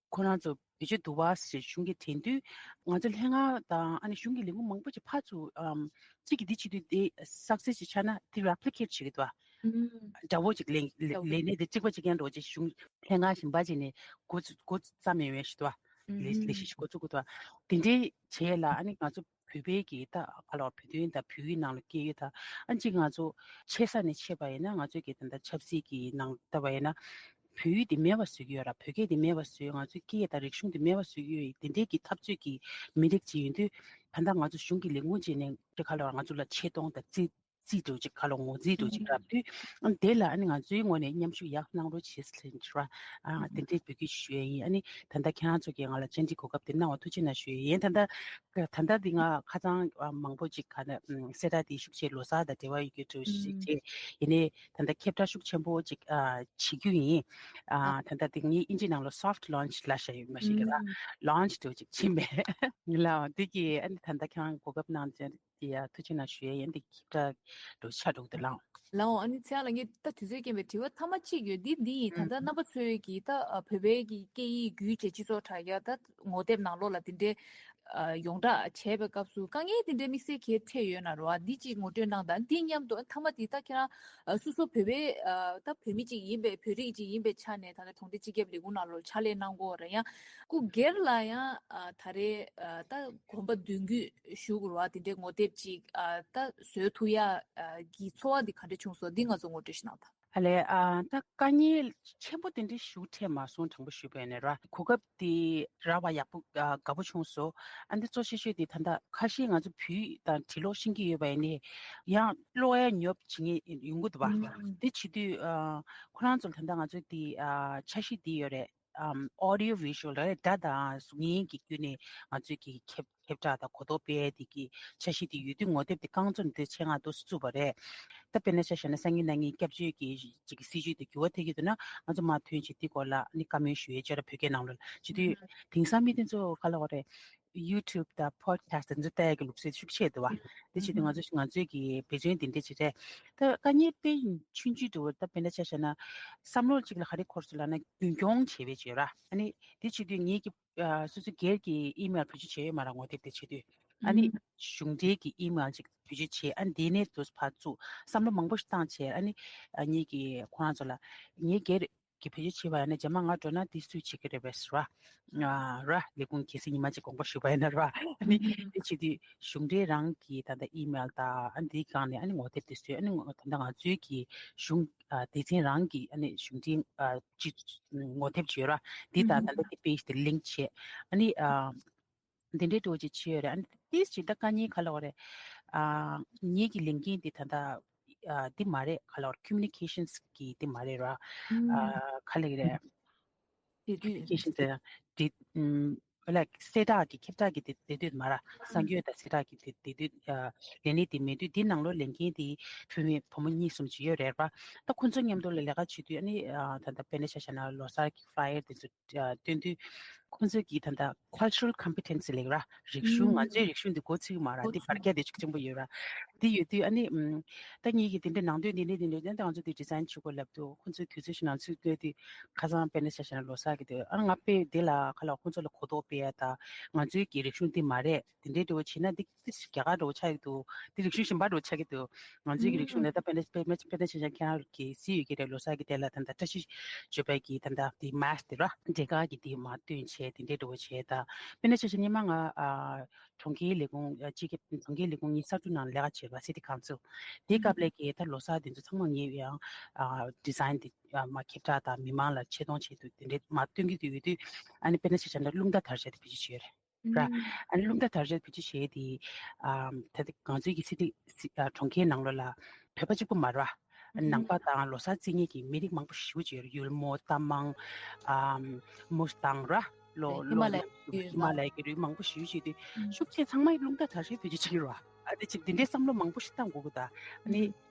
ཁོ་རང་ཚོ་བེད་སྤྱོད་འདུག་བ་ཞེས་གཞུང་གིས་དྲན་དུས། ང་ཚོ་ལྷན་ཁང་དང་ཨ་ནི་གཞུང་གི་ལས་ཁུངས་མང་པོ་ཅིག་ཕར་ཚུར་ཨམ་གཅིག་གིས་འདི་བྱེད་དུས་དེ་success་ཅིག་ཆགས་ན་དེ་replicate་བྱེད་ཀྱི་འདུག་བ། ཨུམ། འདྲ་བོ་ཅིག་ལས་ལས་འདྲ་བོ་ལས་གནས་དེ་གཅིག་པ་གཅིག་རྐྱང་འདྲ་བོ་ཅིག་གཞུང་ལྷན་ཁང་གཞན་པ་ཅིག་ནས་འགོ་འགོ་བརྩམས་ཡོང་བའི་ཞིག་འདུག་བ། ལས་ལས་གཞི་ཞིག་འགོ་བཙུགས་ཀྱི་འདུག་བ། དེ་འདྲའི་བྱས་ལ་ཨ་ནི་ང་ཚོ་བོད་པའི་གི་ད་ག་ལ་བོད་དོན་དང་བོད་ཡིག་ནང་ལ་སྐད་ཡིག་དང་ཨ་ཅིག་ང་ཚོ་ཆེ་ས་ནས་ཆེ་བ་ཡིན་ན་ང་ཚོའི་གི་ད་ལྟ་ཆབ་སྲིད་ཀྱི་ནང་ལྟ་བ་ཡིན་ན་བོད་ཡིག་དེ་མེད་པ་བཟོ་གི་ཡོད་ར། བོད་སྐད་དེ་མེད་པ་བཟོས། ང་ཚོའི་སྐད་ཡིག་དང་རིག་གཞུང་དེ་མེད་པ་བཟོ་གི་ཡོད། དེ་འདྲའི་གི་འཐབ་རྩོད་ཀྱི་མི་རིགས་ཅིག་ཡིན་དུས་ད་ལྟ་ང་ཚོ་གཞུང་གི་ལས་ཁུངས་ཅིག་ནས་དེ་ག་ལ་ང་ཚོ་ལ་ཆེ་མཐོང་དང་རྩིས་རྩིས་འདྲ་བོ་ཅིག་ག་ལ་ངོ་རྩིས་འདྲ་བོ་ཅིག་རག་དུས་ཨ་དེ་ལ་ཨ་ནི་ང་ཚོའི་ངོས་ནས་མཉམ་ཞུགས་ཡག་གནང་རོགས་བྱེད་ཟེར་ཞུ་བ། ཨ་དེ་འདྲའི་འབོད་སྐུལ་ཞུ་ཡས་ཡིན། ཨ་ནི་ད་ལྟ་ཁྱེད་རང་ཚོ་གིས་ང་ལ་བཅར་འདྲི་གོ་སྐབས་དེ་གནང་བ་ཐུགས་རྗེ་གནང་ཞུ་ཡས་ཡིན། ད་ལྟ་ད་ལྟ་འདི་ང་ཁ་སང་ཨ་མང་པོ་ཅིག་ག་ནས་ཨམ་གསལ་བསྒྲགས་དེ་ཤུགས་ཆེ་ལོ་གསར་དང་འབྲེལ་བ་ཡོད་རྒྱུ་འདྲ་བོ་ཞིག་བྱས། ཡིན་ནའི་ད་ལྟ་ཁྱབ་བསྒྲགས་ཤུགས་ཆེན་པོ་ཅིག་ཨ་བྱེད་རྒྱུ་ཡིན། ཨ་ད་ལྟ་དེ་ངས་ཨིན་ཇི་ནང་ལ་soft launch་ལབ་བཞག་ཡོད་མ་ཤེས་གི་ལ་launch་འདྲ་བོ་ཅིག་ཕྱིན་པས་ལ་འདི་གི་ཨ་ནི་ད་ལྟ་ཁྱེད་རང་གོ་སྐབས་གནང་བྱས། དེ་ཡ་ཐུགས་རྗེ་གནང་ཞུ་ཡས་ཡིན། འདི་ཁྱེད་ཅག་འགྲོ་ཆ་འགྲོ་གི་འདུག་ལགས། ལགས་འོང་། ཨ་ནི་ཚེ་ཡང་ལགས་ངས་ད་དུས་ཚོད་རྐྱེན་པས་དྲི་བ་མཐའ་མ་གཅིག་ཡོད། འདི་འདི་ཡིན། ད་ལྟ་རྣམ་པ་ཚོས་ཀྱིས་ད་ཨ་བོད་པའི་གི་སྐད་ཡིག་བརྒྱུད་བྱས་སྤྱི་ཚོགས་དྲ་རྒྱ་ད་ངོ་དེབ་ནང་ལོགས་ལ་དེ་འདྲའི་ ཡོངས་བསྒྲགས་བྱས་པའི་སྐབས་སུ་དཀའ་ངལ་དེ་འདྲའི་དམིགས་བསལ་གྱི་འཕྲད་ཡོད་ན་རེད་བ། འདི་གཅིག་ངོ་སྤྲོད་གནང་དང་། འདི་མཉམ་དུ་མཐའ་མ་དེ་ད་ཁྱེད་རང་སོ་སོ་བོད་པའི་ད་བོད་མི་གཅིག་ཡིན་པའི་བོད་རིགས་གཅིག་ཡིན་པའི་ཆ་ནས་ད་ལྟ་གྲོང་སྡེ་སྤྱི་ཁྱབ་ལས་ཁུངས་ནང་ལོགས་ཕྱག་ལས་གནང་དགོས་རེད། ཡང་སྐུ་སྒེར་ལ་ཡང་ད་རེས་ད་གོམ་པ་མདུན་སྐྱོད་ཞུ་དགོས་རེད་བ། དེ་འདྲའི་ངོ་དེབ་ཅིག་ད་བཟོ་ཐུབ་ཡ་གི་ཚོར་བ་འདི་ག་འདྲ་བྱུང་སོང་། འདི་ང་ཚོ་ངོ་སྤྲོད་ཞིག་གནང་དང་། ཨ་ལས། ཨ། ད་དཀའ་ངལ་ཆེན་པོ་དེ་འདྲ་ཞིག་འཕྲད་མ་སོང་། དྲང་པོ་ཞུས་པ་ཡིན་ན་ར། གོ་སྐབས་དེ་རག་པ་ཡག་པོ། ཨ། དགའ་པོ་བྱུང་སོང་། ཨ། འདི་གཙོ་ཆེ་ཤོས་དེ་ད་ལྟ་ཁ་ཤས་ང་ཚོ་བོད་ཡིག་དང་འབྲི་ཀློག་ཤེས་ཀྱི་ཡོད་པ་ཡིན་ནའི་ཡང་ཀློག་ཡ་ཉོབ་བྱེད་མཁན་ཡོང་གི་འདུག་བ། ཨུམ། དེ་བྱེད་དུས། ཨ། ཁོ་རང་ཚོ་ལ་ད་ལྟ་ང་ཚོ་དེ། ཨ། འཆར་གཞི་དེ་ཡོད་རེད། ཨམ། audio visual རེད། སྒྲ་དང་གཟུགས་བརྙན་གྱི་བརྒྱུད་ནས་ང་ཚོས་ཀྱི་ཁྱབ་ཁྱབ་བསྒྲགས་དང་གོ་རྟོགས་སྤེལ་ཡས་དེ་གི་འཆར་གཞི་དེ་ཡོད་དུས། ངོ་དེབ་དེ་རྐང་བཙུགས་ནས་དེ་ཆེད་མངགས་འདུག་སེ་བཙུགས་པ་རེད། ད་དཔེར་ན་ཆ་བཞག་ན་སང་ཉིན་གནངས་ཉིན་སྐྱབས་བཅོལ་གྱི་ཅིག་གི་སྲིད་བྱུས་དེ་འགྱུར་བ་ཐེབས་ཀྱི་འདུག་ན། ང་ཚོ་མར་ཐོན་བྱས་དེ་སྐོར་ལ་ནི་བཀའ་མོལ་ཞུ་ཡས་བྱས་ར། བོད་སྐད་ནང་ལོགས་ལ་བྱེད་དུས། ཨུམ། དེང་སང་མི་དེ་ཚོ་ག་ལ་བ་རེད། YouTube དང་podcast དེ་ཚོ་ལྟ་ཡག་གི་ལུགས་སྲོལ་ཤུགས་ཆེ་འདུག་བ། དེ་བྱེད་དུས་ང་ཚོ་ང་ཚོའི་གི་འབད་བརྩོན་དེ་འདྲ་ཅིག་རེད། ད་དཀའ་ངལ་དཔེ་ཆུང་ཆུང་འདྲ་བོ། ད་དཔེར་ན་ཆ་བཞག་ན་བསམ་བློ་གཅིག་ལ་ག་རེ་འཁོར་སོང་ལབ་ན། རྒྱུན་སྐྱོང་བྱེད་པའི་བྱེད་ར། ཨ་ནི་དེ་བྱེད་དུས་ངེད་ཀྱི། ཨ། སོ་སོའི་སྒེར་གྱི་email བེད་སྤྱོད་བྱས་ཡོད་མ་རེད། ངོ་དེབ་དེ་བྱེད་དུས། ཨ་ནི་གཞུང་འབྲེལ་གྱི་email ཅིག་བེད་སྤྱོད་བྱས། ཨ་ནི་དེ་ནས་དུ་ཕར་བཙུགས། བསམ་བློ་མང་པོ་ཞིག་བཏང་བྱས། ཨ་ནི། ཨ། ངེད་ཀྱིས་ཁོ་རང་ཚོ་ལ། ངའི་སྒེར་གྱི་བེད་སྤྱོད་བྱས་པ་ཡིན་ན། རྗེས་མ་ང་འགྲོ་ན་འདི་སུས་བྱེད་ཀྱི་རེད་པས་ཟེར་བ། ཨ། ར། ལས་ཁུངས་གལ་སྲིད་ཉི་མ་གཅིག་དགོངས་པ་ཞུས་པ་ཡིན་ན་ར། ཨ་ནི་དེ་བྱེད་དུས་གཞུང་འབྲེལ་རང་གི་ད་ལྟ་email དང་། ཨ་ནི་དེའི་སྒང་ནས་ཨ་ནི་ངོ་དེབ་དེ་བཟོས། ཨ་ནི་ད་ལྟ་ང་ཚོའི་གི་གཞུང་། ཨ། སྡེ་ཚན་རང་གི། ཨ་ནི་གཞུང་འབྲེལ། ཨ། སྤྱི། ངོ་དེབ་བྱོས་ར། འདི་དང་ད་ལྟ་དེ་page དེ་link བྱས། ཨ་ནི། ཨ། འདི་འདྲའི་འགྲོ་ཅིག་བྱས་ཡོད་རེད། ཨ་ནི་ཏིས་ཅིག་ད་དཀའ་ངལ་ག་ལ་བ་རེད། ཨ། ངེད་ཀྱི་ལས་འགན་འདི་ད་ལྟ། ཨ། འདི་མ་རེད། ག་ལ་བ་རེད། communications གི་འདི་མ་རེད་ར། ཨ། ག་ལ་གི་རེད། དེ་དུས་communications དེ་འདི། ཨམ། like གསལ་བསྒྲགས་ཀྱི། ཁྱབ་བསྒྲགས་ཀྱི་དེ་དེ་དུས་མ་ར། གསར་འགོད་དང་གསལ་བསྒྲགས་ཀྱི་དེ་དེ་དུས། ཨ། ལས་གནས་དེ་མེད་དུས། འདི་ནང་ལོགས་ལས་འགན་དེ་བུད་མེད་བུ་མོ་གཉིས་གསུམ་ཅིག་ཡོད་རེད་པ། ད་ཁོ་ཚོ་མཉམ་དུ་ལ་ལས་ཀ་བྱེད་དུས། ཨ་ནི། ཨ། ད་ལྟ་དཔེར་ན་ཆ་བཞག་ན་ལོ་གསར་གྱི་flyer དེ་ཚོ། ཨ། སྟོན་དུས་ཁོ་ཚོས་ཀྱིས་ད་ལྟ་cultural competency ལབ་ར། རིག་གཞུང་། ང་ཚོའི་རིག་གཞུང་འདི་མགོ་ཚོས་ཀྱི་མ་རེད། འདི་འབར་གས་དེ་ཤུགས་ཆེན་པོ་ཡོད་ར། འདི་ཡོད་དུས། ཨ་ནི། ཨམ། ད་ངེད་ཀྱིས་དེ་འདྲའི་ནང་དོན་འདི་འདྲ་འདི་འདྲ། ད་ང་ཚོ་འདི་design བྱེད་དགོས་ལབ་དུས། ཁོ་ཚོས་དུས་ཚོད་ཞིག་ནང་ཚུར་བཏོན་དུས། ཁ་སང་དཔེར་ན་ཆ་བཞག་ན་ལོ་གསར་གྱི་དུས། ཨ། ང་དཔེ་དེ་ལ་ག་ལ་བ། ཁོ་ཚོ་ལ་གོ་རྟོགས་སྤེལ་ཡ་དང་། ང་ཚོའི་གི་རིག་གཞུང་འདི་མ་རེད། དེ་འདྲའི་འདྲ་བོ་བྱས་ན་འདི་ཏིས་རྒྱ་གར་འདྲ་བོ་ཆགས་ཀྱི་འདུག་འདི་རིག་གཞུང་གཞན་པ་འདྲ་བོ་ཆགས་ཀྱི་འདུག་ང་ཚོའི་གི་རིག་གཞུང་ནི། ད་དཔེར་ན་དཔེར་ན་དཔེར་ན་ཆ་བཞག་ན་ཁྱེད་རང་གིས་གཟིགས་ཡོད་ཀྱི་རེད། ལོ་གསར་གྱི་དེ་ལ་ད་ལྟ་བཀྲ་ཤིས་བརྗོད་པའི་གི་ད་ལྟ་དེ་mask དེ་ར། འབྲས་དཀར་གྱི་དེ་མར་སྟོན་བྱས། དེ་འདྲའི་འདྲ་བོ་བྱས། ད་དཔེར་ན་ཆ་བཞག་ན་སྔོན་མ་ང་ཨ་གྲོང་ཁྱེར་ལས་ཁུངས། ཨ། སྤྱི་ཁྱབ་གྲོང་ཁྱེར་ལས་ཁུངས། ངའི་གསར་འགོད་ནང་ལས་ཀ་བྱས་པ། city council དེའི་སྐབས་ལ་གི་ད་ལོ་གསར་དེ་ཚོ་ཚང་མ་ངས་ཡང་ཨ་design དེ། ཨ། མར་ཁྱབ་བསྒྲགས་དང་མི་མང་ལ་ཆེ་མཐོང་བྱེད་དུས་དེ་འདྲའི་མར་སྟོན་གྱི་དུས་ཡོད་དུས། ཨ་ནི་དཔེར་ན་ཆ་བཞག་ན་རླུང་རྟ་དར་ཆ་དེ་བེད་སྤྱོད་བྱས་ཡོད་རེད། ར། ཨ་ནི་རླུང་རྟ་དར་ཆ་བེད་སྤྱོད་བྱས་ཏེ། ཨམ། ད་ལྟ་ང་ཚོའི་གི་སི་ཏི། སི། ཨ། གྲོང་ཁྱེར་ནང་ལོགས་ལ་བོད་པ་གཅིག་པུ་མ་རེད་པ། ནང་པ་དང་ལོ་གསར་རྩེད་མཁན་གྱི་མི་རིགས་མང་པོ་ཞེ་པོ་ཅིག་ཡོད་རེད། ཡུལ་མོ། རྟ་མང་། ཨམ། མུ་སི་ཐང་ར། ལོ། ཧི་མ་ལ་ཡའི། ལོ། ཧི་མ་ལ་ཡའི་གི་རུས་མང་པོ་ཞེ་པོ་ཅིག་དེ་ཤུགས་ཆེ་ཚང་མ་རླུང་རྟ་དར་ཆ་བེད་སྤྱོད་བྱེད་ཀྱི་རེད་པ། ཨ། དེ་ཅིག་དེ་འདྲའི་བསམ་བློ་མང་པོ་ཞིག་བཏང་དགོས་ཀྱི་ད། ཨ་ནི།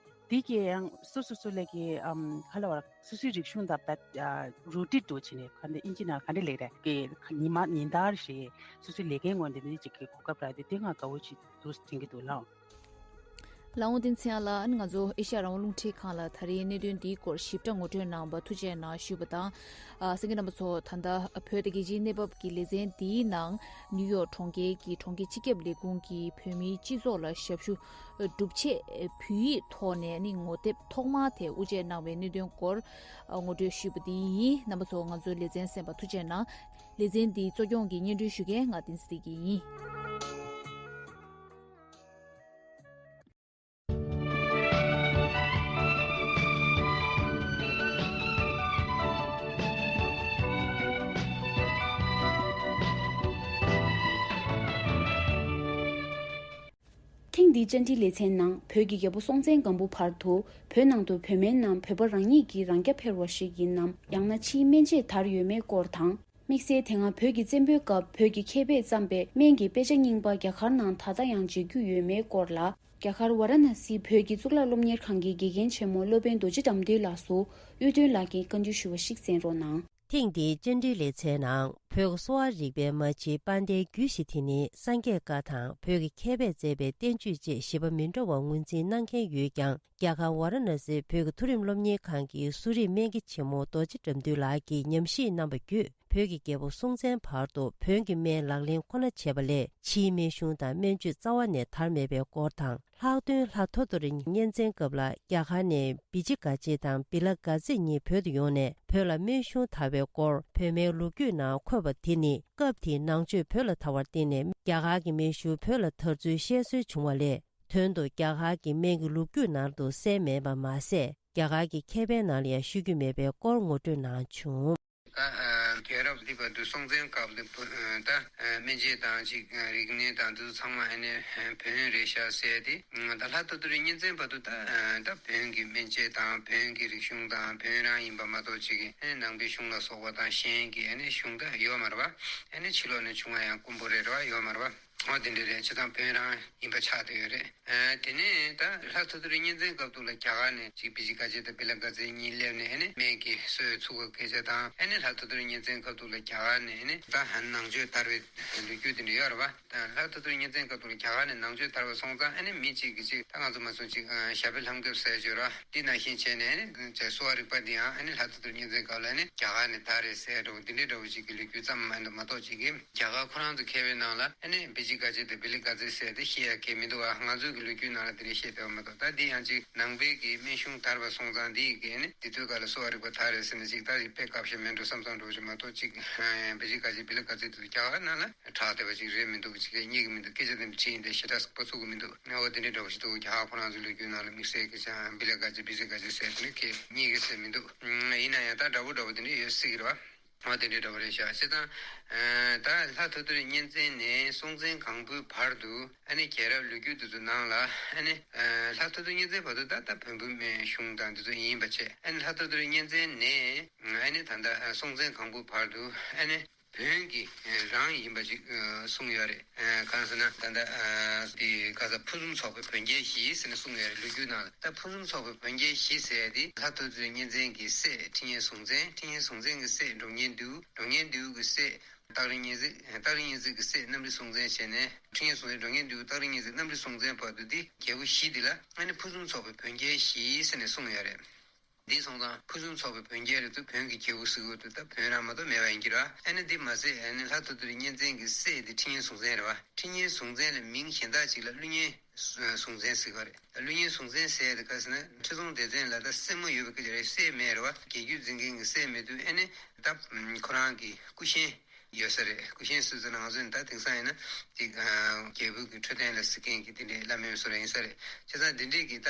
དེ་གས་ཡང་སོ་སོ་སོ་ལ་གི། ཨམ། ག་ལ་བ། སོ་སོའི་རིག་གཞུང་དང་བེད། ཨ། rooted དུ་བྱས་ནས། ག་འདི་ཨིན་ཇི་ནང་ག་འདྲ་ལབ་རེད། གི་ཉི་མ་ཉིན་ལྟར་རེ་སོ་སོའི་ལས་ཀའི་ངོས་ནས་འདི་ཅིག་གི་གོ་སྐབས་རག་དུས། དེ་ང་དགའ་བོ་ཅིག་འདུག་དྲན་གྱི་འདུག་ལགས། ལགས་འོང་། བསྟན་འཛིན་ཚེ་དབྱངས་ལགས། ཨ་ནི་ང་ཚོ་ཨེ་ཤ་ཡ་རང་དབང་རླུང་འཕྲིན་ཁང་ལ་ད་རེས་གནད་དོན་འདིའི་སྐོར་ཞིབ་ཕྲ་ངོ་སྤྲོད་གནང་བར་ཐུགས་རྗེ་གནང་ཞུས་པ་དང་། ཨ། གསན་མཁན་རྣམ་པ་ཚོ། ད་ལྟ་བོད་དང་རྒྱལ་སྤྱིའི་གནས་བབ་ཀྱི་ལེ་ཚན་འདིའི་ནང་ནིའུ་ཡོག་གྲོང་ཁྱེར་གྱི་གྲོང་ཁྱེར་སྤྱི་ཁྱབ་ལས་ཁུངས་ཀྱིས་བོད་མིའི་སྤྱི་ཚོགས་ལ་ཞབས་ཞུ་སྒྲུབ་ཆེད་བོད་ཡིག་ཐོག་ནས་ནི་ངོ་དེབ་ཐོག་མ་དེ་དབུ་འབྱེད་གནང་བའི་གནད་དོན་སྐོར་ངོ་སྤྲོད་ཞུས་པ་དེ་ཡིན། རྣམ་པ་ཚོ་ང་ཚོའི་ལེ་ཚན་གསན་པར་ཐུགས་རྗེ་གནང་། ལེ་ཚན་འདི་གཙོ་སྐྱོང་གིས་སྙན་སྒྲོན་ཞུ་མཁན་ང་བསྟན་འཛིན་བདེ་སྐྱིད་ཡིན། ཐེངས་འདིའི་བཅར་འདྲིའི་ལེ་ཚན་ནང་བོད་ཀྱི་རྒྱལ་པོ་སྲོང་བཙན་སྒམ་པོ་བར་དུ་བོད་ནང་དུ་བོད་སྨན་ནམ་བོད་པ་རང་ཉིད་ཀྱིས་རང་རྐྱ་འཕེར་བ་ཞིག་ཡིན་ནམ། ཡང་ན་ཕྱིའི་སྨན་དཔྱད་དར་ཡོད་མེད་སྐོར་དང་། དམིགས་བསལ་དེ་སྔ་བོད་ཀྱི་བཙན་པོའི་སྐབས་བོད་ཀྱི་མཁས་པས་བརྩམས་པའི་སྨན་གྱི་དཔེ་ཆ་རྙིང་པ་རྒྱ་གར་ནང་ད་ལྟ་ཡང་མཇལ་རྒྱུ་ཡོད་མེད་སྐོར་ལ། རྒྱ་གར་ཝཱ་ར་ཎ་སིའི་བོད་ཀྱི་གཙུག་ལག་སློབ་གཉེར་ཁང་གི་དགེ་རྒན་ཆེན་མོ་སློབ་དཔོན་རྡོ་རྗེ་དགྲ་འདུལ་ལགས་སུ་གཡུ་སྒྲོན་ལགས་ཀྱིས་བཀའ་འདྲི་ཞུ་བ་ཞིག་གསན་རོགས་གནང་། ཐེངས་འདིའི་བཅར་འདྲིའི་ལེ་ཚན་ནང་བོད་ཀྱི་གསོ་བ་རིག་པའི་མ་ཕྱིའི་དཔལ་ལྡན་རྒྱུད་བཞི་དེ་ནི་སངས་རྒྱས་བཀའ་དང་བོད་ཀྱི་མཁས་པས་མཛད་པའི་བསྟན་བཅོས་བཅས་བཞི་པ་མི་འདྲ་བ་ངོས་འཛིན་གནང་མཁན་ཡོད་ཀྱང་། རྒྱ་གར་ཝཱ་ར་ཎ་སིའི་བོད་ཀྱི་མཐོ་རིམ་སློབ་གཉེར་ཁང་གི་གསོ་རིག་སྨན་དགེ་ཆེན་མོ་རྡོ་རྗེ་དགྲ་འདུལ་ལགས་ཀྱིས་ཉམས་ཞིབ་གནང་བ་བརྒྱུད། བོད་ཀྱི་རྒྱལ་པོ་སྲོང་བཙན་བར་དུ་བོན་གྱི་སྨན་ལག་ལེན་ཁོ་ན་བྱས་པ་ལས་ཕྱིའི་སྨན་གཞུང་དང་སྨན་བཅོས་རྩ་བ་ནས་དར་མེད་པའི་སྐོར་དང་། ལྷག་དོན་ལྷ་ཐོ་ཐོ་རི་གཉན་བཙན་སྐབས་ལ་རྒྱ་གར་ནས་བི་ཇི་ག་ཇེ་དང་བི་ལ་ག་ཛེ་གཉིས་བོད་དུ་ཡོང་ནས་བོད་ལ་སྨན་གཞུང་དར་བའི་སྐོར་བོད་སྨན་ལོ་རྒྱུས་ནང་འཁོད་པ་དེ་ནི། སྐབས་དེའི་ནང་ཆོས་བོད་ལ་དར་བར་བརྟེན་ནས་རྒྱ་གར་གྱི་སྨན་གཞུང་བོད་ལ་དར་ཚུལ་བཤད་སྲོལ་བྱུང་བ་ལས། དོན་དུ་རྒྱ་གར་གྱི་སྨན་གྱི་ལོ་རྒྱུས་ནང་དུ་གསལ་མེད་པ་མ་ཟད། རྒྱ་གར་གྱི་མཁས་པའི་ནང་ལ་ཡང་ཤོད་རྒྱུ་མེད་པའི་སྐོར་ངོ་སྤྲོད་གནང་བྱུང་། ད་ཨ་རྒྱལ་རབས་འདི་བར་དུ་སྲོང་བཙན་སྐབས་ལ་བོ་ད་ཨ་སྨན་དཔྱད་དང་ཅིག་ཨ་རིག་གནས་དང་འདི་ཚོ་ཚང་མ་ཨ་ནི་ཨ་བོན་རེད་ཤག་ཟེར་ཏེ། ཨ་ད་ལྷ་ཐོ་ཐོ་རི་གཉན་བཙན་བར་དུ་ད་ཨ་ད་བོན་གྱི་སྨན་དཔྱད་དང་བོན་གྱི་རིག་གཞུང་དང་བོན་རང་ཡིན་པ་མ་གཏོགས་ཅིག་ཨ་ནི་ནང་པའི་གཞུང་ལ་སོགས་པ་དང་གཞན་གྱི་ཨ་ནི་གཞུང་ད་ཡོད་མ་རེད་པ། ཨ་ནི་ཕྱི་ལོགས་ནས་བྱུང་བ་ཡང་དཀོན་པོ་རེད་རེད་པ། ཡོད་མ་རེད་པ། འོ་དེ་འདྲ་རེད། བྱས་ཙང་བོན་རང་ཡིན་པ་ཆགས་བསྡད་ཡོད་རེད། ཨ་དེ་ནས་ད་ལྷ་ཐོ་ཐོ་རི་གཉན་བཙན་སྐབས་དུས་ལ་རྒྱ་གར་ནས་ཅིག་བི་ཇི་ག་ཇེ་དང་བི་ལ་ག་ཛེ་གཉིས་སླེབས་ནས་ཨ་ནི་སྨན་གྱི་སྲོལ་ཚུགས་པའི་སྐད་ཆ་དང་། ཨ་ནི་ལྷ་ཐོ་ཐོ་རི་གཉན་བཙན་སྐབས་དུས་ལ་རྒྱ་གར་ནས་ཨ་ནི་ད་ནང་ཆོས་དར་བའི་ལོ་རྒྱུས་དེ་འདྲ་ཡོད་རེད་པ། ད་ལྷ་ཐོ་ཐོ་རི་གཉན་བཙན་སྐབས་དུས་ལ་རྒྱ་གར་ནས་ནང་ཆོས་དར་བ་སོང་ཙང་། ཨ་ནི་མི་གཅིག་གིས་གཅིག་ད་ང་ཚོ་མ་སོང་ཅིག་ཨ་ཞབས་པད་ལྷམ་རྒྱབ་ཟེར་བརྗོད་ར། འདི་ནང་བཞིན་བྱས་ནས་ཨ་ནི་གསོ་བ་རིག་པ་འདི་ཡང་ཨ་ནི་ལྷ་ཐོ་ཐོ་རི་གཉན་བཙན་སྐབས་ལ་ཨ་ནི་རྒྱ་གར་ནས་དར་རེད་ཟེར་འདྲ་བོ་འདི་འདྲའི་འདྲ་བོ་ཅིག་གི་ལོ་རྒྱུས་ཙམ་མ་གཏོགས་མ་གཏོགས་ཅིག་གིས། རྒྱ་གར་ཁོ་རང་ཚོ་མཁས་པའི་ནང་ལ་ཨ་ནི་བི་ཇི་ག་ཇེ་དང་བི་ལི་ག་ཛེ་ཟེར་ཏེ་བཤད་ཡ་གང་མི་འདུག་པ། ང་ཚོའི་གི་ལོ་རྒྱུས་ནང་ལ་དེ་འདྲ་བཤད་བསྡད་པ་མ་གཏོགས། ད་འདི་ཡང་ཅིག་ནང་པའི་གི་སྨན་གཞུང་དར་བ་སོང་ཙང་འདི་ཡི་གི་ཨ་ནི་འདི་དུས་སྐབས་ལ་གསོ་བ་རིག་པ་དར་རེད་ཟེར་ན་ཅིག་ད་ཅིག་དཔེ་སྐབས་ཤིག་མིན་འགྲོ་བསམ་བསམ་འདྲ་བོ་ཅིག་མ་གཏོགས་ཅིག་ཨ་བི་ཇི་ག་ཇེ་བི་ལི་ག་ཛེ་དེ་ཚོ་རྒྱ་གར་ནང་ལ་གྲགས་བསྡད་པ་ཅིག་རེད་མི་འདུག་ཅིག་རྙེད་གི་མི་འདུག་སྐད་ཆ་དེ་འདྲ་དྲིས་ཡིན་ཏེ་ཞེ་དྲག་གོ་ཚུགས་གི་མི་འདུག་འོ་དེ་འདྲའི་འདྲ་བོ་ཞིག་འདུག་རྒྱ་གར་ཁོ་རང་ཚོའི་ལོ་རྒྱུས་ནང་ལ་དམིགས་བསལ་གྱི་ཅང་བི་ལི་ག་ཛེ་བི་ཛི་ག་ཛེ་ཟེར་དེ་འདྲ་གང་རྙེད་གི་ཟེར་མི་འདུག་ཡིན་ན་ཡང་ད་འདྲ་པོ་འདྲ་པོ་དེ་འདྲ་ཡོད་སྲིད་ཀྱི་རེད་པ། འོ་དེ་འདྲའི་འདྲ་པོ་རེད་ཤག་བྱས་ཙང་། ད་ལྷ་ཐོ་ཐོ་རི་གཉན་བཙན་ནས་སྲོང་བཙན་སྒམ་པོའི་བར་དུ་ཨ་ནི་རྒྱལ་རབས་ལོ་རྒྱུས་དེ་ཚོ་ནང་ལ་ཨ་ནི་ལྷ་ཐོ་ཐོ་རི་གཉན་བཙན་བར་དུ་ད་ལྟ་བོན་པོའི་སྨན་གཞུང་དང་དེ་ཚོ་ཡིན་པ་བྱས། ཨ་ནི་ལྷ་ཐོ་ཐོ་རི་གཉན་བཙན་ནས་ཨ་ནི་ད་ལྟ་སྲོང་བཙན་སྒམ་པོའི་བར་དུ་ཨ་ནི་བོན་གྱི་རང་ཡིན་པ་ཅིག་གསུངས་ཡོད་རེད། གང་ཟེར་ན་ད་ལྟ་དེ་ག་ས་ཕུན་སུམ་ཚོགས་པའི་བོན་རྒྱལ་བཞི་ཟེར་ནས་གསུངས་ཡོད་རེད། ལོ་རྒྱུས་ནང་ལ་ད་ཕུན་སུམ་ཚོགས་པའི་བོན་རྒྱལ་བཞི་ཟེར་ཡ་དེ་ལྷ་ཐོ་ཐོ་རི་གཉན་བཙན་གྱི་སྲས་ཁྲི་གཉན་ཟུང་བཙན། ཁྲི་གཉན་ཟུང་བཙན་གྱི་སྲས་འབྲོང་གཉན་བདུད། འབྲོང་གཉན་བདུད་ཀྱི་སྲས་སྟག་རི་གཉན་གཟིགས། སྟག་རི་གཉན་གཟིགས་ཀྱི་སྲས་གནམ་རི་སྲོང་བཙན་བྱས་ནས་ཁྲི་གཉན་ཟུང་བཙན། འབྲོང་གཉན་བདུད། སྟག་རི་གཉན་གཟིགས། གནམ་རི་སྲོང་བཙན་བར་དུ་འདི་རྒྱལ་པོ་བཞི་འདི་ལ་ཨ་ནི་ཕུན་སུམ་ཚོགས་པའི་བོན་རྒྱལ་བཞི་ཟེར་ནས་གསུངས་ཡོད་རེད། འདི་སོང་ཙང་ཕུན་སུམ་ཚོགས་པའི་བོན་རྒྱལ་རེད་དུ་བོན་གྱི་རྒྱལ་པོ་ཟེར་དགོས་དུས་ད་བོན་རང་མ་གཏོགས་མེད་པ་ཡིན་གྱི་རེད་བ། ཨ་ནི་འདི་མ་ཟད་ཨ་ནི་ལྷ་ཐོ་ཐོ་རི་གཉན་བཙན་གྱི་སྲས་དེ་ཁྲི་གཉན་ཟུང་བཙན་རེད་བ། ཁྲི་གཉན་ཟུང་བཙན་ལ་མིང་གཞན་དག་ཅིག་ལ་ཀླུ་གཉན་ཟུང་བཙན་ཟེར་གྱི་རེད། ཀླུ་གཉན་ཟུང་བཙན་ཟེར་ཡ་དེ་ག་ཟེར་ན་ཁྲི་སྲོང་ལྡེ་བཙན་ལ་ད་སྲས་མོ་ཡོད་པའི་སྐད་ཆ་རེད། སྲས་མེད་རེད་བ། རྒྱལ་རྒྱུད་འཛིན་མཁན་གྱི་སྲས་མེད་དུས་ཨ་ནི་ད་ཁོ་རང་གི་སྐུ་གཤེན་ཡོད་ས་རེད། སྐུ་གཤེན་སུ་ཟེར་ན་ང་ཚོ་ནི་ད་དེང་སང་ཡིན་ན་ཅིག་རྒྱལ་པོ་གི་འཕྲོད་བསྟེན་ལ་གཟིགས་མཁན་གྱི་དེ་འདྲའི་བླ་མའི་བཟོ་འདྲ་ཡིན་ས་རེད། བྱས་ཙང་དེ་འདྲའི་གི་ད་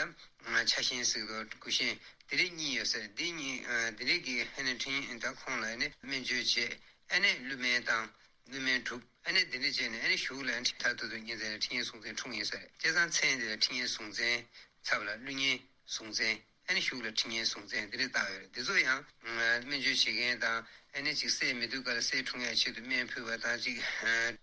ཆ་ཤེས་ཟེར་དང་སྐུ་གཤེན་དེ་རིགས་གཉིས་ཡོད་ཟེར། འདི་གཉིས་ཨ་དེ་རིགས་ཀྱི་ཧེ་ནས་ཁྲིད་ད་ཁོང་ལ་ནི་སྨན་བཅོས་བྱས། ཨ་ནི་ཀླུ་སྨན་བཏང་། ཀླུ་སྨན་གྲུབ། ཨ་ནི་དེ་འདྲ་བྱས་ནས་ཨ་ནི་གཞུག་ལ་ཁྲི་ཐར་ཐུར་དུ་གཉན་བཙན་ཁྲི་གཉན་ཟུང་བཙན་འཁྲུངས་ཡིན་ཟེར། བྱས་ཙང་མཚན་དེ་ལ་ཁྲི་གཉན་ཟུང་བཙན་ཚབ་ལ་ཀླུ་གཉན་ཟུང་བཙན། ཨ་ནི་གཞུག་ལ་ཁྲི་གཉན་ཟུང་བཙན་དེ་འདྲ་བཏགས་ཡོད་རེད། དེ་ཚོ་ཡང་སྨན་བཅོས་བྱེད་མཁན་དང་། ཨ་ནི་ཅིག་སྲས་མི་འདུག་ག་ལ་སྲས་འཁྲུངས་ཡ་ཆེད་དུ་སྨན་ཕུལ་བ་དང་། ཅིག་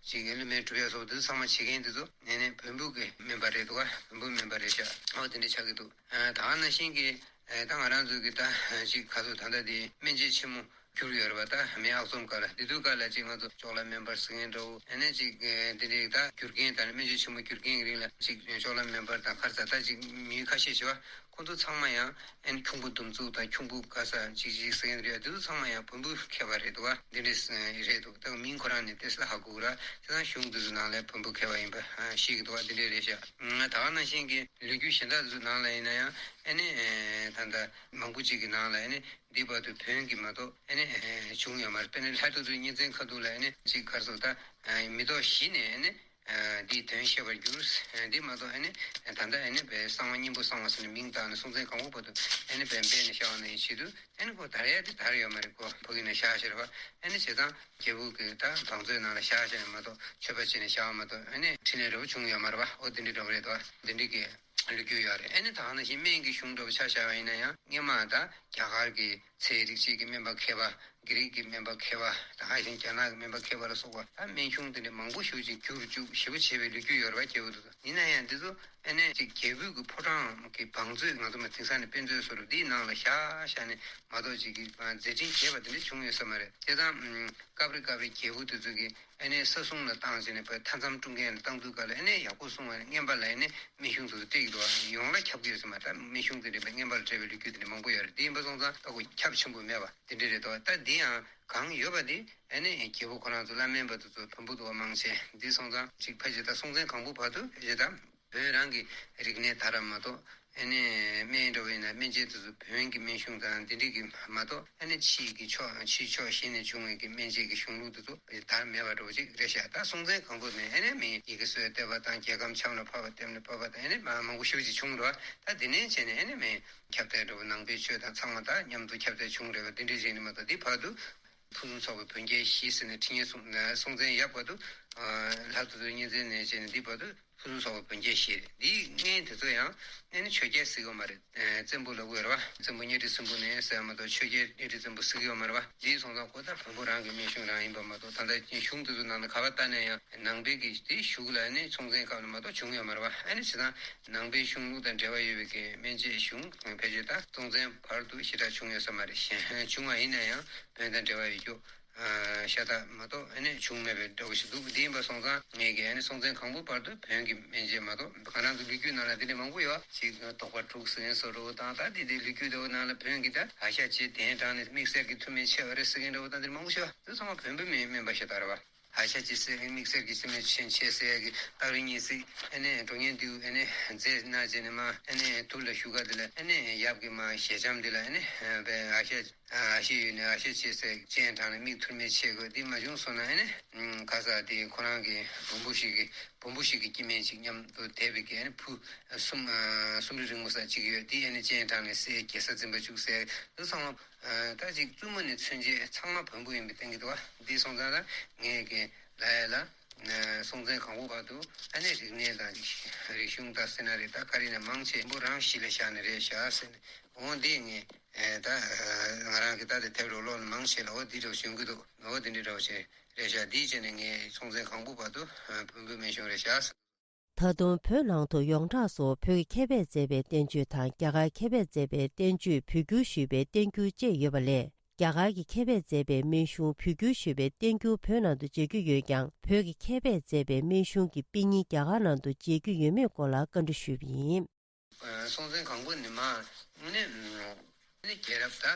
ཅིག་ཀླུ་སྨན་གྲུབ་ཡ་སོགས་དེ་ཚོ་ཚང་མ་བྱེད་མཁན་དེ་ཚོ་ནས་ནས་བོན་པོ་གི་སྨན་པ་རེད་འདུག་ག་བོན་པོའི་སྨན་པ་རེད་ཤག་འོ་དེ་འདྲ་ཆགས་ཀྱི་འདུག་ད་ག་ནང་བཞིན་གྱི་ད་ང་རང་ཚོ་གི་ད་ཅིག་ག་ཚོད་ད་ལྟ་དེ་སྨན་དཔྱད་ཆེན་མོ་གྱུར་ཡོད་རེད་བ། ད་མི་ཨག་ཚོམ་སྐབས་ལ་དེ་དུས་སྐབས་ལ་ཅིག་ང་ཚོ་ཅོག་ལ་སྨན་པ་ཟེར་མཁན་འདྲ་བོ། ཨ་ནི་ཅིག་དེ་འདྲའི་ད་བསྒྱུར་མཁན་དང་སྨན་དཔྱད་ཆེན་མོ་བསྒྱུར་མཁན་གྱི་རིང་ལ་ཅིག་ཅོག་ལ་སྨན་པ་དང་ཁར་ས་ད་ཅིག་མི་ཁ་ཤས་ཤིག་བ། ཁོང་ཚོ་ཚང་མ་ཡང་ཨ་ནི་ཁྱུང་པོ་ཟླུམ་འཛུགས་དང་ཁྱུང་པོ་ག་ས་ཅིག་ཅིག་ཟེར་མཁན་རེད། དེ་ཚོ་ཚང་མ་ཡང་བོན་པོའི་མཁས་པ་རེད་འདུག་བ། འདི་འདྲས་རེད་འདུག་ད་མིང་ཁོ་རང་ནས་ཏོག་ཙམ་ཧ་གོ་གི་ར། དེ་ཚང་གཞུང་འདི་ཚོ་ནང་ལ་བོན་པོ་མཁས་པ་ཡིན་པ་ཤེས་ཀྱི་འདུག་བ། འདི་འདྲས་རེད་ཤག་ད་ག་ནང་བཞིན་གྱི་ལོ་རྒྱུས་གཞན་དག་འདི་ཚོ་ནང་ལ་ཡིན་ན་ཡང་ཨ་ནི་ད་ལྟ་མང་པོ་ཅིག་གི་ནང་ལ་ཨ་ནི་འདི་བར་དུ་བོན་གྱི་མ་གཏོགས་ཨ་ནི་བྱུང་ཡོད་མ་རེད། དཔེར་ན་ལྷ་ཐོ་ཐོ་གཉན་བཙན་ཁ་ཐུག་ལ་ཨ་ནི་ཅིག་ག་རེ་ཟེར། ད་མེ་ཏོག་བཞི་ནས་ཨ་ནི། འདིའི་དོན་ཤེས་པར་འགྱུར། འདི་མ་གཏོགས་ཨ་ནི་ད་ལྟ་ཨ་ནི་བའི་གསང་བ་སྙིང་པོ་གསང་བ་ཟེར་ནས་མིང་བཏགས་ནས་སྲོང་བཙན་སྒམ་པོ་བར་དུ་ཨ་ནི་བའི་འབད་ནས་བཞག་ནས་ཡིན་ཆེད་དུ་ཨ་ནི་ཁོ་དར་ཡ་དེ་དར་ཡོད་མ་རེད། ཁོ་ཕ་གི་ནས་བཞག་ཤེས་རེད་བ། ཨ་ནི་བྱས་ཙང་རྒྱལ་པོ་གི་ད་བང་མཛོད་ནང་ལ་བཞག་ཤེས་མ་གཏོགས་མཆོད་པ་བྱས་ནས་བཞག་མ་གཏོགས་ཨ་ནི་འཕྲིན་ལས་འདྲ་བོ་བྱུང་ཡོད་མ་རེད་བ། འོ་དེ་འདྲའི་འདྲ་བོ་རེད་དོ། དེ་འདྲའི་གི་ལོ་རྒྱུས་ཡོད་རེད། ཨ་ནི་ད་ག་ནང་བཞིན་སྨན་གྱི་གཞུང་འདྲ་བོ་ཆ་བཞག་པ་ཡིན་ན་ཡང་སྔོན་མ་ད་རྒྱ་གར་གྱི་ཚེ་རིག་བྱེད་ཀྱི་སྨན་པ་མཁས་པ། བགེགས་རིགས་ཀྱི་སྨན་པ་མཁས་པ་དང་། ཨ་ཞིང་རྒྱ་ནག་གི་སྨན་པ་མཁས་པ་ལ་སོགས་པ་ད་སྨན་གཞུང་དེ་འདྲ་མང་པོ་ཞེ་པོ་ཅིག་བསྒྱུར་བཅུག་ཞེ་པོ་བྱས་པའི་ལོ་རྒྱུས་ཡོད་རེད་བ། རྒྱལ་པོ་དེ་ཚོ། ཡིན་ན་ཡང་འདི་ཚོ་ཨ་ནི་ཅིག་རྒྱལ་པོའི་གི་ཕོ་བྲང་གི་བང་མཛོད། ང་ཚོ་མ་དེང་སང་ནས་དཔེ་མཛོད་བཟོ་འདྲ་འདིའི་ནང་ལ་བཞག་བཞག་ནས་མ་གཏོགས་ཅིག་གི་མཛད་འཕྲིན་རྒྱས་པ་དེ་འདྲ་བྱུང་ཡོད་ས་མ་རེད། དེ་ཙང་སྐབས་རེ་སྐབས་རེ་རྒྱལ་པོ་དེ་ཚོ་གི་ཨ་ནི་ས་སྲུང་ལ་བཏང་བྱས་ནས་མཐའ་མཚམས་དཀྲུག་མཁན་ལ་བཏང་དུས་སྐབས་ལ་ཨ་ནི་ཡག་པོ་སྲུང་བ་ནི་རྔན་པ་ལ་ཨ་ནི་སྨན་གཞུང་དེ་ཚོ་སྤྲད་ཀྱི་འདུག་ཡོངས་ལ་ཁྱབ་ཀྱི་ཡོད་ས་མ་རེད། ད་སྨན་གཞུང་དེ་འདྲ་མིན་པ་རྔན་པ་ལ་སྤྲད་པའི་ལོ་རྒྱུས་དེ་འདྲ་མང་པོ་ཡོད་རེད། དེ་ཡིན་པ་སོང་ཙང་ད་ཁོ་ཁྱབ་ཆེན་པོ་མེད་པ་དེ་འདྲ་རེད་དོ། ད་འདི། དེ་ཡང་གང་ཡོད་པ་དེ་ཨ་ནི་རྒྱལ་པོ་ཁོ་རང་ཚོ་བླ་སྨན་པ་དེ་ཚོ་བོན་པོ་འདུག་པ་མང་ཆེ། འདི་སོང་ཙང་ཅིག་ཕལ་ཆེར་ད་སྲོང་བཙན་སྒམ་པོ་བར་དུ་ཕལ་ཆེར་ད་བོད་རང་གི་རིག་གནས་དར་བ་མ་གཏོགས། ཨ་ནི་སྨན་འདྲ་བོ་ཡིན་ན་སྨན་དཔྱད་དེ་ཚོ་བོན་གྱི་སྨན་གཞུང་དང་འདི་འདྲའི་གི་མ་གཏོགས། ཨ་ནི་ཕྱིའི་གི་ཕྱོགས་ཕྱིའི་ཕྱོགས་གཞན་ནས་བྱུང་བའི་གི་སྨན་དཔྱད་ཀྱི་གཞུང་ལུགས་དེ་ཚོ་དར་མེད་པ་འདྲ་བོ་ཅིག་རེད་ཤག་ད་སྲོང་བཙན་སྒམ་པོ་ནས་ཨ་ནི་མི་ཡི་གེ་སྲོལ་བཏོད་པ་དང་རྒྱལ་ཁམས་ཆམ་ལ་ཕབ་པ་ལྟེམ་ལ་ཕབ་པ་དང་ཨ་ནི་མ་མང་པོ་ཞེ་པོ་ཅིག་བྱུང་འགྲོ་བ། ད་འདི་ནས་བྱས་ནས་ཨ་ནི་མི་ཁྱབ་གདལ་འདྲ་བོ་ནང་པའི་ཆོས་དང་ཚང་མ་ད་མཉམ་དུ་ཁྱབ་གདལ་བྱུང་རེད་བ། འདི་འདྲའི་རིགས་ནི་མ་གཏོགས་འདི་བར་དུ། ཕུན་སུམ་ཚོགས་པའི་བོན་རྒྱལ་བཞི་ཟེར་ནས་ཁྲི་ཉན་སྲོང་སྲོང་བཙན་ཡབ་བར་དུ། ལྷ་ཐོ་ཐོ་གཉན་བཙན་ནས་བྱས་ནས་འདི་བར་དུ་ཕུན་སུམ་ཚོགས་པའི་བོན་རྒྱལ་བཞི་རེད། འདིའི་སྔོན་དེ་ཚོ་ཡང་ཨ་ནི་ཆོས་རྒྱལ་ཟེར་གྱི་ཡོད་མ་རེད། བཙན་པོ་ལབ་ཀྱི་ཡོད་རེད་བ། བཙན་པོ་གཉའ་ཁྲི་སྲིན་པོ་ནས་ཟེར་ཡ་མ་གཏོགས་ཆོས་རྒྱལ་གཉའ་ཁྲི་བཙན་པོ་ཟེར་གྱི་ཡོད་མ་རེད་བ། འདིའི་སོང་ཙང་ཁོ་ད་བོན་པོ་རང་གི་སྨན་གཞུང་རང་ཡིན་པ་མ་གཏོགས། ད་ལྟ་གཞུང་དེ་ཚོ་ནང་ལ་ག་པར་ལྟ་ན་ཡང་ནང་པའི་གི་དེ་གཞུག་ལ་ནི་སྲོང་བཙན་སྐབས་ལ་མ་གཏོགས་བྱུང་ཡོད་མ་རེད་བ། ཨ་ནི་བྱས་ཙང་ནང་པའི་གཞུང་ལུགས་དང་འབྲེལ་བ་ཡོད་པའི་གི་སྨན་དཔྱད་གཞུང་ཕལ་ཆེར་ད་སྲོང་བཙན་བར་དུ་ཞེ་དྲག་བྱུང་ཡོད་ས་མ་རེད། གཞན་བྱུང་བ་ཡིན་ན་ཡང་བོན་དང་འབྲེལ་བ་ཡོད་རྒྱུ་ཤ་སྟག་མ་གཏོགས་ཨ་ནི་བྱུང་མེད་པའི་འདྲ་བོ་ཞིག་འདུག་འདི་ཡིན་པ་སོང་ཙང་ངས་ཀྱིས་ཨ་ནི་སྲོང་བཙན་སྒམ་པོ་བར་དུ་བོན་གྱི་སྨན་དཔྱད་མ་གཏོགས། ང་རང་ཚོ་ལོ་རྒྱུས་ནང་ལ་འདི་འདྲ་མང་པོ་ཡོད། ཅིག་དོགས་པ་དྲུག་ཟེར་མཁན་བཟོ་འདྲ་བོ་དང་། ད་འདི་འདི་ལོ་རྒྱུས་འདྲ་བོ་ནང་ལ་བོན་གྱི་ད་ཨ་ཤ་ཅེས་གདན་དྲངས་ནས་དམིགས་བསལ་གྱི་མཐུ་དམན་ཆེ་བ་རེད་ཟེར་མཁན་འདྲ་བོ་དང་འདི་འདྲ་མང་པོ་ཞིག་ཡོད། འདི་ཚང་མ་བོན་པོའི་མི་སྨན་པ་ཞིག་ལྟར་བ། ཨ་ཤ་ཅེས་ཟེར་མཁན་དམིགས་བསལ་གྱི་མཐུ་དམན་ཆེ་ཆེ་ཟེར་ཡ་གི་སྟག་རི་གཉན་གཟིགས་ཨ་ནི་འགྲོ་མཁན་འདུག་ཨ་ནི་རྫས་སྣ་བྱས་ནས་མ་ཨ་ནི་དུར་ལ་ཞུགས་ཀ་འདི་ལ་ཨ་ནི་ཡབ་ཀྱི་མ་ཞལ་ལྕམ་འདི་ལ་ཨ་ནི་བས་ཨ་ཤ། ཨ་ཤེ་ཡོད་ནས་ཨ་ཤེ་ཆེ་ཟེར་སྤྱན་དྲངས་ནས་མིག་ཐུར་མའི་ཆེ་དགོས་འདི་མ་བྱུང་སོང་ན་ཨ་ནི་ཁ་ས་དེ་ཁོ་རང་གི་བོན་པོ་ཞིག་གི་བོན་པོ་ཞིག་གི་སྐྱེ་དམན་ཅིག་མཉམ་དུ་བསྡད་པའི་གི་ཨ་ནི་བུ་སུམ་སུམ་རི་རིང་མོ་ས་གཅིག་ཡོད། འདི་ཨ་ནི་སྤྱན་དྲངས་ནས་སྲས་རྒྱལ་ས་འཛིན་པ་བཅུག་ཟེར་འདི་ཚང་མ་ད་ཅིག་བཙུན་མོ་ནས་མཚོན་བྱེད་ཚང་མ་བོན་པོ་ཡིན་པའི་སྟེང་གི་འདུག་བ། འདི་སོང་ཙང་ད་ངས་གི་ལ་ཡ་ལ་སྲོང་བཙན་སྒམ་པོ་བར་དུ་ཨ་ནི་རིག་གནས་དང་རིག་གཞུང་དང་ཟེར་ན་རེད། ད་ག་རེ་ན་མང་ཆེ་བོན་པོ་རང་གཞི་ལ་བཞག་ནས་རེད་བཞག་ཟེར་ནས་འོང་འདི་ངས། ཨེ་ད་ང་རང་གི་ད་དེ་དེབ་རུ་ཀློག་ནས་མང་ཆེ་ལ་འོ་འདི་འདྲ་བ་ཞུ་གི་འདུག་འོ་འདི་འདྲ་བ་ཞིག་རེད་ཤག་འདིའི་ཆེད་ནས་ངས་སྲོང་བཙན་སྒམ་པོ་བར་དུ་བོན་པོའི་སྨན་གཞུང་རེད་ཤག་ད་དུང་བོད་ནང་དུ་ཡོངས་གྲགས་སུ་བོད་ཀྱི་མཁས་པས་མཛད་པའི་བསྟན་བཅོས་དང་རྒྱ་གར་མཁས་པས་མཛད་པའི་བསྟན་བཅོས་བོད་བསྒྱུར་ཞུས་པའི་བསྟན་འགྱུར་བཅས་ཡོད་པ་ལས། རྒྱ་གར་གྱི་མཁས་པས་མཛད་པའི་སྨན་གཞུང་བོད་བསྒྱུར་ཞུས་པའི་བསྟན་འགྱུར་བོད་ནང་དུ་མཇལ་རྒྱུ་ཡོད་ཀྱང་། བོད་ཀྱི་མཁས་པས་མཛད་པའི་སྨན་གཞུང་གི་དཔེ་རྙིང་རྒྱ་གར་ནང་དུ་མཇལ་རྒྱུ་ཡོད་མེད་སྐོར་ལ་བཀའ་འདྲི་ཞུས་པ་ཡིན། སྲོང་བཙན་སྒམ་པོ་ནས་མར་ནི་ནི་རྒྱལ་རབས་ད་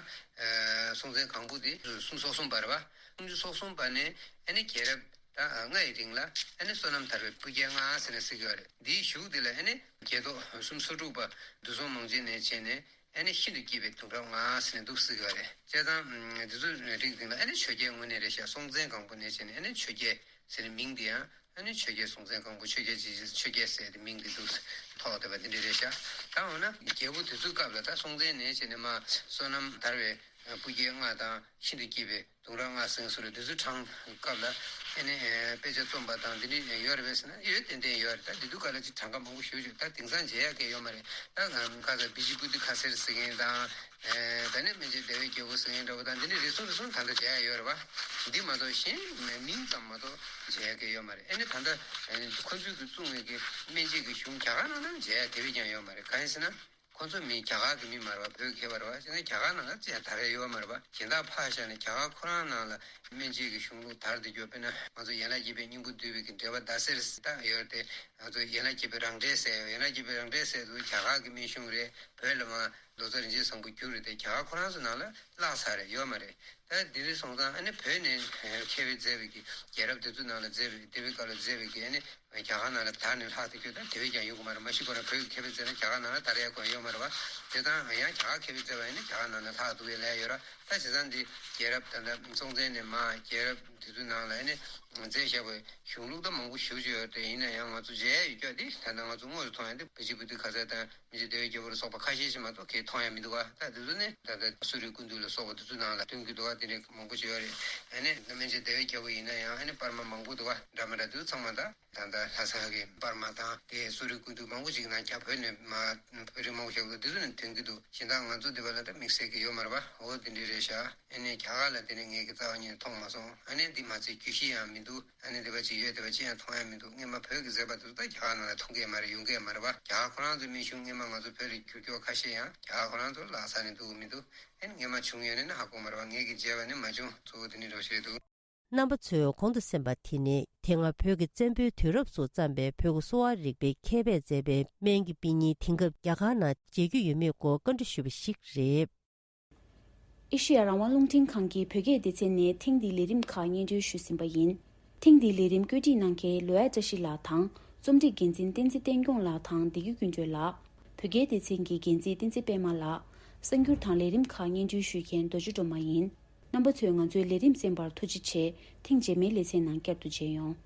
སྲོང་བཙན་སྒམ་པོ་དེ་སུམ་ཅུ་སོ་གསུམ་པ་རེད་བ། སུམ་ཅུ་སོ་གསུམ་པ་ནས་ཨ་ནི་རྒྱལ་རབས་ད་ལྔ་ཡི་རིང་ལ་ཨ་ནི་བསོད་ནམས་དར་བའི་སྤུ་རྒྱལ་ལྔ་ཟེར་ནས་ཟེར་གྱི་ཡོད་རེད། འདིའི་གཞུག་དེ་ལ་ཨ་ནི་རྒྱལ་ཐོག་སུམ་ཅུ་སོ་དྲུག་པ་འདུ་འཛོམས་མང་བྱེད་ནས་བྱས་ནས་ཨ་ནི་ཤིན་ཏུ་སྐྱིད་པའི་གདུང་རབས་ལྔ་ཟེར་ནས་འདུག་ཟེར་གྱི་ཡོད་རེད། བྱས་ཙང་འདི་ཚོ་རིགས་འདི་ལ་ཨ་ནི་ཆོས་རྒྱལ་དངོས་གནས་རེད་ཤག་སྲོང་བཙན་སྒམ་པོ་ནས་བྱས་ནས་ཨ་ནི་ཆོས་རྒྱལ་ཟེར་ནས་མིང་འདི་ཡང་། ཨ་ནི་ཆོས་རྒྱལ་སྲོང་བཙན་སྒམ་པོ་ཆོས་རྒྱལ་ཆེ་ཆེ་ཆོས་རྒྱལ་ཟེར་ཏེ་མིང་འདི་འདུག་ཐོགས་བསྡད་པ་འདི་འདྲ་རེད་ཤག་ད་འོ་ན་རྒྱལ་པོ་དེ་ཚོའི་སྐབས་ལ་ད་སྲོང་བཙན་ནས་བྱས་ནས་མར་བསོད་ནམས་དར་བའི་སྤུ་རྒྱལ་ལྔ་དང་ཤིན་ཏུ་སྐྱིད་པའི་གདུང་རབས་ལྔ་ཟེར་བཟོ་རེད། དེ་ཚོའི་གྲངས་སྐབས་ལ་ཨ་ནི་དཔེ་ཆ་རྩོམ་པ་དང་འདི་འདྲ་ཡོད་རེད་པས་ཟེར་ན་ཡོད། ཏན་ཏན་ཡོད་རེད། ད་འདི་དུས་སྐབས་ལ་ཅིག་གྲངས་ཀ་མང་པོ་ཞེ་པོ་ཅིག་ད་དེང་སང་མཇལ་ཡག་གི་ཡོད་མ་རེད། ད་ང་ཁ་ས་བི་ཇི་པུ་ཏི་ཁ་སེར་ཟེར་མཁན་དང་། ཨེ་ད་ནི་སྨན་དཔྱད་བདེ་བའི་རྒྱལ་པོ་ཟེར་མཁན་འདྲ་པོ་དང་འདི་འདྲ་རེ་ཟུང་རེ་ཟུང་ད་ལྟ་མཇལ་ཡག་ཡོད་རེད་པ། འདི་མ་གཏོགས་གཞན་མིང་ཙམ་མ་གཏོགས་མཇལ་ཡག་གི་ཡོད་མ་རེད། ཨ་ནི་ད་ལྟ་ཨེ་ཁོ་ཚོས་ཀྱིས་བཙུགས་པའི་གི་སྨན་དཔྱད་ཀྱི་གཞུང་རྒྱ་གར་ནང་ན་མཇལ་ཡག་དེ་བས་ཀྱང་ཡོད་མ་རེད། གང་ཡིན་ཟེར་ན་ཁོ་ཚོ་མི་རྒྱ་གར་གྱི་མི་མ་རེད་པ། བོད་ཀྱི་མཁས་པ་རེད་པ། བྱས་ན་རྒྱ་གར་ནང་ལ་ཅི་ཡང་དར་ཡག་ཡོད་མ་རེད་པ། གཞན་དག་ཕར་བཞག་ནས་རྒྱ་གར་ཁོ་རང་ནང་ལ་སྨན་དཔྱད་ཀྱི་གཞུང་ལུགས་དར་བསྡད་རྒྱུ་དཔེར་ན་ང་ཚོ་ཡན་ལག་བརྒྱད་པའི་སྙིང་པོ་བསྡུས་པའི་གི་འགྲེལ་པ་ཟླ་ཟེར་ད་ཡོད་དེ། ང་ཚོ་ཡན་ལག་བརྒྱད་པའི་རང་འགྲེལ་ཟེར་ཡོད། ཡན་ལག་བརྒྱད་པའི་རང་འགྲེལ་ཟེར་དུས་རྒྱ་གར་གྱི་སྨན་གཞུང་རེད། བོད་ལ་མར་ལོ་ཙཱ་རིན་ཆེན་བཟང་པོ་བསྒྱུར་རེད་དེ་རྒྱ་གར་ཁོ་རང་ཚོ་ནང་ལ་བརླག་ཚར་རེད། ཡོད་མ་རེད། ད་འདི་འདྲ་སོང་ཙང་ཨ་ནི་བོད་ནས་མཁས་པས་མཛད་པའི་གི་རྒྱལ་རབས་དེ་ཚོ་ནང་ལ་མཛད་པའི་དེ་བའི་སྐབས་ལ་མཛད་པའི་གི་ཨ་ནི་རྒྱ་གར་ནང་ལ་དར་ནས་ལྷག་དེ་ཁྱོད་ད་དེ་བས་ཀྱང་ཡོང་གི་མ་རེད། མ་གཞི་ཁོ་རང་བོད་ཀྱི་མཁས་པས་མཛད་ན་རྒྱ་གར་ནང་ལ་དར་ཡག་ཁོ་ཡོད་མ་རེད་པ། དེ་ཙང་ཡང་རྒྱ་གར་མཁས་པས་མཛད་པ་ཡིན་ན་རྒྱ་གར་ནང་ལ་ལྷག་འདུག་པའི་ལས་ཡོད་ར། ད་བྱས་ཙང་འདི་རྒྱལ་རབས་ད་ལྟ་སྲོང་བཙན་ནས་མར་རྒྱལ་རབས་དེ་ཚོའི་ནང་ལ་ཨ་ནི་མཛད་བཞག་པའི་གཞུང་ལུགས་ད་མང་པོ་ཞེ་པོ་ཅིག་ཡོད་རེད། ཡིན་ན་ཡང་ང་ཚོ་མཇལ་ཡག་ཡོད་ཀྱག་འདི་ད་ལྟ་ང་ཚོ་དངོས་སུ་མཐོང་ཡག་འདི་བི་ཇི་པུ་ཏི་ཁ་སར་དང་། མི་རྗེ་བདེ་བའི་རྒྱལ་པོ་ལ་སོགས་པ་ཁ་ཤས་ཤིག་མ་གཏོགས་གང་མཐོང་ཡག་མི་འདུག་ག་ད་དེ་ཚོ་ནི་ད་ལྟ་གསོ་རིག་ཀུན་བཏུས་ལ་སོགས་པ་དེ་ཚོའི་ནང་ལ་སྟོན་གྱི་འདུག་ག་དེ་འདྲ་མང་པོ་ཞིག་ཡོད་རེད། ཨ་ནི་མི་རྗེ་བདེ་བའི་རྒྱལ་པོ་ཡིན་ན་ཡང་ཨ་ནི་པར་མ་མང་པོ་འདུག་ག་འདྲ་མི་འདྲ་དེ་ཚོ་ཚང་མ་ད་ད་ལྟ་ལྷ་ས་གི་པར་མ་དང་དེ་གསོ་རིག་ཀུན་བཏུས་མང་པོ་ཞིག་ནང་རྒྱ་བོད་ནས་མ་བོད་རིགས་མང་པོ་ཞིག་ལ་དེ་ཚོ་ནས་ཐོན་གྱི་འདུག་གཞན་དག་ང་ཚོ་འདི་པ་ལ་ད་དམིགས་བསལ་གྱི་ཡོད་མ་རེད་པ། འོ་དེ་འདྲ་རེད་ཤག་ཨ་ནི་རྒྱ་གར་ལ་དེ་ནས་ངས་ཀྱི་རྩ་བ་ཉིད་ནས་མཐོང་མ་སོང་། ཨ་ནི་འདི་མ་ཚད་རྒྱུད་བཞི་ཡང་མི་འདུག་ཨ་ནི་འདི་པ་ཅིག་ཡོད། དེ་པ་ཅི་ཡང་མཐོང་ཡག་མི་འདུག་སྔོན་མ་བོད་ཀྱི་མཛད་པ་དེ་ཚོ་ད་རྒྱ་གར་ནང་ལ་མཐོང་གི་མ་རེད། ཡོང་གི་མ་རེད་པ། རྒྱ་གར་ཁོ་རང་ཚོའི་སྨན་གཞུང་སྔོན་མ་ང་ཚོ་བོད་ལ་བསྒྱུར་རྒྱུ་ཁ་ཤས་ཡང་རྒྱ་གར་ཁོ་རང་ཚོ་ལ་ལྷག་ས་ནས་འདུག་མི་འདུག་ཨ་ནི་སྔོན་མ་བྱུང་ཡོད་ན་ནི་ཧ་གོ་མ་རེད་པ། ངས་ཀྱི་མཇལ་བ་ནི་མ་བྱུང་། གཙོ་བོ་དེ་ནི་རོགས་ཤེས་འདུག་རྣམ་པ་ཚོས་གོང་དུ་གསན་པ་དེ་ནི་དེ་སྔ་བོད་ཀྱི་བཙན་པོའི་དུས་རབས་སུ་བརྩམས་པའི་བོད་ཀྱི་གསོ་བ་རིག་པའི་མཁས་པས་མཛད་པའི་སྨན་གྱི་དཔེ་རྙིང་དེང་སྐབས་རྒྱ་གར་ནང་མཇལ་རྒྱུ་ཡོད་མེད་སྐོར་བཀའ་འདྲི་ཞུས་པ་ཞིག་རེད། ཨེ་ཤེ་ཡ་རང་དབང་རླུང་འཕྲིན་ཁང་གི་བོད་སྐད་སྡེ་ཚན་ནས་ཐེངས་འདིའི་ལས་རིམ་ཁག་སྙན་སྒྲོན་ཞུས་ཟིན་པ་ཡིན། ཐེངས་འདིའི་ལས་རིམ་བཀོད་སྒྲིག་གནང་མཁན་ལོ་ཡ་བཀྲ་ཤིས་ལགས་དང་། རྩོམ་སྒྲིག་འགན་འཛིན་བསྟན་འཛིན་བསྟན་སྐྱོང་ལགས་དང་བདེ་སྐྱིད་ཀུན་སྒྲོན་ལགས། བོད་སྐད་སྡེ་ཚན་གྱི་འགན་འཛིན་བསྟན་འཛིན་པད་མ་ལགས། གསར་འགྱུར་དང་ལས་རིམ་ཁག་སྙན་སྒྲོན་ཞུ་མཁན་རྡོ་རྗེ་སྒྲོལ་མ་ཡིན། རྣམ་པ་ཚོས་ང་ཚོའི་ལས་རིམ་གསན་པར་ཐུགས་རྗེ་ཆེ། ཐེངས་རྗེས་མའི་ལེ་ཚན་ནང་བསྐྱར་དུ་མཇལ་ཡོང་།